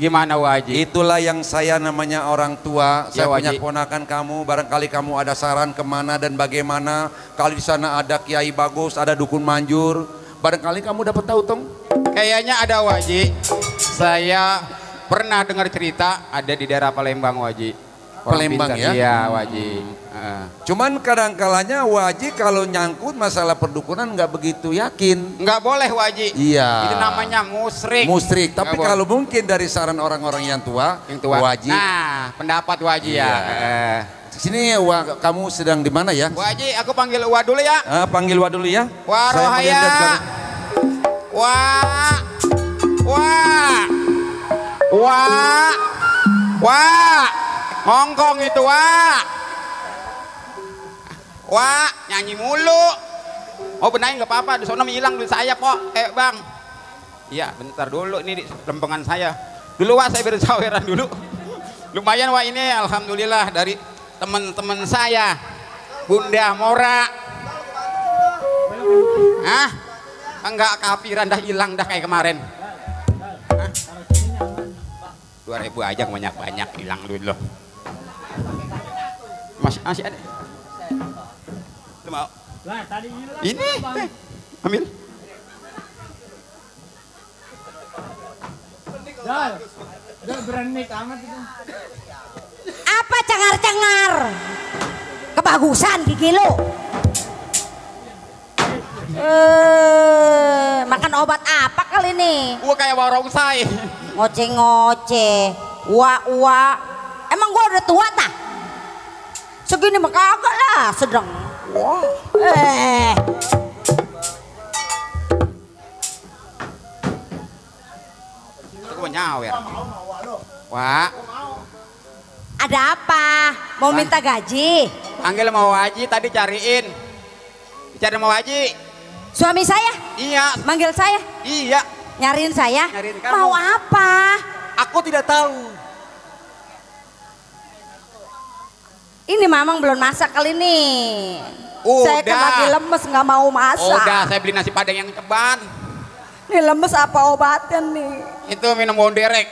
Gimana Haji? Itulah yang saya namanya orang tua. Ya, saya punya Haji. keponakan kamu. Barangkali kamu ada saran kemana dan bagaimana. Kalau di sana ada kiai bagus, ada dukun manjur. Barangkali kamu dapat tahu Tong. Kayaknya ada Haji. Saya pernah dengar cerita ada di daerah Palembang Haji. Palembang ya? Iya Haji. Cuman kadang-kalanya Haji kalau nyangkut masalah perdukunan nggak begitu yakin. Nggak boleh Haji. Iya. Itu namanya musrik. Musrik. Tapi Nggak kalau mungkin dari saran orang-orang yang tua, Haji. Nah, pendapat Haji ya. Sini kamu sedang di mana ya? Haji, aku panggil Wah dulu ya. Panggil Wah dulu ya. Wah Rohaya. Wah. Wah, ngongkong itu wah. Wah, nyanyi mulu. Oh benain nggak apa-apa, di sana hilang duit saya kok. Bang. Iya, bentar dulu ini di lempengan saya. Dulu wah saya bersaweran dulu. Lumayan wah ini alhamdulillah dari teman-teman saya. Bunda Mora. Hah? Enggak kafiran dah hilang dah kayak kemarin. 2.000 aja banyak-banyak hilang duit lo. Masih ada. Lu mau? Ini, ambil. Udah berani amat itu. Apa cengar-cengar? Kebagusan gigi lo. Makan obat apa kali ini? Gua kayak barongsai. Ngoceh-ngoceh. Wah. Emang gua udah tua tah? Segini mah kagak lah, sedang. Wah. Gua nyawer. Wah. Ada apa? Mau minta gaji? Panggil mau Haji tadi cariin. Cari mau Haji. Suami saya? Iya. Manggil saya? Iya. Nyariin saya? Nyariin kamu. Mau apa? Aku tidak tahu. Ini Mamang belum masak kali ini. Saya kan lagi lemes nggak mau masak. Udah, saya beli nasi padang yang ceban. Ini lemes apa obatnya nih? Itu minum bonderek.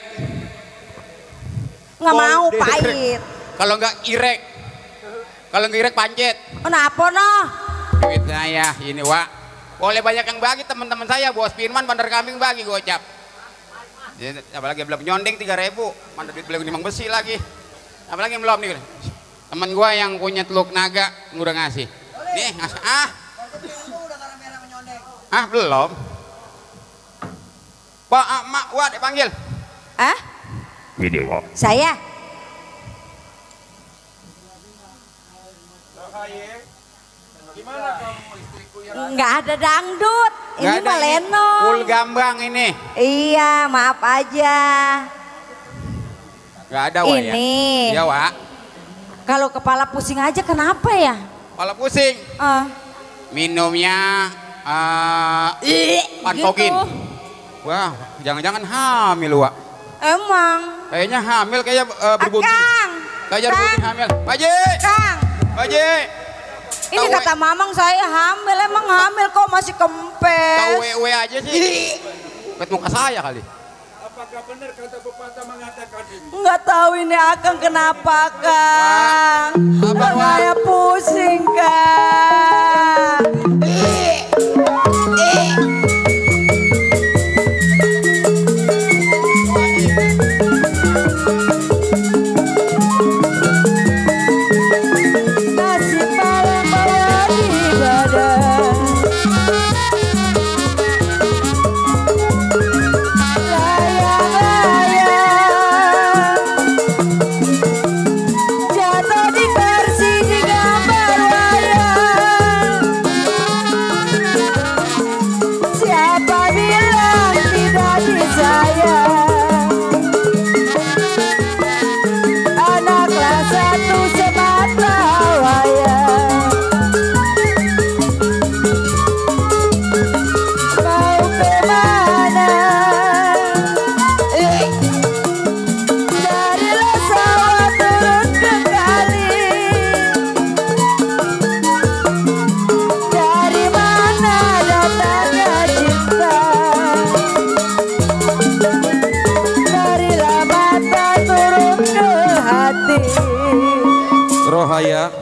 Nggak mau, pahit. Kalau nggak irek. Kalau nggak irek pancet. Kenapa noh? Duit saya ini Wak. Boleh banyak yang bagi teman-teman saya. Bos Firman Bandar Kambing bagi gocap. Apalagi belum nyondeng 3.000. Mana duit beli nimang besi lagi. Apalagi yang belum nih. Temen gua yang punya Teluk Naga udah ngasih. Nih ngasih belum. Pak Mak Wah dipanggil. Gini kok. Saya. Nggak ada dangdut. Ini mah lenong. Full gambang ini. Iya, maaf aja. Nggak ada Wak ya. Ini. Iya Wak. Kalau kepala pusing aja kenapa ya? Kepala pusing? Minumnya Pantogin. Gitu. Wah, jangan-jangan hamil Wak. Emang? Kayaknya hamil, kayak berbunyi. Kang. Kayak berbunyi hamil. Baji. Kang. Baji. Ini kata Mamang saya hamil, emang hamil kok masih kempes. Tahu wewe aja sih. Lihat muka saya kali. Apakah benar kata pepatah mengatakan ini? Enggak tahu ini Akang kenapa Kang. Saya pusing Kang.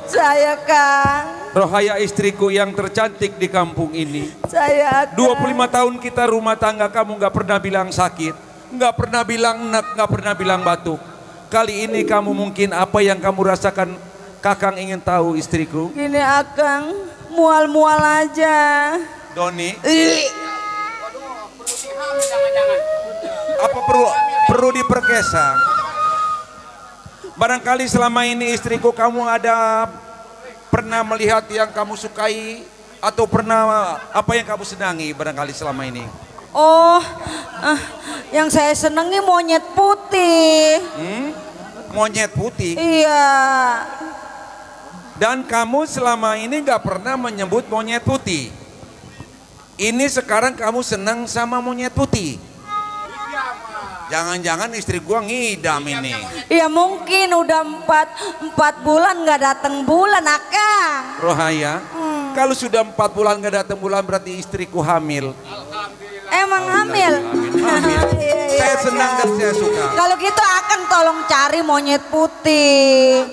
Saya Kang. Rohaya istriku yang tercantik di kampung ini. Saya Kang. 25 tahun kita rumah tangga, kamu gak pernah bilang sakit, gak pernah bilang enak, gak pernah bilang batuk. Kali ini kamu mungkin apa yang kamu rasakan, Kakang ingin tahu istriku. Gini Akang, mual-mual aja. Doni. Apa perlu diperkesa? Barangkali selama ini istriku kamu ada pernah melihat yang kamu sukai atau pernah apa yang kamu senangi barangkali selama ini? Oh, yang saya senangi monyet putih. monyet putih. Iya. Dan kamu selama ini nggak pernah menyebut monyet putih. Ini sekarang kamu senang sama monyet putih. Jangan-jangan istri gua ngidam ini. Ya mungkin udah 4 bulan nggak datang bulan, Akang. Rohaya, kalau sudah 4 bulan nggak datang bulan berarti istriku hamil. Emang hamil? Hamil. Saya senang dan saya suka. Kalau gitu Akang tolong cari monyet putih.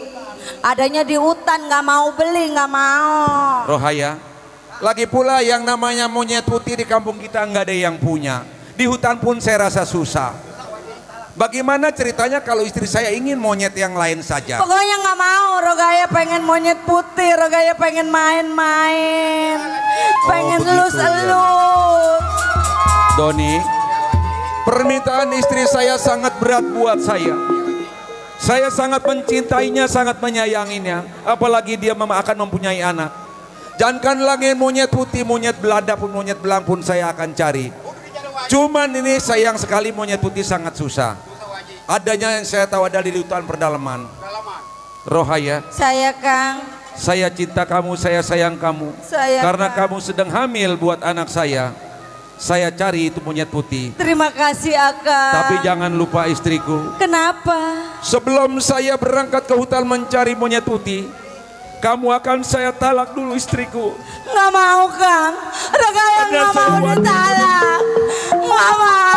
Adanya di hutan, nggak mau beli, nggak mau. Rohaya, lagi pula yang namanya monyet putih di kampung kita nggak ada yang punya. Di hutan pun saya rasa susah. Bagaimana ceritanya kalau istri saya ingin monyet yang lain saja? Pokoknya nggak mau, Rogaya pengen monyet putih, Rogaya pengen main-main, pengen elus-elus. Doni, permintaan istri saya sangat berat buat saya. Saya sangat mencintainya, sangat menyayanginya. Apalagi dia akan mempunyai anak. Jangankan lagi monyet putih, monyet belanda pun, monyet belang pun saya akan cari. Cuman ini sayang sekali monyet putih sangat susah. Adanya yang saya tahu ada di hutan pedalaman. Rohaya. Saya Kang. Saya cinta kamu, saya sayang kamu. Karena kamu sedang hamil buat anak saya. Saya cari itu monyet putih. Terima kasih Akang. Tapi jangan lupa istriku. Kenapa? Sebelum saya berangkat ke hutan mencari monyet putih, kamu akan saya talak dulu istriku. Nggak mau Kang. Rogaya nggak mau ditalak. Nggak mau.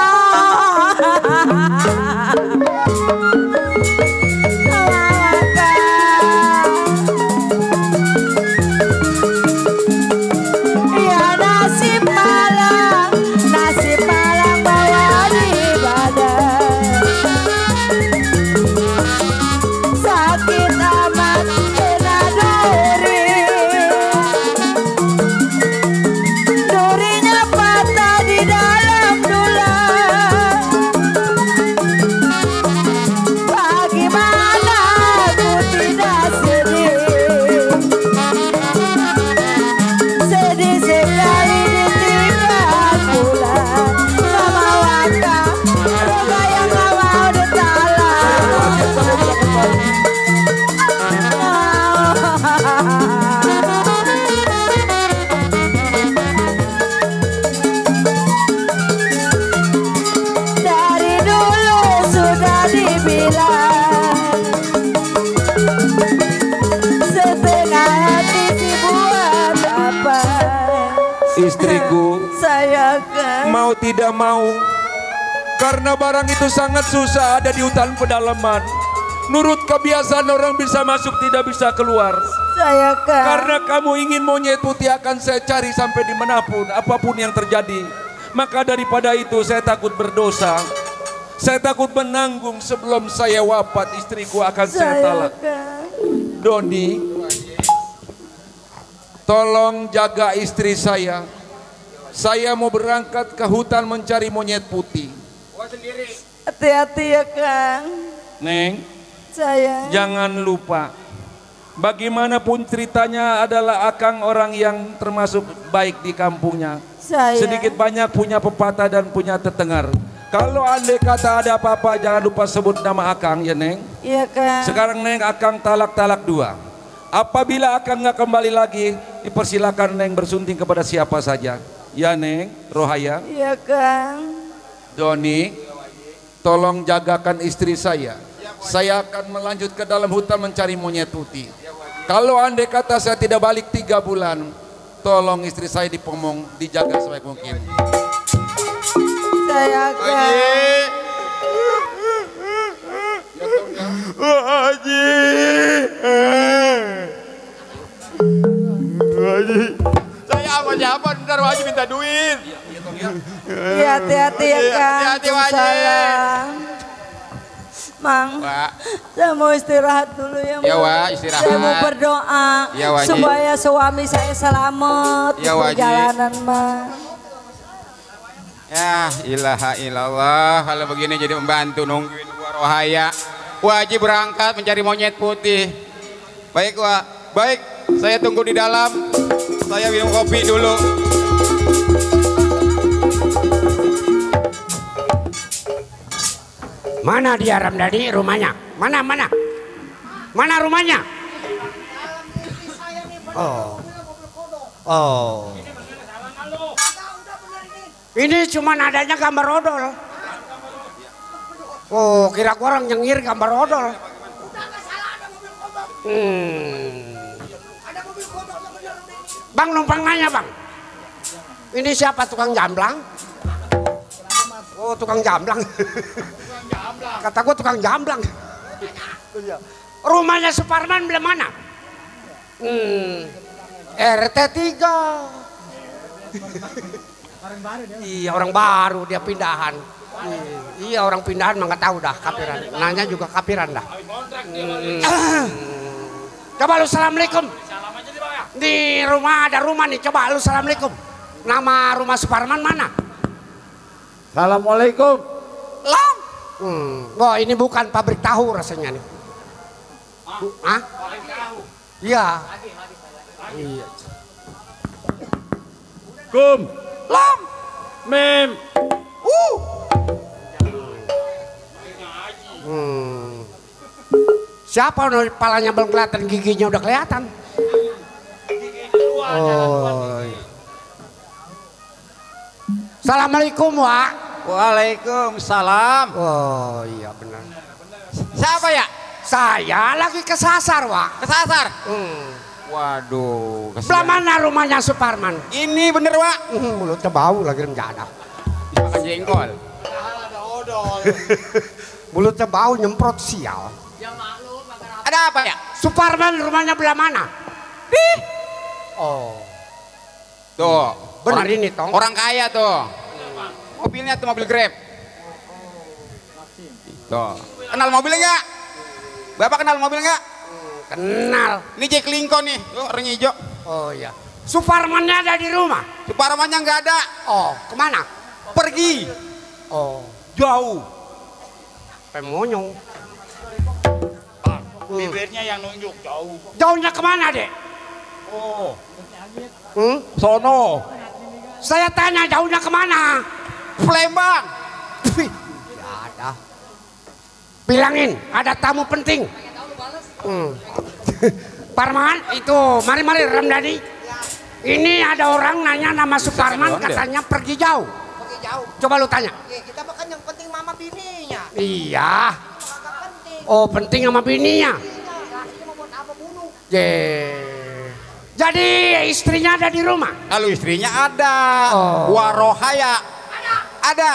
Istriku, saya Kang. Mau tidak mau, karena barang itu sangat susah ada di hutan pedalaman. Nurut kebiasaan orang bisa masuk tidak bisa keluar. Saya Kang. Karena kamu ingin monyet putih akan saya cari sampai dimanapun, apapun yang terjadi. Maka daripada itu saya takut berdosa. Saya takut menanggung sebelum saya wafat istriku akan saya talak. Doni, tolong jaga istri saya. Saya mau berangkat ke hutan mencari monyet putih. Hati-hati ya Kang. Neng, saya. Jangan lupa, bagaimanapun ceritanya adalah Akang orang yang termasuk baik di kampungnya. Saya. Sedikit banyak punya pepatah dan punya tetengar. Kalau andai kata ada apa-apa jangan lupa sebut nama Akang ya Neng. Iya Kang. Sekarang Neng Akang talak 2. Apabila Akang nggak kembali lagi, dipersilakan Neng bersunting kepada siapa saja. Ya Neng, Rohaya. Iya Kang. Doni, tolong jagakan istri saya. Saya akan melanjut ke dalam hutan mencari monyet putih. Kalau andai kata saya tidak balik 3 bulan, tolong istri saya dipomong, dijaga sebaik mungkin. Saya Kang. Haji. Haji. Saya sama siapa? Bentar Haji minta duit. Iya hati-hati ya Kang. Hati-hati Haji. Mang, saya mau istirahat dulu ya. Ya Wak, istirahat. Saya mau berdoa ya, supaya suami saya selamat ya, di perjalanan Mang. Ya ilaha illallah, kalau begini jadi membantu nungguin gua Rohaya. Wajib berangkat mencari monyet putih. Baik Wak, baik, saya tunggu di dalam. Saya minum kopi dulu. Mana dia Ramdhani rumahnya? Mana? Mana rumahnya? Oh. Ini cuma adanya gambar odol. Oh, kira gua orang nyengir gambar odol. Bang, numpang nanya bang. Ini siapa tukang jamblang? Oh, tukang jamblang. Kata gua tukang jamblang. Rumahnya Suparman belah mana? RT 3. Iya, orang baru dia pindahan. Iya, orang pindahan mah nggak tahu dah kapiran. Nanya juga kapiran dah. Coba lu assalamualaikum. Di rumah ada rumah nih, coba lu assalamualaikum. Nama rumah Suparman mana? Assalamualaikum. Lam. Wah, ini bukan pabrik tahu rasanya nih. Hah? Iya. Iya. Kum. Lam. Mem. Siapa nih palanya belum kelihatan, giginya udah kelihatan. Oh. Assalamualaikum, Wak. Waalaikumsalam. Oh iya benar. Siapa ya? Saya lagi kesasar, Wak. Kesasar? Waduh. Belah mana rumahnya Suparman? Ini bener, Wak. Mulutnya bau lagi nggak ada. Makan jengkol. Mulutnya bau nyemprot sial. Ada apa ya? Suparman rumahnya belah mana? Oh. Tuh. Benar ini tong. Orang kaya tuh. Mobilnya tuh mobil Grab. Tuh. Kenal mobilnya nggak? Bapak kenal mobil nggak? Kenal. Ini Jack Lincoln nih. Tuh orang hijau. Oh iya. Suparmannya ada di rumah? Suparmannya nggak ada. Oh, kemana? Pergi. Oh. Jauh. Pemonyong. Bibirnya yang nunjuk jauh. Jauhnya kemana, Dek? Oh. Sono. Saya tanya jauhnya kemana? Palembang. Ya ada. Bilangin ada tamu penting. Parman itu mari Ramdhani. Ini ada orang nanya nama Suparman katanya pergi jauh. Coba lu tanya. Kita makan yang penting mama bininya. Iya. Oh penting sama bininya. Jadi istrinya ada di rumah? Lalu istrinya ada. Oh. Warohaya. Ada.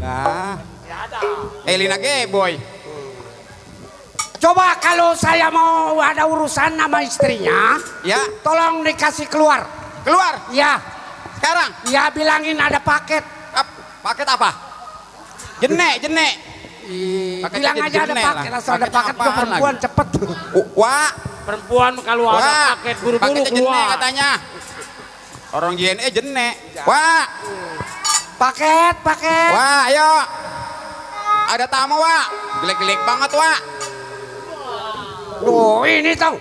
Nah. Elina Geboy. Coba kalau saya mau ada urusan sama istrinya, ya, tolong dikasih keluar. Keluar? Ya. Sekarang? Ya bilangin ada paket. Paket apa? Jenek. Bilang aja ada paket, asal ada paket ke perempuan cepet. Wah, perempuan kalau ada paket buru-buru keluar. Jenek katanya. Orang JNE jenek. Wah. Paket. Wah, ayo. Ada tamu, Wak. Gelek-gelek banget, Wak. Oh, ini tong.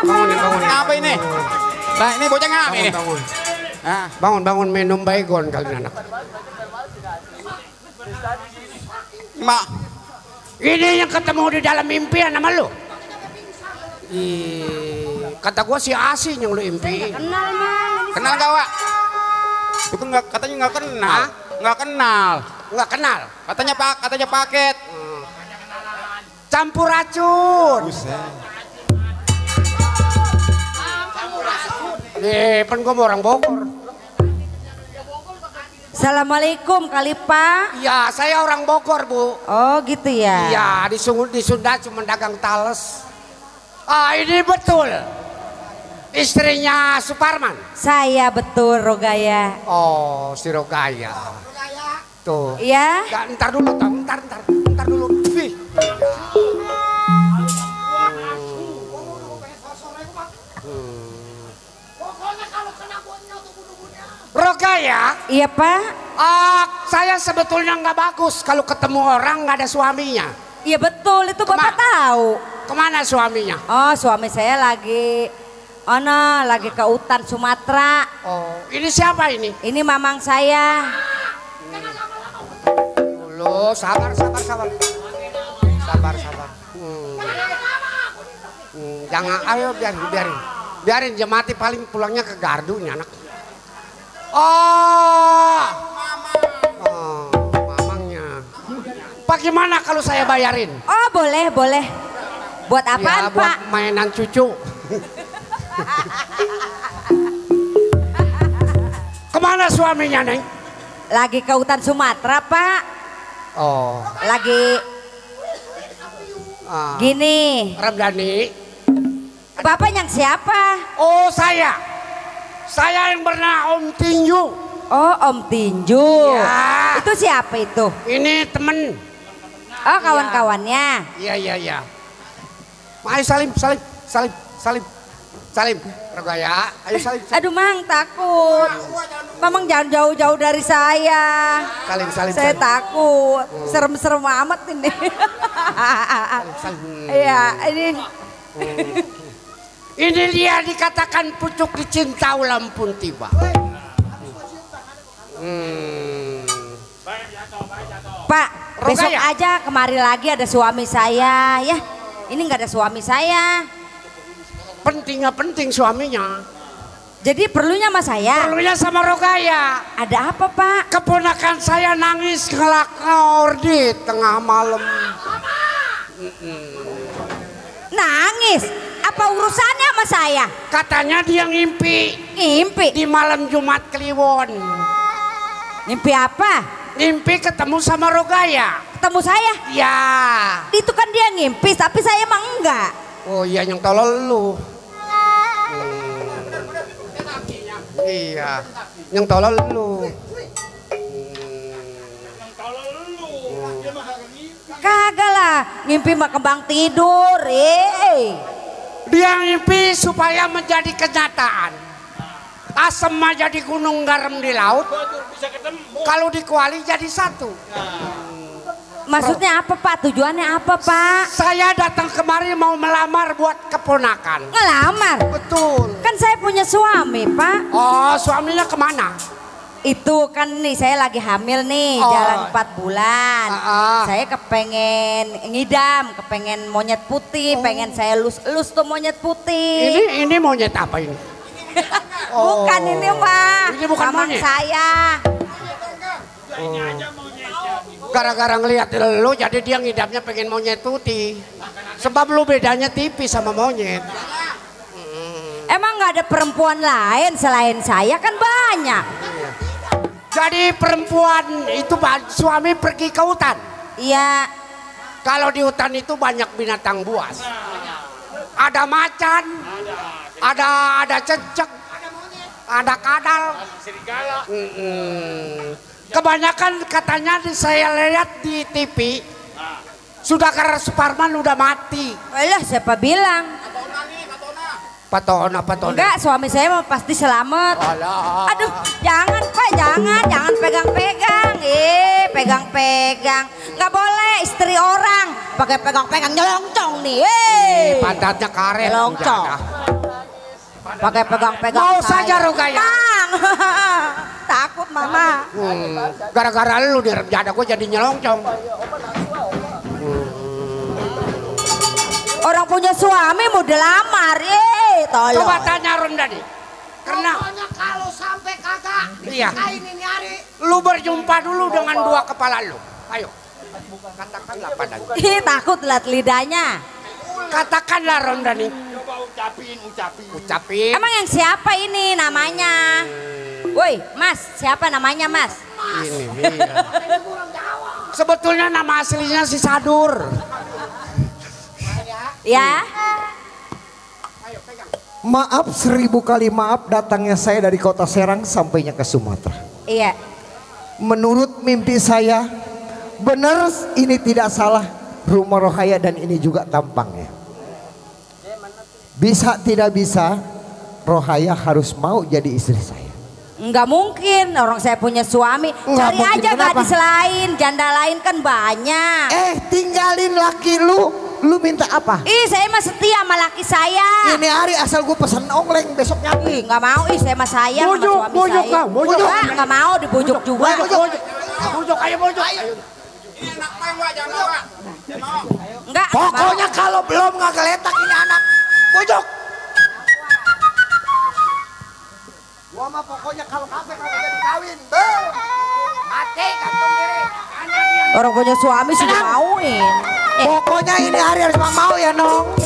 Bangun. Apa ini? Nah, ini bocah ngapa ini? Bangun minum baygon kali anak. Mak. Ini yang ketemu di dalam impian sama lu. Kata gua si Asi yang lu impiin. Kenal gak, Wak? Itu katanya nggak kenal. Nggak kenal. Katanya paket. Campur racun. Pen gua mau orang Bogor. Assalamualaikum kali Pak. Iya, saya orang Bogor, Bu. Oh, gitu ya. Iya, di Sunda cuma dagang tales. Ah, ini betul. Istrinya Suparman. Saya betul Rogaya. Oh, si Rogaya. Tuh. Iya. Ya, ntar dulu, ntar dulu. Wih. Rogaya? Iya Pak. Saya sebetulnya nggak bagus kalau ketemu orang nggak ada suaminya. Iya betul, itu Bapak tahu. Kemana suaminya? Oh, suami saya lagi Ono lagi ke hutan Sumatera. Oh, ini siapa ini? Ini mamang saya. Dulu, sabar. Jangan, ayo biarin dia mati paling pulangnya ke gardu nih anak. Oh, mamangnya. Pak gimana kalau saya bayarin? Oh boleh. Buat apaan ya, buat Pak? mainan cucu. Kemana suaminya Neng? Lagi ke hutan Sumatera Pak. Oh. Lagi gini. Ramdhani. Bapak yang siapa? Oh saya yang bernama Om Tinju. Oh Om Tinju. Ya. Itu siapa itu? Ini temen. Oh kawan-kawannya. Iya. Ayo salim. Rogaya, ayo salim. Aduh Mang takut. Mamang jangan jauh-jauh dari saya. Salim. Saya takut. Serem-serem amat ini. Iya ini. Ini dia dikatakan pucuk dicinta ulam pun tiba. Pak, besok aja kemari lagi ada suami saya ya. Ini nggak ada suami saya. Penting suaminya. Jadi perlunya sama saya? Perlunya sama Rogaya. Ada apa Pak? Keponakan saya nangis ngelakor di tengah malam. Nangis? Apa urusannya sama saya? Katanya dia ngimpi. Ngimpi? Di malam Jumat Kliwon. Ngimpi apa? Ngimpi ketemu sama Rogaya. Ketemu saya? Ya. Itu kan dia ngimpi, tapi saya emang enggak. Oh iya yang tolol lu. Iya, yang tolol lu. Kagak lah, ngimpi mah kembang tidur. Dia ngimpi supaya menjadi kenyataan. Asam mah jadi gunung garam di laut. Kalau dikuali jadi satu. Maksudnya apa Pak? Tujuannya apa Pak? Saya datang kemari mau melamar buat keponakan. Ngelamar? Betul. Kan saya punya suami Pak. Oh suaminya kemana? Itu kan nih saya lagi hamil nih, jalan 4 bulan. Saya kepengen ngidam, kepengen monyet putih, pengen saya elus tuh monyet putih. Ini monyet apa ini? Bukan ini Pak. Ini bukan monyet. Saya. Gara-gara ngeliat lu jadi dia ngidamnya pengen monyet putih. Sebab lu bedanya tipis sama monyet. Emang nggak ada perempuan lain selain saya kan banyak. Jadi perempuan itu suami pergi ke hutan. Iya. Kalau di hutan itu banyak binatang buas. Ada macan, ada cecek, ada kadal. Kebanyakan katanya saya lihat di TV Sudakar Suparman udah mati. Alah siapa bilang? Patona. Enggak, suami saya mau pasti selamat. Alah. Aduh, jangan Pak, jangan pegang-pegang. Pegang-pegang. Nggak boleh istri orang pakai pegang-pegang nyelongcong nih. Pantatnya karet. Nyelongcong. Pakai pegang-pegang. Mau saja Rogaya. Takut Mama. Gara-gara lu di Remjada gue jadi nyelongcong. Orang punya suami mau dilamar, tolong. Coba tanya Ramdhani. Karena kalau sampai kagak iya. ini hari, lu berjumpa dulu dengan dua kepala lu. Ayo. Katakanlah padanya. Takut lihat lidahnya. Katakanlah Ramdhani. Coba ucapin. Ucapin. Emang yang siapa ini namanya? Woi, Mas, siapa namanya Mas? Ini. Sebetulnya nama aslinya si Sadur. Ya. Maaf 1000 kali maaf datangnya saya dari kota Serang sampainya ke Sumatera. Iya. Menurut mimpi saya benar ini tidak salah rumah Rohaya dan ini juga tampangnya. Bisa tidak bisa Rohaya harus mau jadi istri saya. Enggak mungkin, orang saya punya suami. Cari aja gadis lain, janda lain kan banyak. Tinggalin laki lu Lu minta apa? Ih, saya mah setia sama laki saya. Ini hari asal gue pesan oleng besoknya. Ih, nggak mau. Ih, saya mah sayang sama Bujuk, suami bujuk, saya. Kang, bujuk. Nggak mau dibujuk juga. Bujuk, ayo bujuk. Enggak. Pokoknya kalau belum nggak geletak ini anak. Bujuk. Gua mah pokoknya kalau kafe kagak jadi kawin. Mati gantung diri. Orang punya suami sudah mauin. Pokoknya ini hari harus mau ya Nong.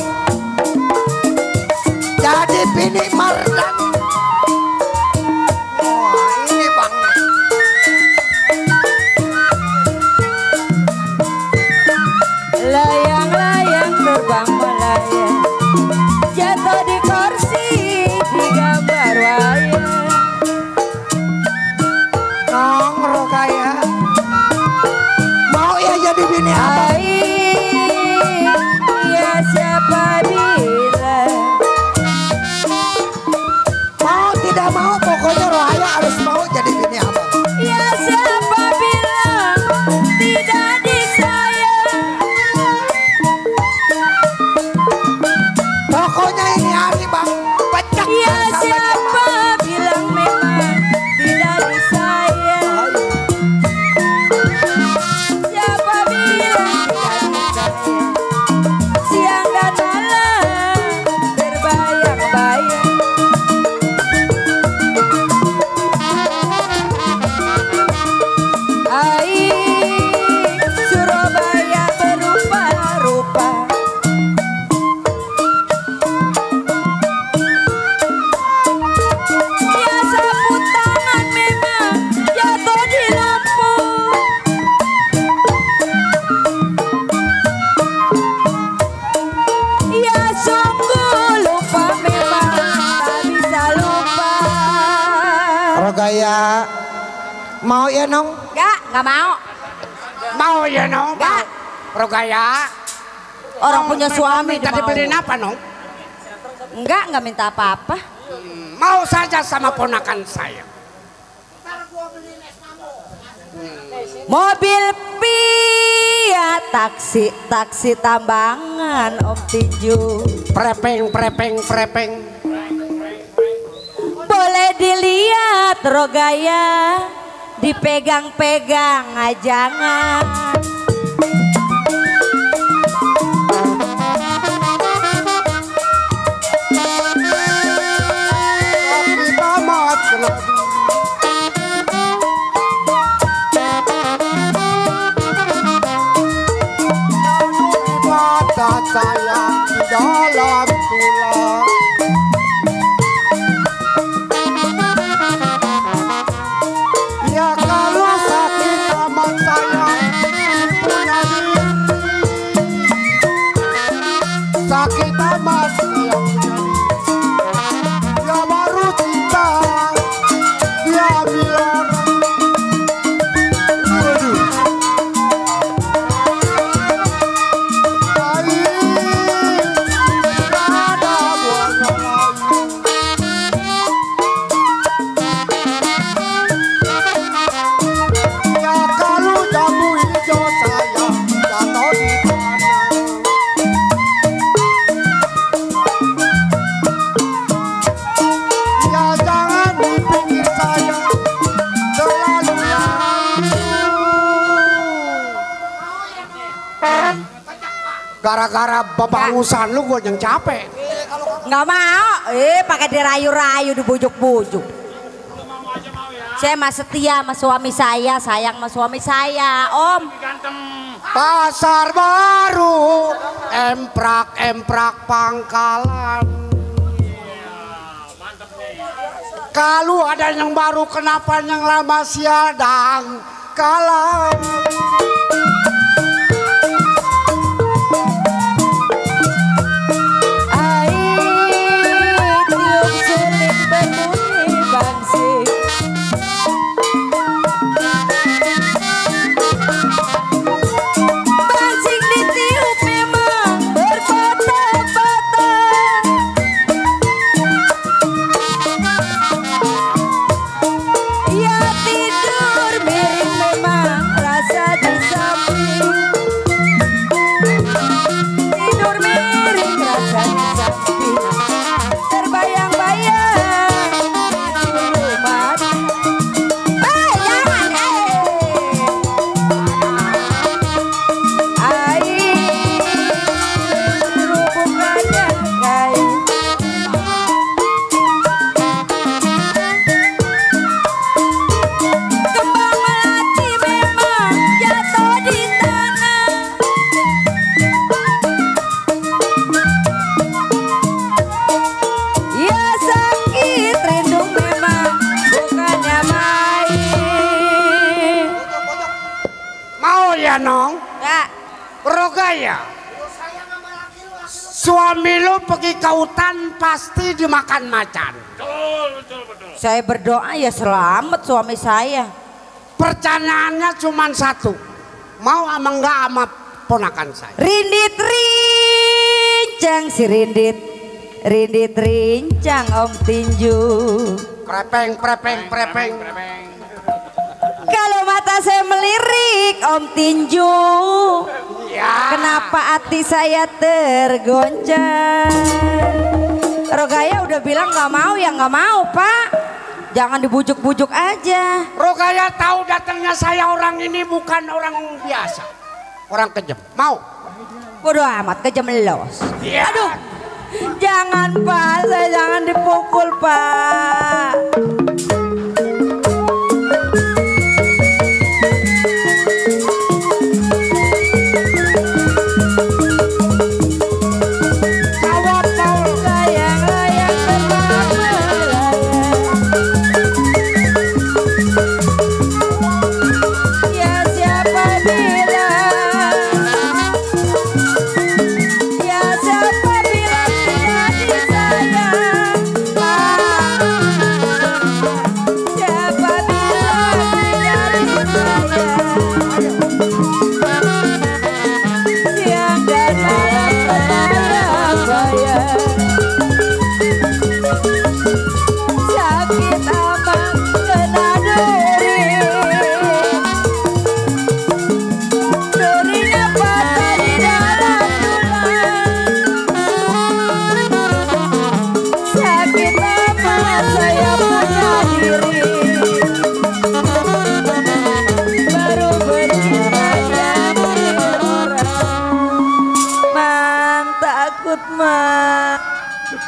Jadi bini Mardan. Wah ini bang. Layang-layang terbang melayang, jatuh di kursi di gambar wayang. Nong Rokaya. Mau ya jadi bini apa? Ya siapa bilang mau tidak mau pokoknya Rohaya harus mau jadi bini apa? ya siapa bilang tidak disayang. Pokoknya ini hari bang pecah. Ya siapa bilang memang tidak disayang. Siapa bilang tidak disayang. Siang dan malam terbayang-bayang. Surabaya berupa-rupa. Ya sapu tangan memang jatuh di lumpur. Ya sungguh lupa memang tak bisa lupa. Rogaya mau ya Nong? Nggak mau. Mau ya Nong? Nggak. Rogaya. Orang punya suami Minta dibeliin dimau. apa Nong? Nggak minta apa-apa. Mau saja sama ponakan saya. Mobil Pia, taksi tambangan Om Tinju. Prepeng. Boleh dilihat Rogaya, dipegang-pegang jangan. Mata sayang di dalam tulang. Ya kalau sakit amat sayang punya diri. Sakit amat sayang punya diri. Ya baru cinta dia bilang. Gara-gara bebangusan lu gue yang capek. Nggak mau. Pakai dirayu-rayu, dibujuk-bujuk. Saya mah setia sama suami saya, sayang sama suami saya, Om. Pasar baru, emprak pangkalan. Kalau ada yang baru, kenapa yang lama siadang kalah? Tiup suling berbunyi bangsik. Bangsik ditiup memang berpatah-patah. Ya tidur miring memang rasa disapa. saya. Suami lu pergi ke hutan pasti dimakan macan. Betul. Saya berdoa ya selamat suami saya. Pertanyaannya cuma satu. Mau ama enggak sama ponakan saya? Rindit rincang si rindit. Rindit rincang Om Tinju. Prepeng. Kalau mata saya melirik Om Tinju, ya. Kenapa hati saya tergoncang? Rogaya udah bilang nggak mau ya nggak mau Pak. Jangan dibujuk-bujuk aja. Rogaya tahu datangnya saya orang ini bukan orang biasa, orang kejam. Mau? Bodoh amat kejam los. Ya. Aduh, jangan Pak, saya jangan dipukul Pak.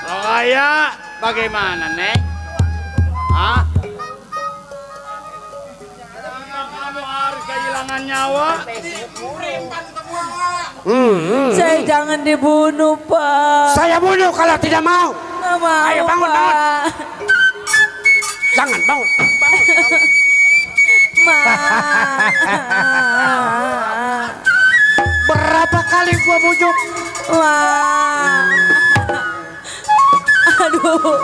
Rogaya bagaimana Neng? Hah? Kamu harus kehilangan nyawa. Saya jangan dibunuh Pak. Saya bunuh kalau tidak mau. Nggak mau. Ayo bangun, Pak. bangun. Jangan bangun. Berapa kali gua bujuk? Wah. Aduh.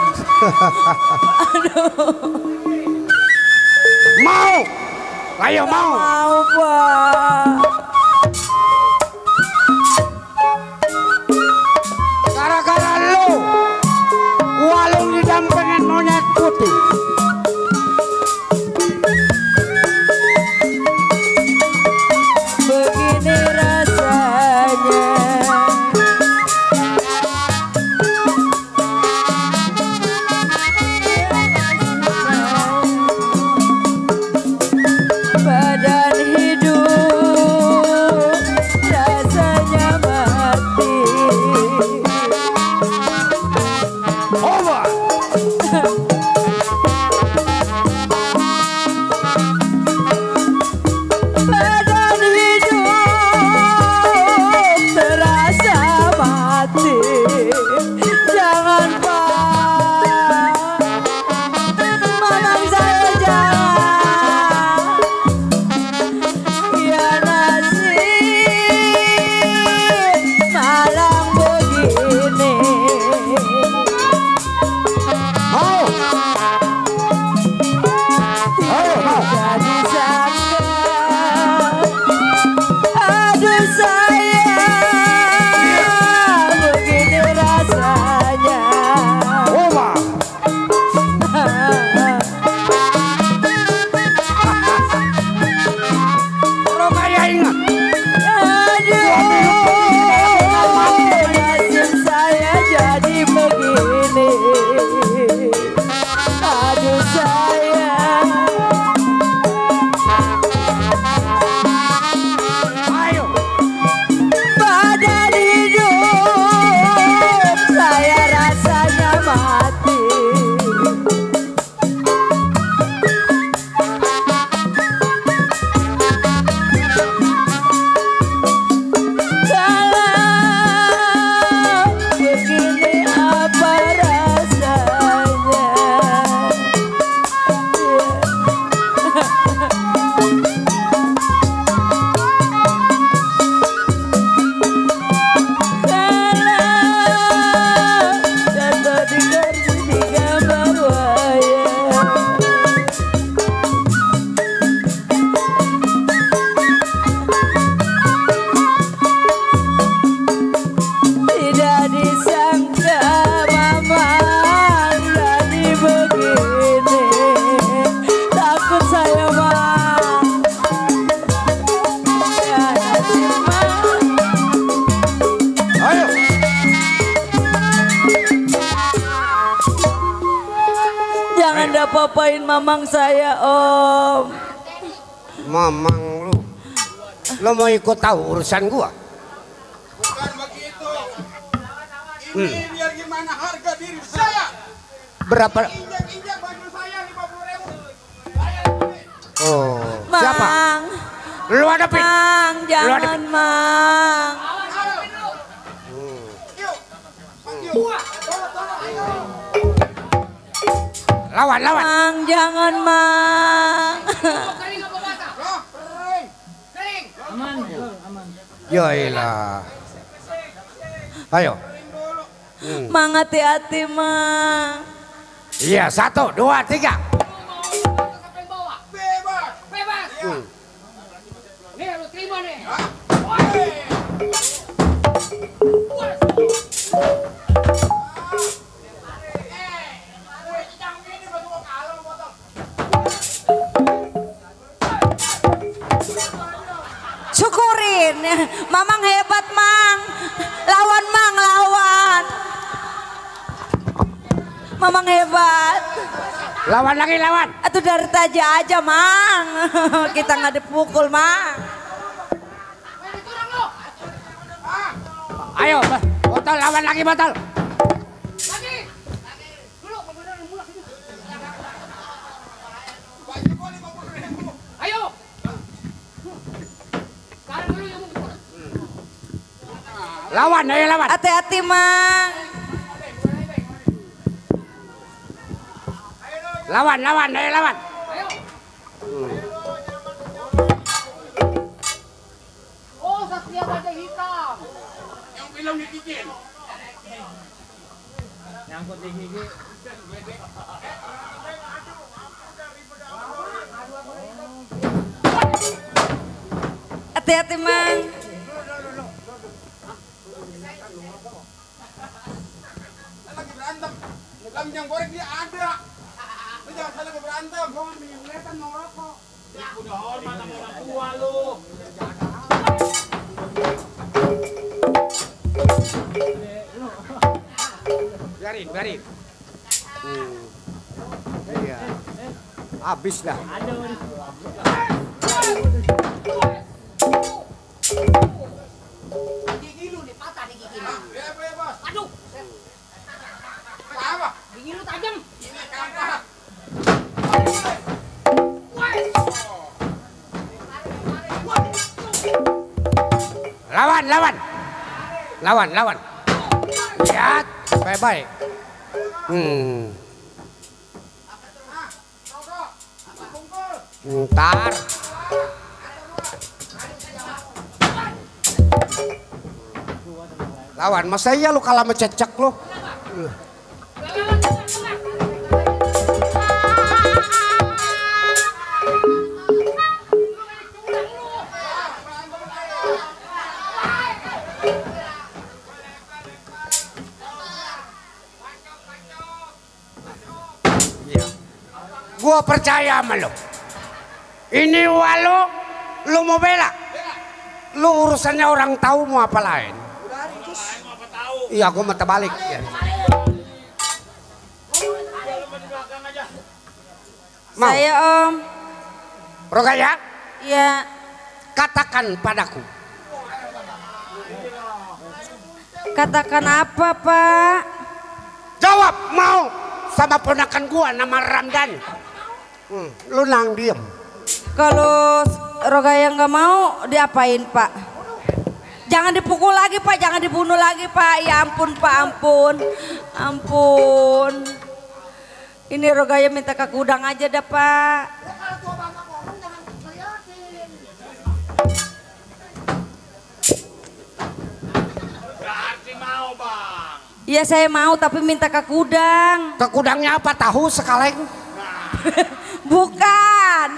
Mau? Ayo mau. Mau Pak. Gara-gara lu, walung didampingin monyet putih. Begini rasanya. Badan hidup apa-apain mamang saya, Om. Mamang lu. Lo mau ikut tahu urusan gua? Bukan begitu. Ini biar gimana harga diri saya. Berapa? Injak-injak baju saya 50.000. Oh, Mang. siapa? Lu hadapin. Mang, jangan Mang. Lawan. Mang, jangan Mang. Yailah. Ayo. Mang, hati-hati Mang. Iya, 1, 2, 3. Bebas. Nih lu terima nih. Syukurin, Mamang hebat Mang. Lawan Mang, lawan. Mamang hebat. Lawan lagi, lawan. Atuh dari taja aja Mang. Kita nggak dipukul Mang. Ayo, botol lawan lagi botol. Ayo. Lawan, ayo lawan. Hati-hati Mang. Lawan, ayo lawan. Oh, Satria Baja Hitam. Yang film digigit. Nyangkut di gigi. Hati-hati Mang. Lagi berantem. Bukan yang goreng dia ada. Lu jangan salah berantem. Gua kelihatan mau rokok. Ya udah hormat sama orang tua lu. Biarin. Iya. Habis dah. Gigi lu nih patah nih gigi lu. Ya bebas. Aduh. Apa? Gigi lu tajam. Ini kagak. Lawan. Lihat, baik-baik. Ntar. Lawan, masa iya lu kalah mececek lu? Gua percaya sama lu. Ini walu, lu mau bela. Lu urusannya orang tahu mau apa lain. Iya, gua mata balik. Ya. Mau? Saya Om. Rogaya? Iya. Katakan padaku. Katakan apa Pak? Jawab, mau sama ponakan gua nama Ramdan. Lu nang diem. Kalau Rogaya nggak mau diapain Pak? Jangan dipukul lagi Pak, jangan dibunuh lagi Pak. Ya ampun Pak, ampun. Ini Rogaya minta ke gudang aja dah Pak. Berarti mau Bang. Iya saya mau tapi minta ke gudang. Ke gudangnya apa? Tahu sekaleng? Bukan.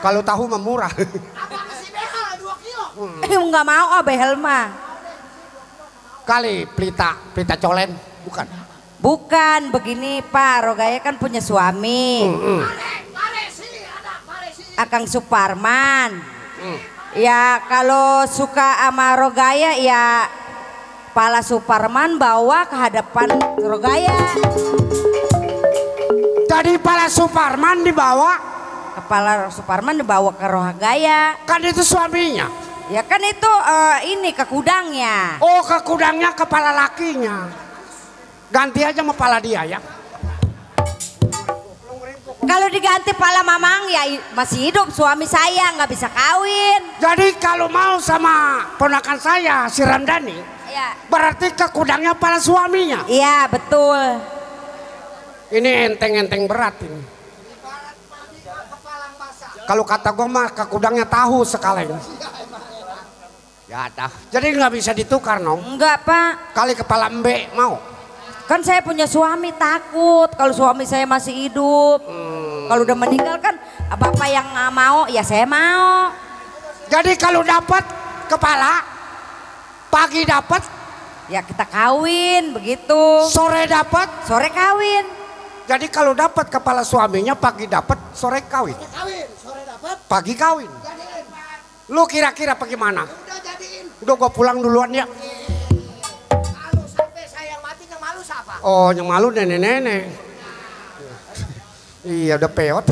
Kalau tahu mah murah. Nggak mau behel mah. Kali pelita colen, bukan? Bukan, begini Pak, Rogaya kan punya suami. Akang Suparman. Ya kalau suka sama Rogaya ya Pala Suparman bawa ke hadapan Rogaya. Jadi kepala Suparman dibawa? Kepala Suparman dibawa ke Rohagaya. Kan itu suaminya? Ya kan itu ini ke kudangnya. Oh ke kudangnya kepala lakinya. Ganti aja sama kepala dia ya. Kalau diganti pala Mamang ya masih hidup suami saya nggak bisa kawin. Jadi kalau mau sama ponakan saya si Ramdhani, ya. Berarti ke kudangnya pala suaminya. Iya betul. Ini enteng-enteng berat ini. Kalau kata gue mah ke kudangnya tahu sekalian. Ya dah. Jadi nggak bisa ditukar nong? Enggak pak. Kali kepala embe mau? Kan saya punya suami takut kalau suami saya masih hidup. Kalau udah meninggal kan bapak yang mau ya saya mau. Jadi kalau dapat kepala pagi dapat ya kita kawin begitu. Sore dapat sore kawin. Jadi kalau dapat kepala suaminya pagi dapat sore kawin. Kawin, sore dapat. Pagi kawin. Jadiin. Lu kira-kira bagaimana? Udah jadiin. Udah gua pulang duluan ya. Kalau sampai saya yang mati yang malu siapa? Oh yang malu nenek-nenek. Iya udah peot.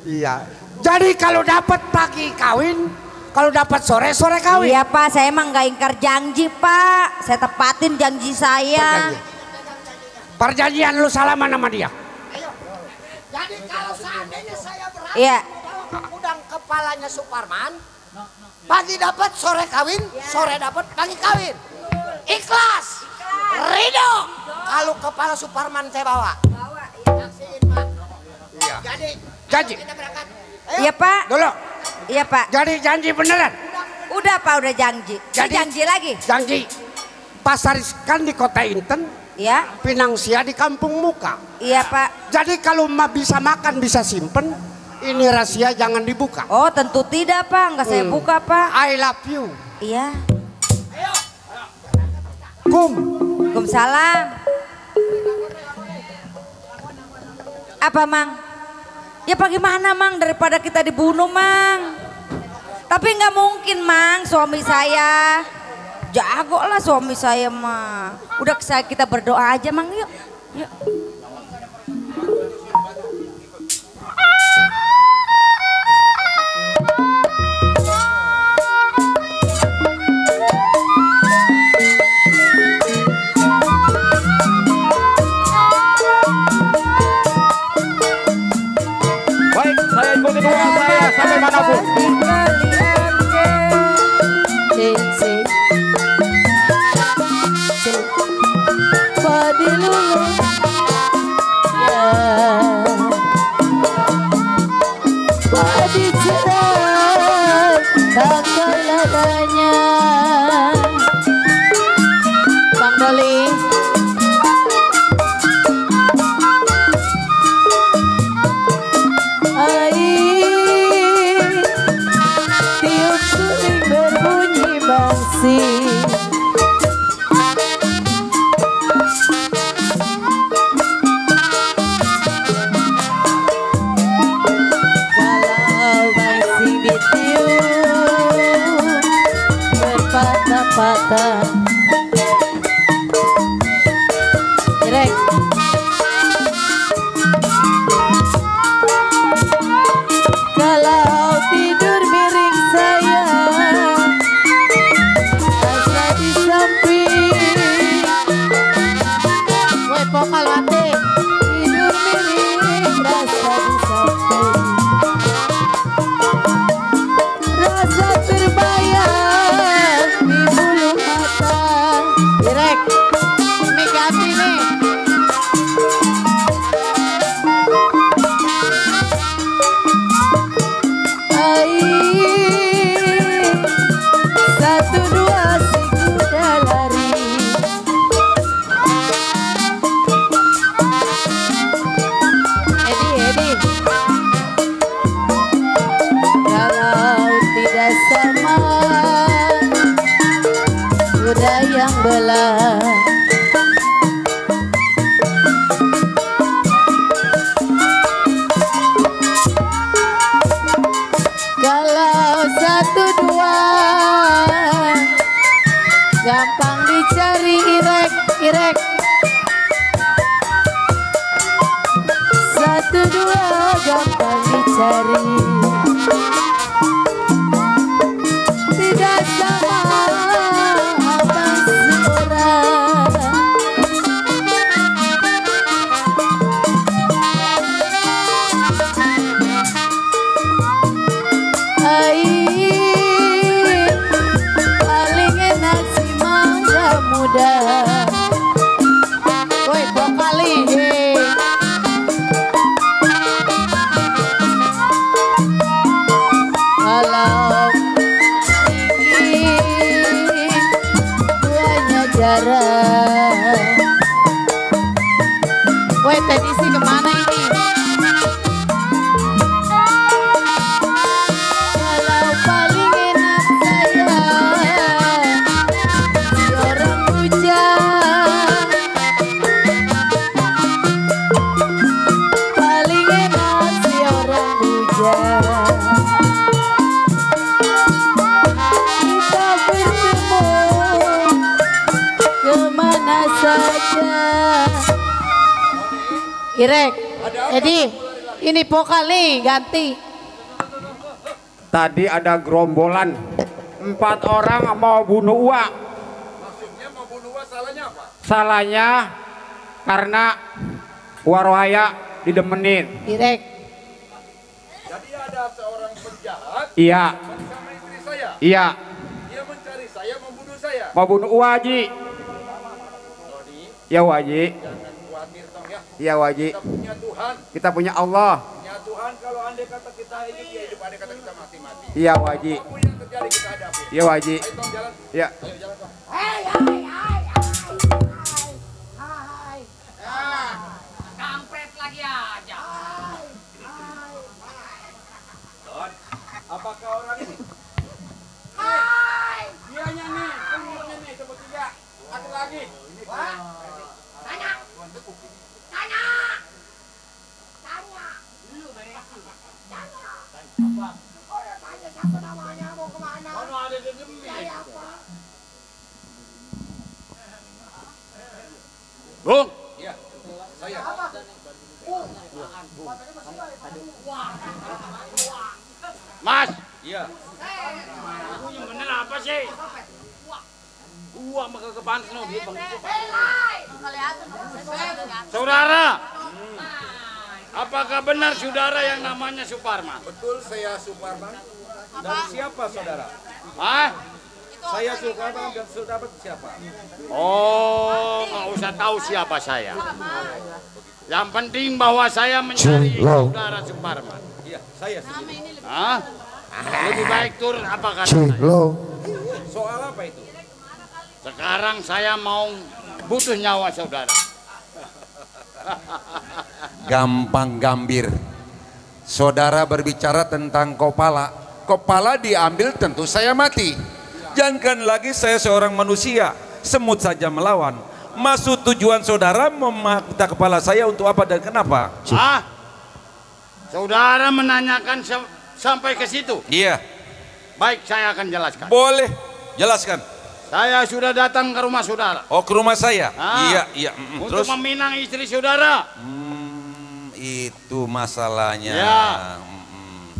Iya. Jadi kalau dapat pagi kawin, kalau dapat sore kawin. Iya pak, saya emang nggak ingkar janji pak. Saya tepatin janji saya. Perjanjian lu salaman sama dia. Ayo. Jadi kalau seandainya saya berhasil Iya. membawa ke kudang kepalanya Suparman, pagi dapat sore kawin, sore dapat pagi kawin. Ikhlas. Ridho. Kalau kepala Suparman saya bawa. Saksiin pak. Iya. Jadi janji. kita berangkat. Iya pak. Dulu. Iya pak. Jadi janji beneran. Udah pak udah janji. Jadi janji lagi. Janji. Pasar kan di Kota Inten. Ya. Pinangsia di Kampung Muka. Iya pak. Jadi kalau bisa makan bisa simpen. Ini rahasia jangan dibuka. Oh tentu tidak pak. Nggak saya buka pak. I love you. Iya. Salam. Apa mang? Ya bagaimana mang daripada kita dibunuh mang. Tapi nggak mungkin mang suami saya. Jago lah suami saya mah. Udah kita berdoa aja mang yuk. Yuk. Baik, saya ikuti doa saya sampai manapun. Bang Doli. Tiup suling berbunyi bangsi. Kalau bangsi ditiup berpatah-patah. Direk. Kalau tidur miring saya rasa di samping. Woi pokal wate. Tidur miring rasa di samping. Rasa terbayang di bulu mata. Direk. Ini ganti nih. Satu dua si kuda lari. Edi. Kalau tidak sama kuda yang belah. Kalau satu dua gampang dicari irek. dua gampang dicari, tidak sama abang seorang. Paling enak si mangga muda. Woi bokali kalau ini duanya jarang. Woi tenisi kemana ini? Kalau paling enak saya si orang bujang. Paling enak si orang bujang. Kita bertemu kemana saja. Irek, Edi, ini vokal nih ganti. Tadi ada gerombolan 4 orang mau bunuh Uwa. Maksudnya mau bunuh Uwa, salahnya apa? Salahnya karena Uwa Rohaya didemenin. Irek. Jadi ada seorang penjahat Iya. bersama istri saya. Iya. Dia mencari saya, membunuh saya. Mau bunuh Uwa Haji. Ya Haji. Jangan khawatir tong ya. Iya Haji. Kita punya Tuhan. Kita punya Allah. Punya Tuhan, kalau andai kata kita hidup, ya hidup. Andai kata kita mati-mati. Iya Haji. Apapun yang terjadi kita hadapi. Iya Haji. Ayo tong jalan. Iya. Ayo jalan tong. Kampret lagi aja. Don, apakah orang ini? Dianya nih, pengurusnya nih, sebut 3. Satu lagi. Tanya. Tanya. Tanya. Lu beresin. Tanya. Apa? Oh ya tanya siapa namanya, mau kemana? Mana ada di demi. Saya apa? Bung. Iya. Saya. Apa? Mas. Iya. Aku yang bener apa sih? Gua maka kepantes no dia Bang. Saudara. Apakah benar saudara yang namanya Suparman? Betul, saya Suparman. Dan siapa saudara? Hah? Saya Suparman dan saudara siapa? Oh, nggak usah tahu siapa saya. Yang penting bahwa saya mencari saudara Suparman. Iya, saya sendiri. Hah? Lebih baik turun apa kata saya? Cilo. Soal apa itu? Sekarang saya mau butuh nyawa saudara. Gampang gambir. Saudara berbicara tentang kepala. Kepala diambil tentu saya mati. Jangankan lagi saya seorang manusia, semut saja melawan. Maksud tujuan saudara meminta kepala saya untuk apa dan kenapa? Ah, saudara menanyakan sampai ke situ? Iya. Baik, saya akan jelaskan. Boleh, jelaskan. Saya sudah datang ke rumah saudara. Oh, ke rumah saya? Ah, Iya. Untuk Terus? meminang istri saudara. Itu masalahnya. Ya.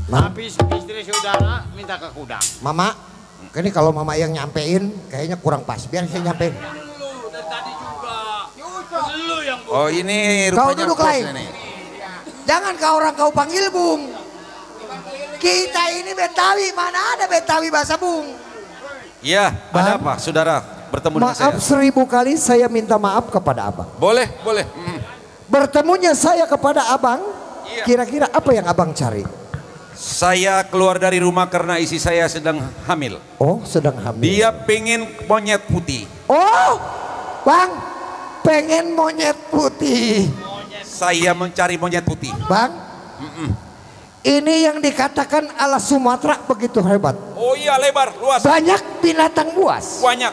Tapi istri saudara minta ke gudang. Mama, ini kalau mama yang nyampein kayaknya kurang pas. Biar saya nyampein. Lu yang Oh, ini Kau rupanya duduk bos lain. ini. Jangan kau orang kau panggil Bung. Kita ini Betawi, mana ada Betawi bahasa Bung. Iya, ada apa saudara bertemu dengan saya? Maaf 1000 kali saya minta maaf kepada abang. Boleh, boleh. Bertemunya saya kepada abang, Iya. kira-kira apa yang abang cari? Saya keluar dari rumah karena istri saya sedang hamil. Oh, sedang hamil. Dia pengen monyet putih. Oh, bang, pengen monyet putih. Saya mencari monyet putih. Bang, ini yang dikatakan ala Sumatera begitu hebat. Oh iya, lebar, luas. Banyak binatang buas. Banyak.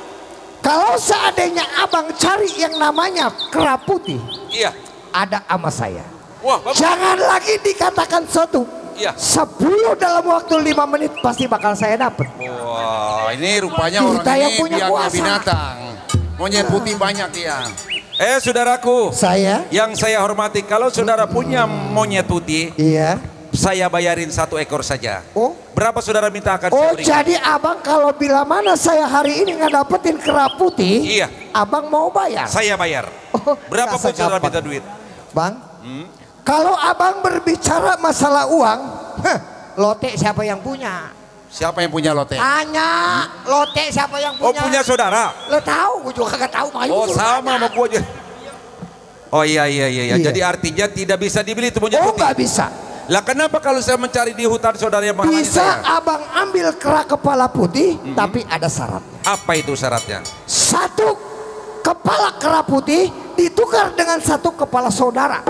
Kalau seandainya abang cari yang namanya kera putih, Iya. ada sama saya. Wah, bagus. Jangan lagi dikatakan satu. Iya. 10 dalam waktu 5 menit pasti bakal saya dapet. Wah, ini rupanya orang Kita yang ini punya biangnya kuasa. binatang. Monyet putih banyak ya. Saudaraku, yang saya hormati, kalau saudara punya monyet putih, iya, saya bayarin 1 ekor saja. Oh, berapa saudara minta akan oh saya berikan? jadi abang kalau bila mana saya hari ini nggak dapetin kera putih, iya, abang mau bayar? Saya bayar. Berapa pun saudara minta duit? Bang, kalau abang berbicara masalah uang, lote siapa yang punya? Siapa yang punya lote? Tanya, lote siapa yang punya? Oh, punya saudara? Lo tahu, gue juga kagak tahu. Oh, sama sama gue aja. Oh iya. Jadi artinya tidak bisa dibeli itu monyet putih? Oh, nggak bisa. Lah kenapa kalau saya mencari di hutan saudara yang menghalangi bisa saya? Abang ambil kera kepala putih, tapi ada syarat. Apa itu syaratnya? 1 kepala kera putih ditukar dengan 1 kepala saudara.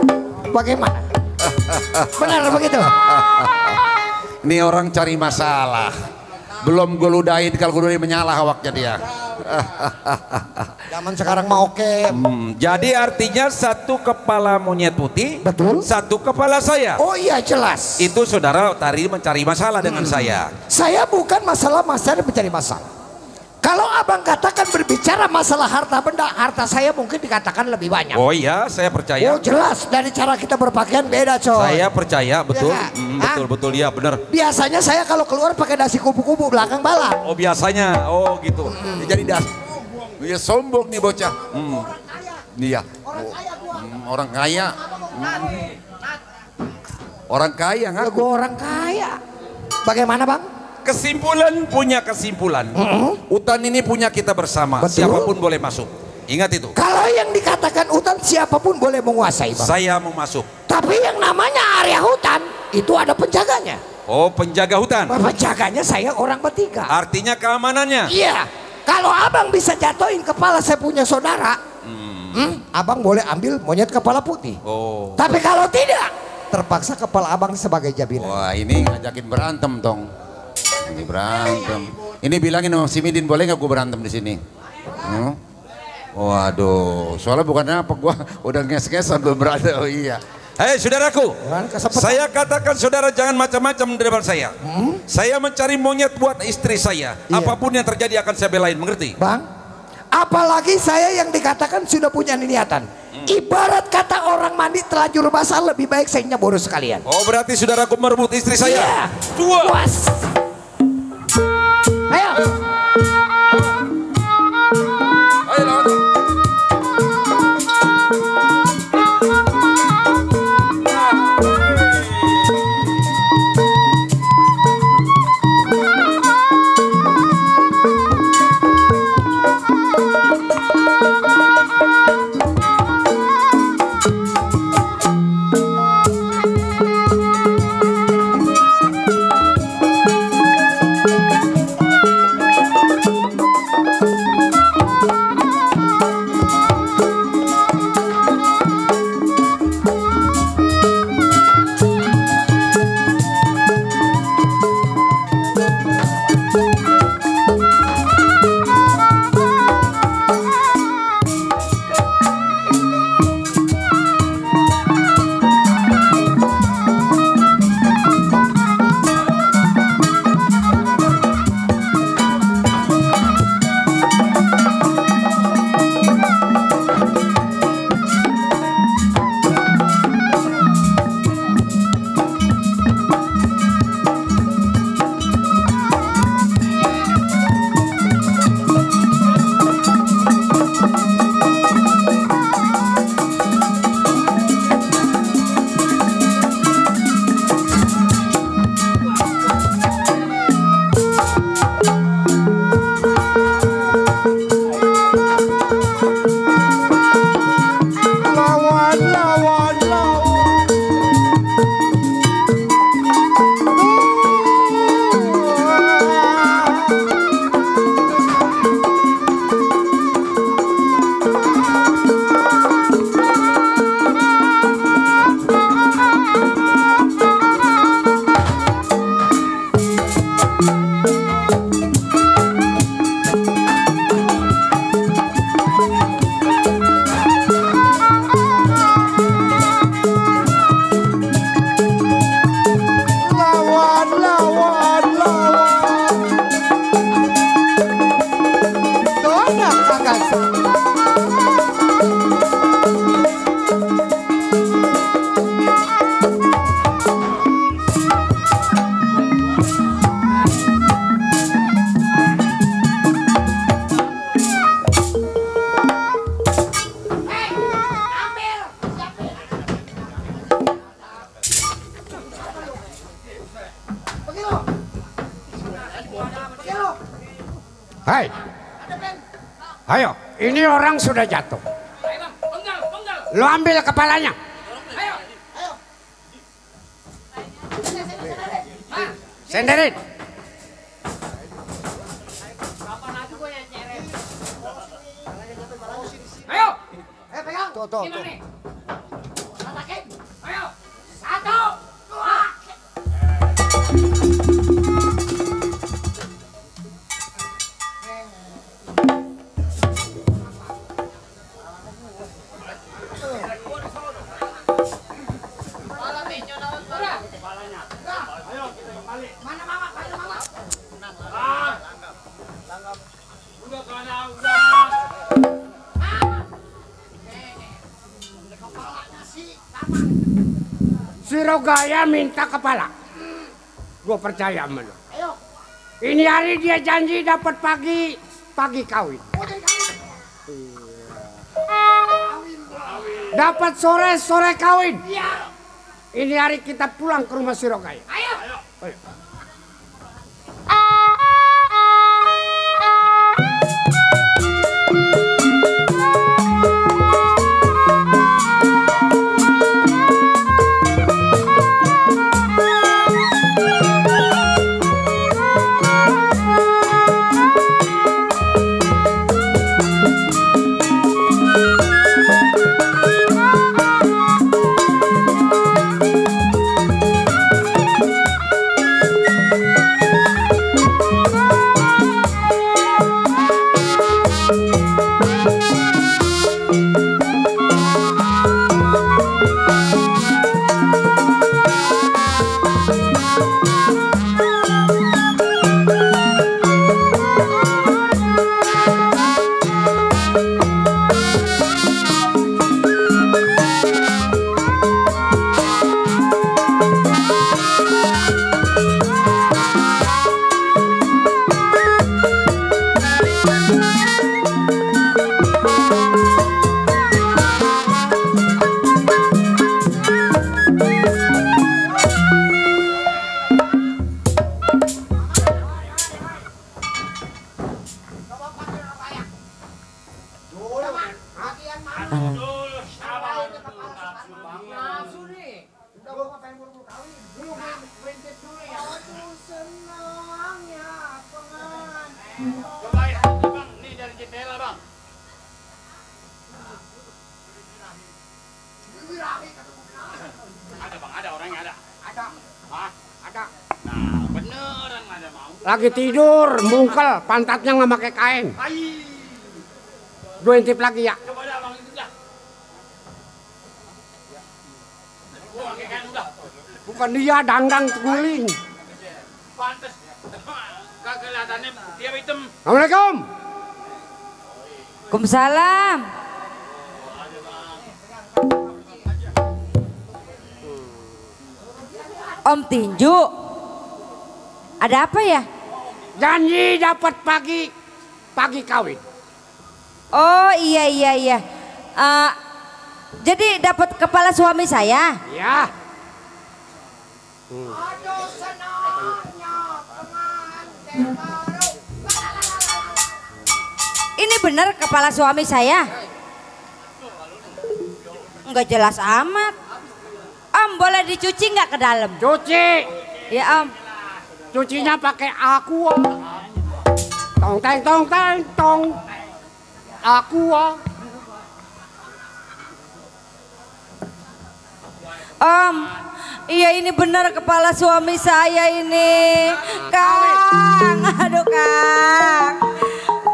Bagaimana? Benar begitu? Ini orang cari masalah. Belum gue ludahin, kalau gue ludahin menyalah awaknya dia. Zaman sekarang mah oke. Jadi artinya 1 kepala monyet putih, betul, 1 kepala saya. Oh iya jelas. Itu saudara tadi mencari masalah dengan saya. Saya bukan masalah mencari masalah. Kalau abang katakan berbicara masalah harta benda, harta saya mungkin dikatakan lebih banyak. Oh iya, saya percaya. Oh jelas, dari cara kita berpakaian beda coy. Saya percaya, betul. Ya, betul ya, benar. Biasanya saya kalau keluar pakai dasi kupu-kupu belakang balap. Oh biasanya, oh gitu. Jadi dia sombong nih bocah. Iya. Orang kaya. Orang kaya ngaku. Gue orang kaya. Bagaimana bang? Punya kesimpulan. Hutan ini punya kita bersama. Betul. Siapapun boleh masuk. Ingat itu. Kalau yang dikatakan hutan siapapun boleh menguasai bang. Saya mau masuk. Tapi yang namanya area hutan itu ada penjaganya. Oh, penjaga hutan. Penjaganya saya orang bertiga. Artinya keamanannya. Iya. Kalau abang bisa jatuhin kepala saya punya saudara, abang boleh ambil monyet kepala putih. Oh. Tapi kalau tidak, terpaksa kepala abang sebagai jaminan. Wah, ini ngajakin berantem dong. Ini berantem. Ini bilangin sama si Midin, boleh nggak gue berantem di sini? Waduh, soalnya bukan apa, gue udah nges-ngesan belum berantem. Oh iya. Hei saudaraku, saya katakan saudara jangan macam-macam di depan saya. Saya mencari monyet buat istri saya. Apapun yang terjadi akan saya belain, mengerti? Bang, apalagi saya yang dikatakan sudah punya niatan. Ibarat kata orang mandi terlanjur basah, lebih baik saya nyebur sekalian. Oh berarti saudaraku merebut istri saya? Iya. Puas. Ayo. Ayo lawan. Ayo, ini orang sudah jatuh. Lo ambil kepalanya. Senderin. Ayo. Pegang. Tuh. Ratakin. Ayo. 1, 2. Sirogaya minta kepala. Gue percaya sama lo. Ini hari dia janji dapat pagi kawin. Dapat sore kawin. Ini hari kita pulang ke rumah Sirogaya. Ayo. Lagi tidur, mungkel, pantatnya nggak pakai kain. Gue intip lagi ya. Bukan dia, Dangdang guling. Pantes. Kelihatannya dia hitam. Assalamualaikum. Waalaikumsalam. Om Tinju. Ada apa ya? Janji dapat pagi kawin. Oh iya. Jadi dapat kepala suami saya? Ya. Ini benar kepala suami saya? Enggak jelas amat. Om boleh dicuci nggak ke dalam? Cuci. Ya Om. Cucinya pakai aqua. Tong. Aqua. Om, iya ini benar kepala suami saya ini. Kang, aduh Kang.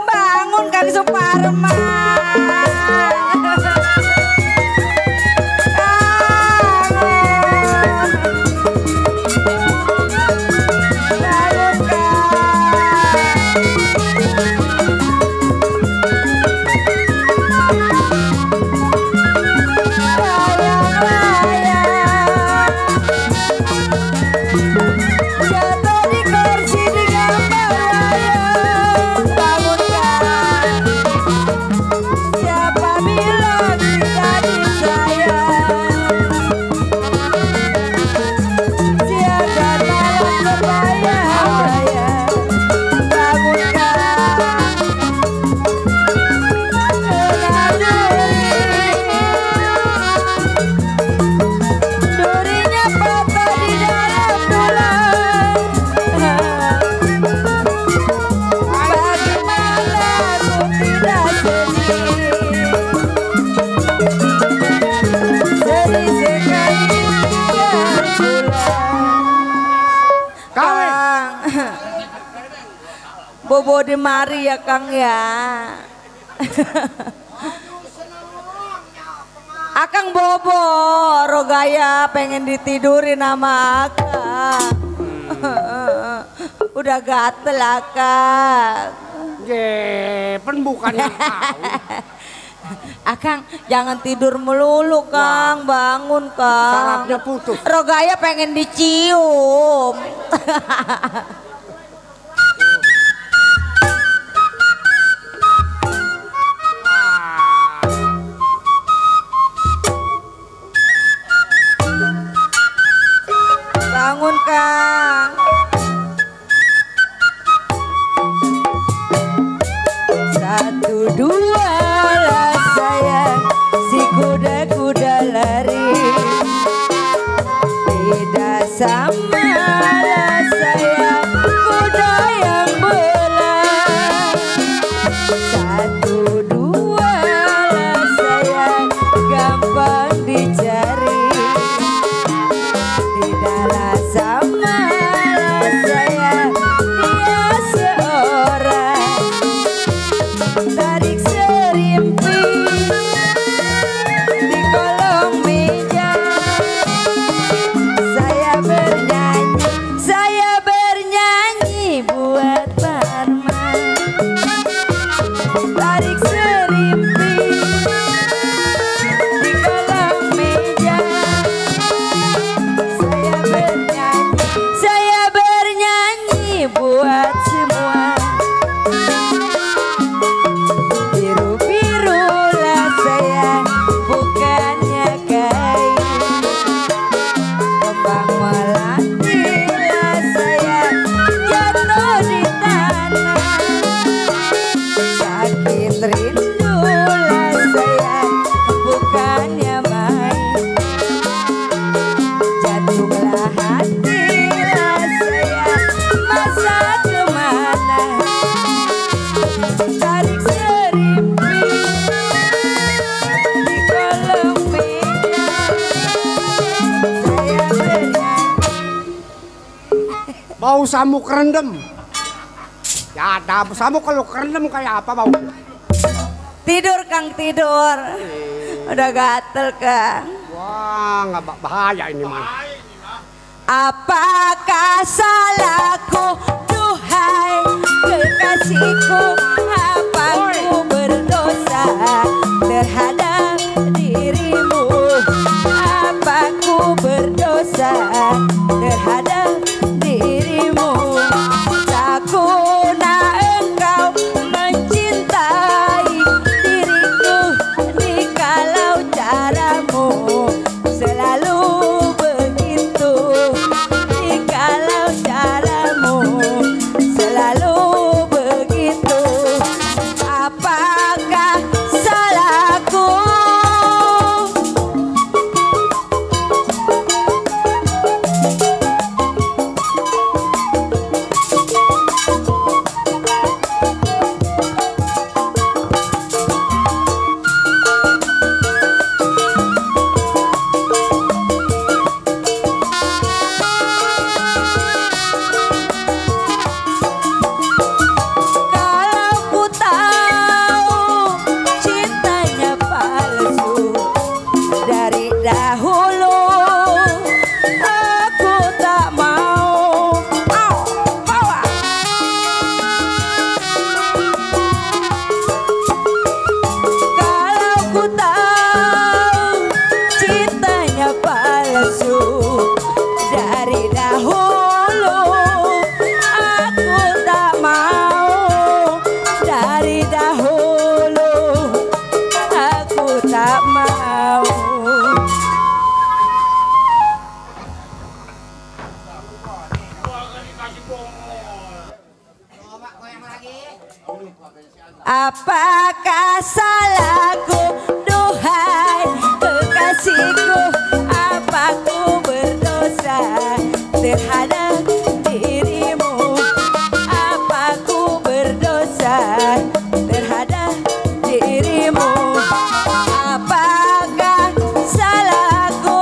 Bangun Kang Suparman. bobo di mari ya Kang ya. Akang bobo, Rogaya pengen ditidurin sama Akang. Udah gatel Akang. Pen bukannya tahu. Akang jangan tidur melulu Kang, bangun Kang. Sarafnya putus. Rogaya pengen dicium. Bangun Kang. Satu dua lah sayang, si kuda-kuda lari. Tidak sama lah sayang, kuda yang belah. Satu dua lah sayang, gampang dicari. Tidaklah sama lah sayang, dia seorang. Tarik serimpi di kolong meja. Saya bernyanyi buat Parman. Tarik serimpi di kolong meja. Saya bernyanyi buat semua. Biru-birulah sayang, bukannya kain. Kembang melatilah sayang, jatuh di tanah. Sakit rindulah sayang, bukannya main. Jatuhlah hatilah sayang, masa kemana. Tarik serimpi di kolong meja. Saya bernyanyi. Bau samuk rendem. Ya ada samuk kalau kerendam kayak apa bau? Tidur Kang, tidur. Udah gatel Kang. Wah nggak bahaya ini mah. Apakah salahku, duhai kekasihku? Apa ku berdosa terhadap dirimu? Apa ku berdosa terhadap dirimu? Takuna engkau mencintai diriku, jikalau caramu selalu begitu. Jikalau caramu selalu begitu, apakah salahku? Kalau ku tahu cintanya palsu dari dahulu, aku tak mau. Bawa. Kalau ku tahu cintanya palsu dari dahulu, aku tak mau. Dari dahulu aku tak mau. Apakah salahku, duhai kekasihku? Apa ku berdosa terhadap dirimu? Apa ku berdosa terhadap dirimu? Apakah salahku?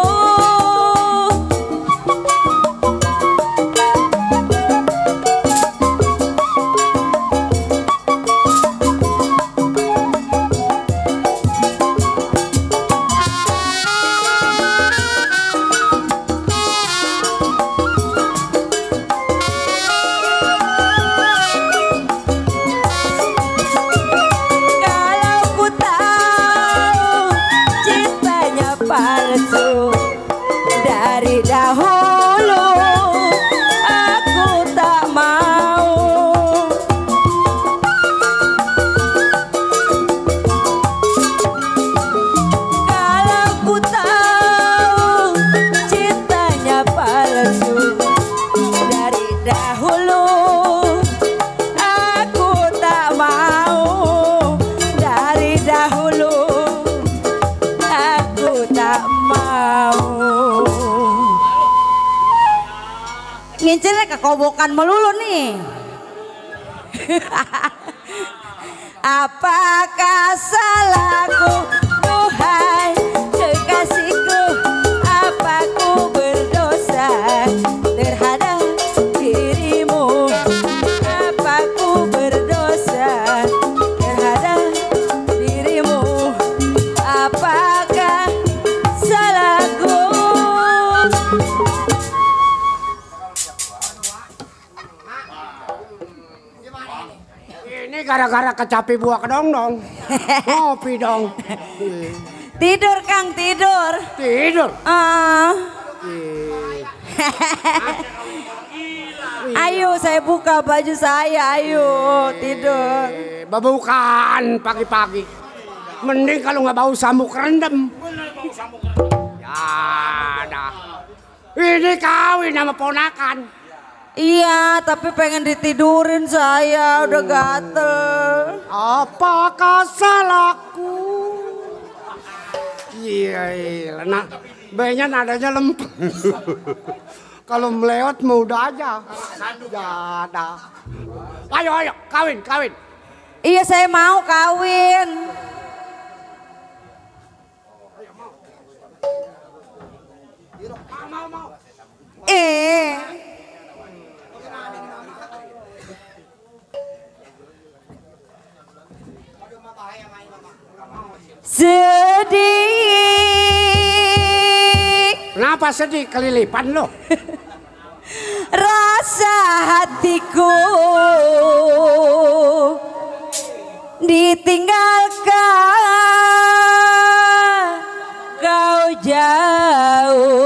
palsu dari dahulu aku tak mau. Kalau ku tahu cintanya palsu dari dahulu aku tak mau. Dari dahulu aku tak mau. Ngincernya kekobokan melulu nih. Apakah salahku, duhai kekasihku? Apa ku berdosa terhadap dirimu? Apa ku berdosa terhadap dirimu? Apakah salahku? Ini gara-gara kecapi buah kedong dong. Ngopi dong. Tidur Kang, tidur. Tidur? Ayo saya buka baju saya, ayo tidur. Bukan pagi-pagi. Mending kalau nggak bau samuk rendem. Ya dah. Ini kawin sama ponakan. Iya, tapi pengen ditidurin saya, udah gatel. Apakah salahku? Iya, nah, B-nya nadanya lempeng. Kalau melewat mau udah aja. Ya dah. Ayo, kawin. Iya, saya mau kawin. Mau. Sedih. Kenapa sedih? Kelilipan lo. Rasa hatiku ditinggalkan kau jauh.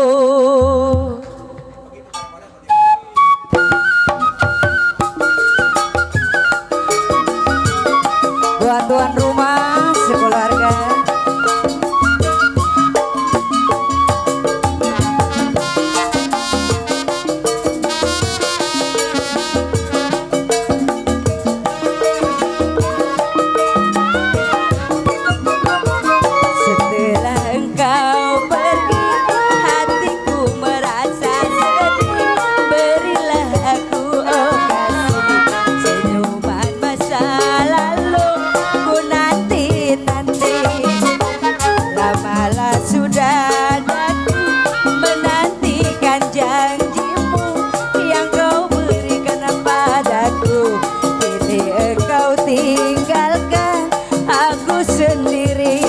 Buat tuan rumah sekeluarga. Setelah engkau pergi, hatiku merasa sedih. Berilah aku okasi, senyuman masa lalu ku nanti-nanti. Lamalah sudah aku menantikan janjimu yang kau berikan padaku. Kini engkau tinggalkan aku sendiri.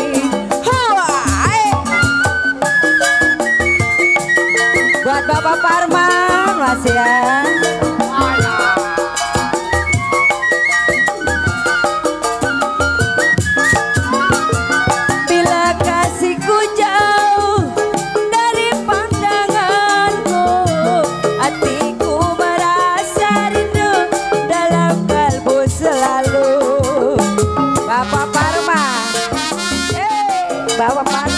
Buat Bapak Parman, Mas ya. Bila kasihku jauh dari pandanganmu, hatiku merasa rindu dalam kalbu selalu. Bapak Parman, Bapak Parman.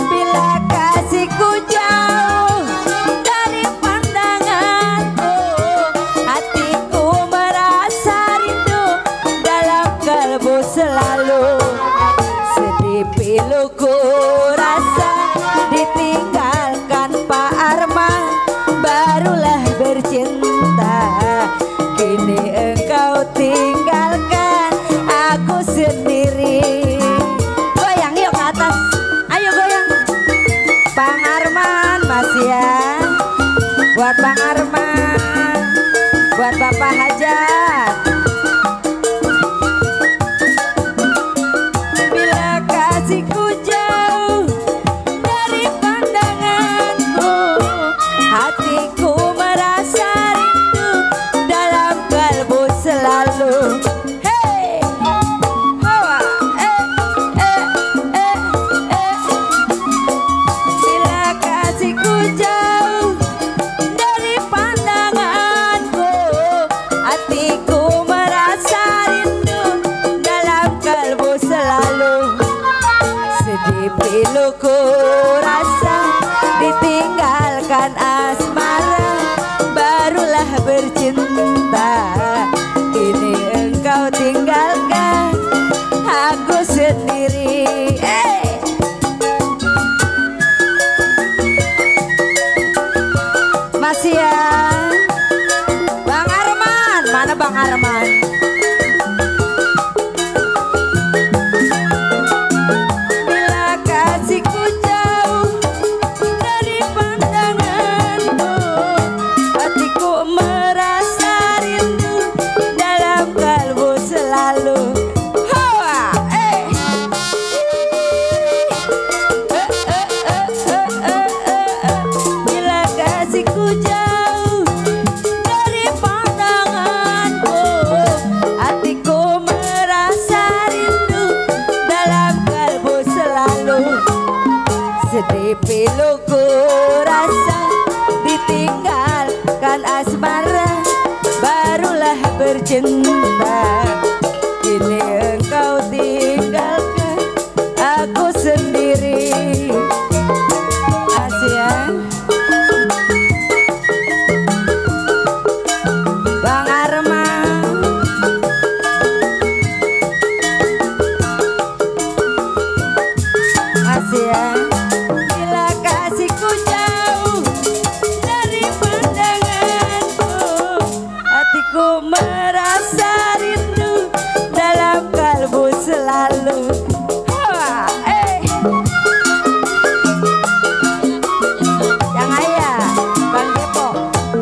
Bila kasihku jauh dari pandanganku, hatiku merasa rindu dalam kalbu selalu. Sedih piluku rasa ditinggalkan Pak Arman, barulah bercinta. Kini engkau tinggalkan aku sendiri. Goyang yuk ke atas, ayo goyang. Bang Arman masih ya. Buat Bang Arman, buat Bapak Hajat. Bila kasihku jauh dari pandanganku, hatiku merasa rindu dalam kalbu selalu. Hey, hawa, sedih piluku rasa ditinggalkan asmara, barulah bercinta. Kini engkau tinggalkan aku sendiri. Masih ya Bang Arman, mana Bang Arman? Bila kasihku jauh dari pandanganmu, hatiku merasa rindu dalam kalbu selalu. Bila kasihku jauh dari pandanganmu, hatiku merasa rindu dalam kalbu selalu. Sedih piluku rasa ditinggalkan asmara, barulah bercinta. Kini engkau tinggalkan aku sendiri. Asia Bang Arman, Asia. Bila kasihku jauh dari pandanganmu, hatiku merasa rindu dalam kalbu selalu. Yang ayah Bang Depo,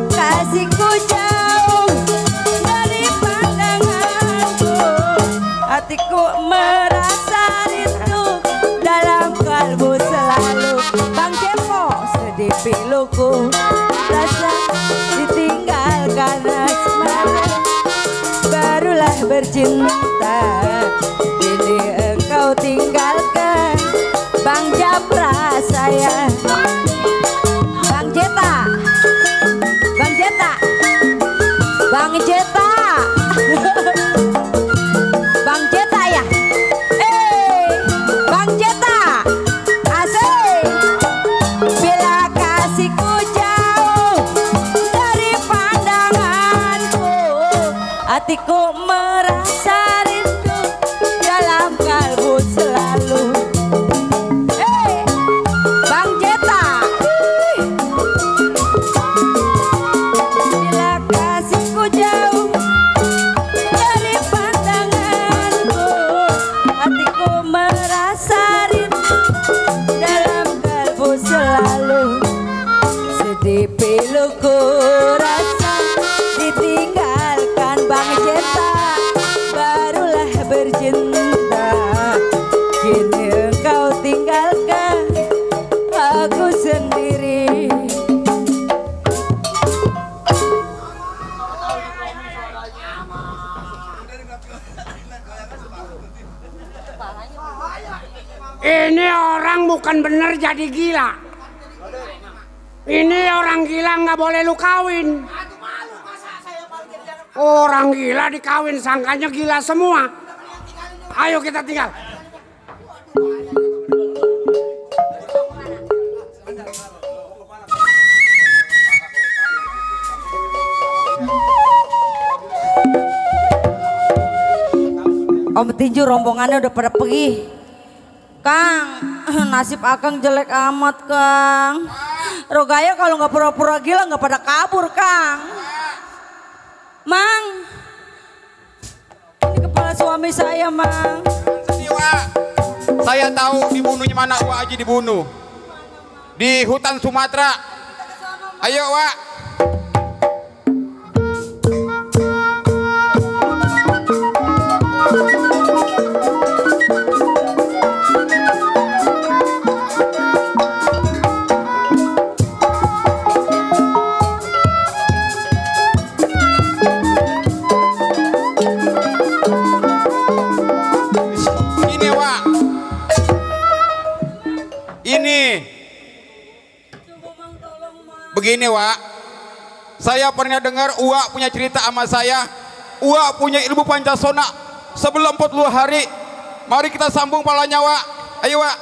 kasihku jauh dari pandanganmu, hatiku merasa rindu dalam kalbu selalu. Bang Depo, sedih piluku rasa ditinggalkan asmara, barulah bercinta. Kini engkau tinggalkan Bang Japra saya. Bang Jeta, Bang Jeta, Bang Jeta, Bang Jeta ya. Bang Jeta, asik. Bila kasihku jauh dari pandanganku, hatiku merasa rindu dalam kalbu selalu. Bang Jeta, bila kasihku jauh dari pandanganku, hatiku merasa rindu dalam kalbu selalu. Sedih piluku rasa ditinggalkan Bang Jeta, barulah bercinta. Kini engkau tinggalkan aku sendiri. Ini orang bukan bener jadi gila. Ini orang gila nggak boleh lu kawin. Orang gila dikawin sangkanya gila semua. Ayo kita tinggal. Om Tinju rombongannya udah pada pergi. Kang, nasib Akang jelek amat Kang. Rogaya kalau nggak pura-pura gila nggak pada kabur Kang. Mang, ini kepala suami saya Mang. Saya tahu dibunuhnya mana Wak Haji dibunuh. Di hutan Sumatera. Ayo Wak. Begini Wak, saya pernah dengar Uwak punya cerita sama saya. Uwak punya ilmu Pancasona sebelum 40 hari. Mari kita sambung palanya Wak. Ayo Wak.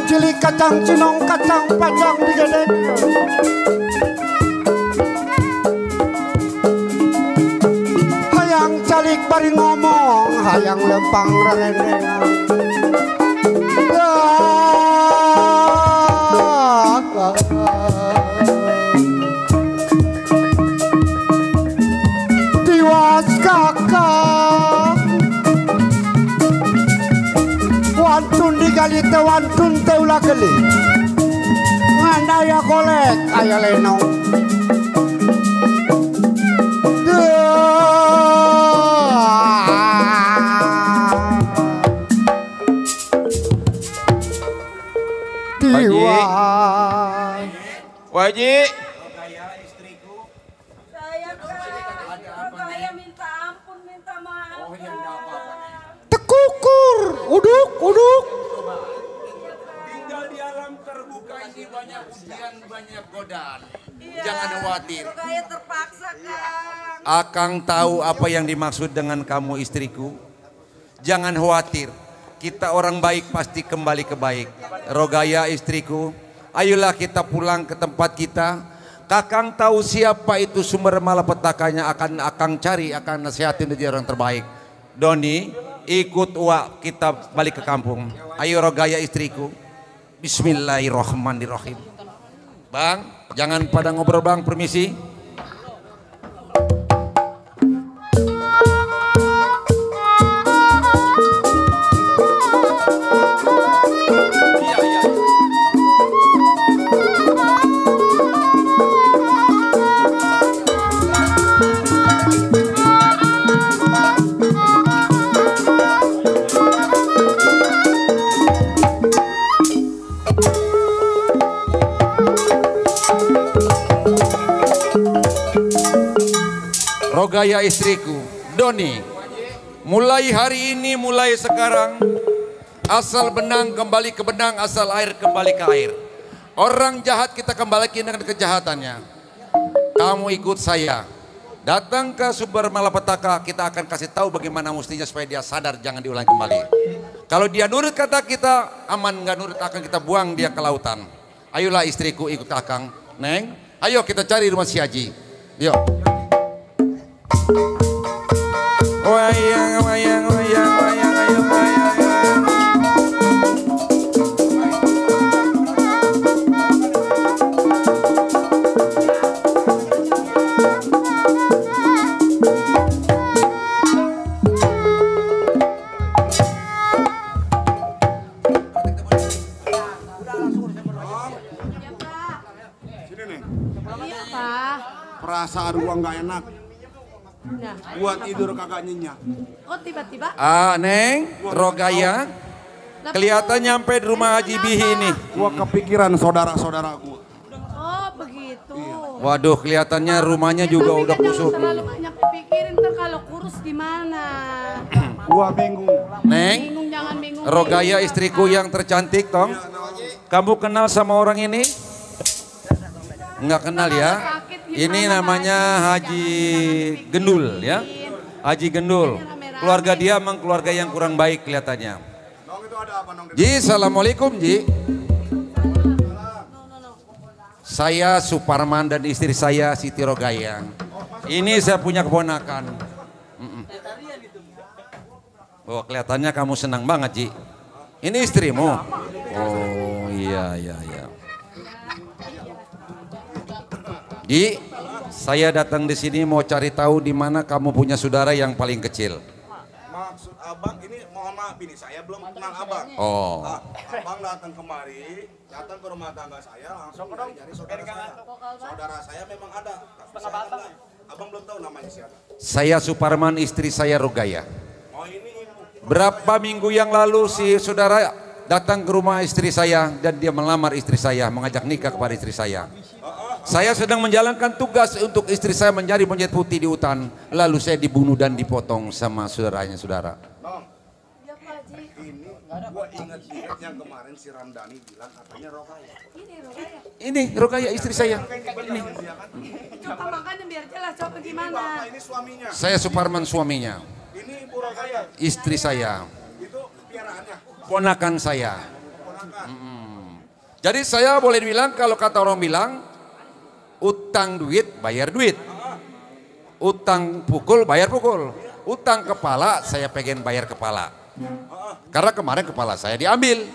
cilik kacang cinong kacang panjang digedeng. Hayang calik bari ngomong, hayang lempang rerendengan. Tiwas kakak wantun digali te wantun te ulah geli ngandaya kolek aya lenong Waji. Saya minta ampun, minta maaf. Tekukur, uduk. Tinggal di alam terbuka ini banyak ujian, banyak godaan. Jangan khawatir. Saya terpaksa, Kang. Akang tahu apa yang dimaksud dengan kamu istriku. Jangan khawatir. Kita orang baik pasti kembali ke baik. Rogaya istriku, ayolah kita pulang ke tempat kita. Kakang tahu siapa itu sumber malapetakannya, akan akang cari, akan nasihatin dia orang terbaik. Doni, ikut Wak kita balik ke kampung. Ayo Rogaya istriku. Bismillahirrahmanirrahim. Bang, jangan pada ngobrol bang, permisi. Rogaya istriku, Doni, mulai hari ini, mulai sekarang, asal benang kembali ke benang, asal air kembali ke air. Orang jahat kita kembalikan dengan kejahatannya. Kamu ikut saya, datang ke sumber malapetaka, kita akan kasih tahu bagaimana mestinya supaya dia sadar, jangan diulang kembali. Kalau dia nurut kata kita, aman, nggak nurut akan kita buang dia ke lautan. Ayolah istriku ikut akang, Neng, ayo kita cari rumah si Haji, yuk. Wayang, wayang, wayang, wayang, ayo wayang. Sini nih. Iya, Pak. Perasaan gua nggak enak. Nah, Buat tidur kagak nyenyak. kok tiba-tiba? Neng, Rogaya, kelihatan nyampe di rumah Haji Bihi nih. Gua kepikiran saudara-saudara gua. Oh, begitu. Waduh, kelihatannya rumahnya juga udah kusut. Terlalu banyak dipikirin, ntar kalau kurus gimana? Gua bingung. Neng, Bingung, jangan bingung. Rogaya istriku yang tercantik, Tong. Kamu kenal sama orang ini? Enggak kenal ya? Ini namanya Haji Gendul ya. Haji Gendul. Keluarga dia memang keluarga yang kurang baik kelihatannya. Ji, assalamualaikum Ji. Saya Suparman dan istri saya Siti Rogaya. Ini saya punya keponakan. Oh, kelihatannya kamu senang banget Ji. Ini istrimu. Oh iya iya iya. Ji, saya datang di sini mau cari tahu di mana kamu punya saudara yang paling kecil. Maksud abang ini, mohon maaf ini saya belum kenal abang. Oh. Abang datang kemari, datang ke rumah tangga saya langsung cari saudara saya. Saudara saya memang ada. Tapi saya enggak. Abang belum tahu namanya siapa. Saya Suparman, istri saya Rogaya. Oh ini Berapa minggu yang lalu si saudara datang ke rumah istri saya dan dia melamar istri saya, mengajak nikah kepada istri saya. Saya sedang menjalankan tugas untuk istri saya mencari monyet putih di hutan. Lalu saya dibunuh dan dipotong sama saudaranya saudara. Ya, Pak Haji. ini gua ingat-ingat yang kemarin si Ramdhani bilang katanya Rogaya. Ini Rogaya. Ini Rogaya istri saya. Ini. Coba makanya biar jelas, coba gimana? Ini suaminya. Saya Suparman suaminya. Ini Ibu Rogaya. Istri saya. Itu piaraannya. Ponakan saya. Ponakan. Jadi saya boleh bilang kalau kata orang bilang utang duit bayar duit. Utang pukul bayar pukul. Utang kepala saya pengen bayar kepala. Karena kemarin kepala saya diambil.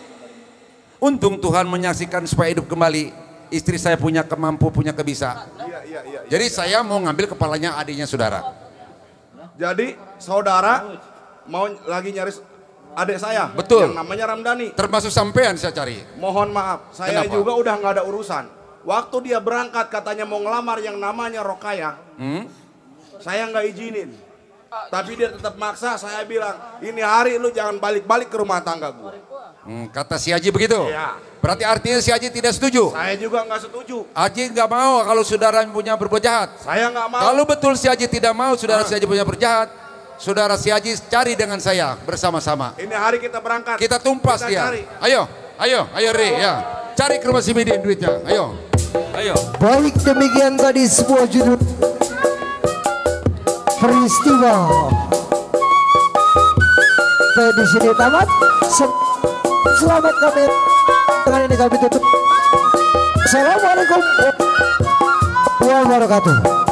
Untung Tuhan menyaksikan supaya hidup kembali. Istri saya punya kemampu, punya kebisa. Jadi saya mau ngambil kepalanya adiknya saudara. Jadi saudara mau lagi nyaris adik saya. Betul. Yang namanya Ramdhani. Termasuk sampean saya cari. Mohon maaf, saya Kenapa? juga udah nggak ada urusan. Waktu dia berangkat katanya mau ngelamar yang namanya Rokaya. Saya nggak izinin. Tapi dia tetap maksa, saya bilang, ini hari lu jangan balik-balik ke rumah tangga gue. Kata si Haji begitu? Iya. Berarti artinya si Haji tidak setuju? Saya juga nggak setuju. Haji nggak mau kalau saudara punya berbuat jahat? Saya nggak mau. Kalau betul si Haji tidak mau saudara si Haji punya berjahat, saudara si Haji cari dengan saya bersama-sama. Ini hari kita berangkat. Kita tumpas Kita dia. cari. Ayo Re ya. Cari ke rumah si Midin duitnya. Ayo. Baik, demikian tadi sebuah judul peristiwa. Di sini tamat. Selamat kami. Dengan ini kami tutup. Assalamualaikum warahmatullahi wabarakatuh.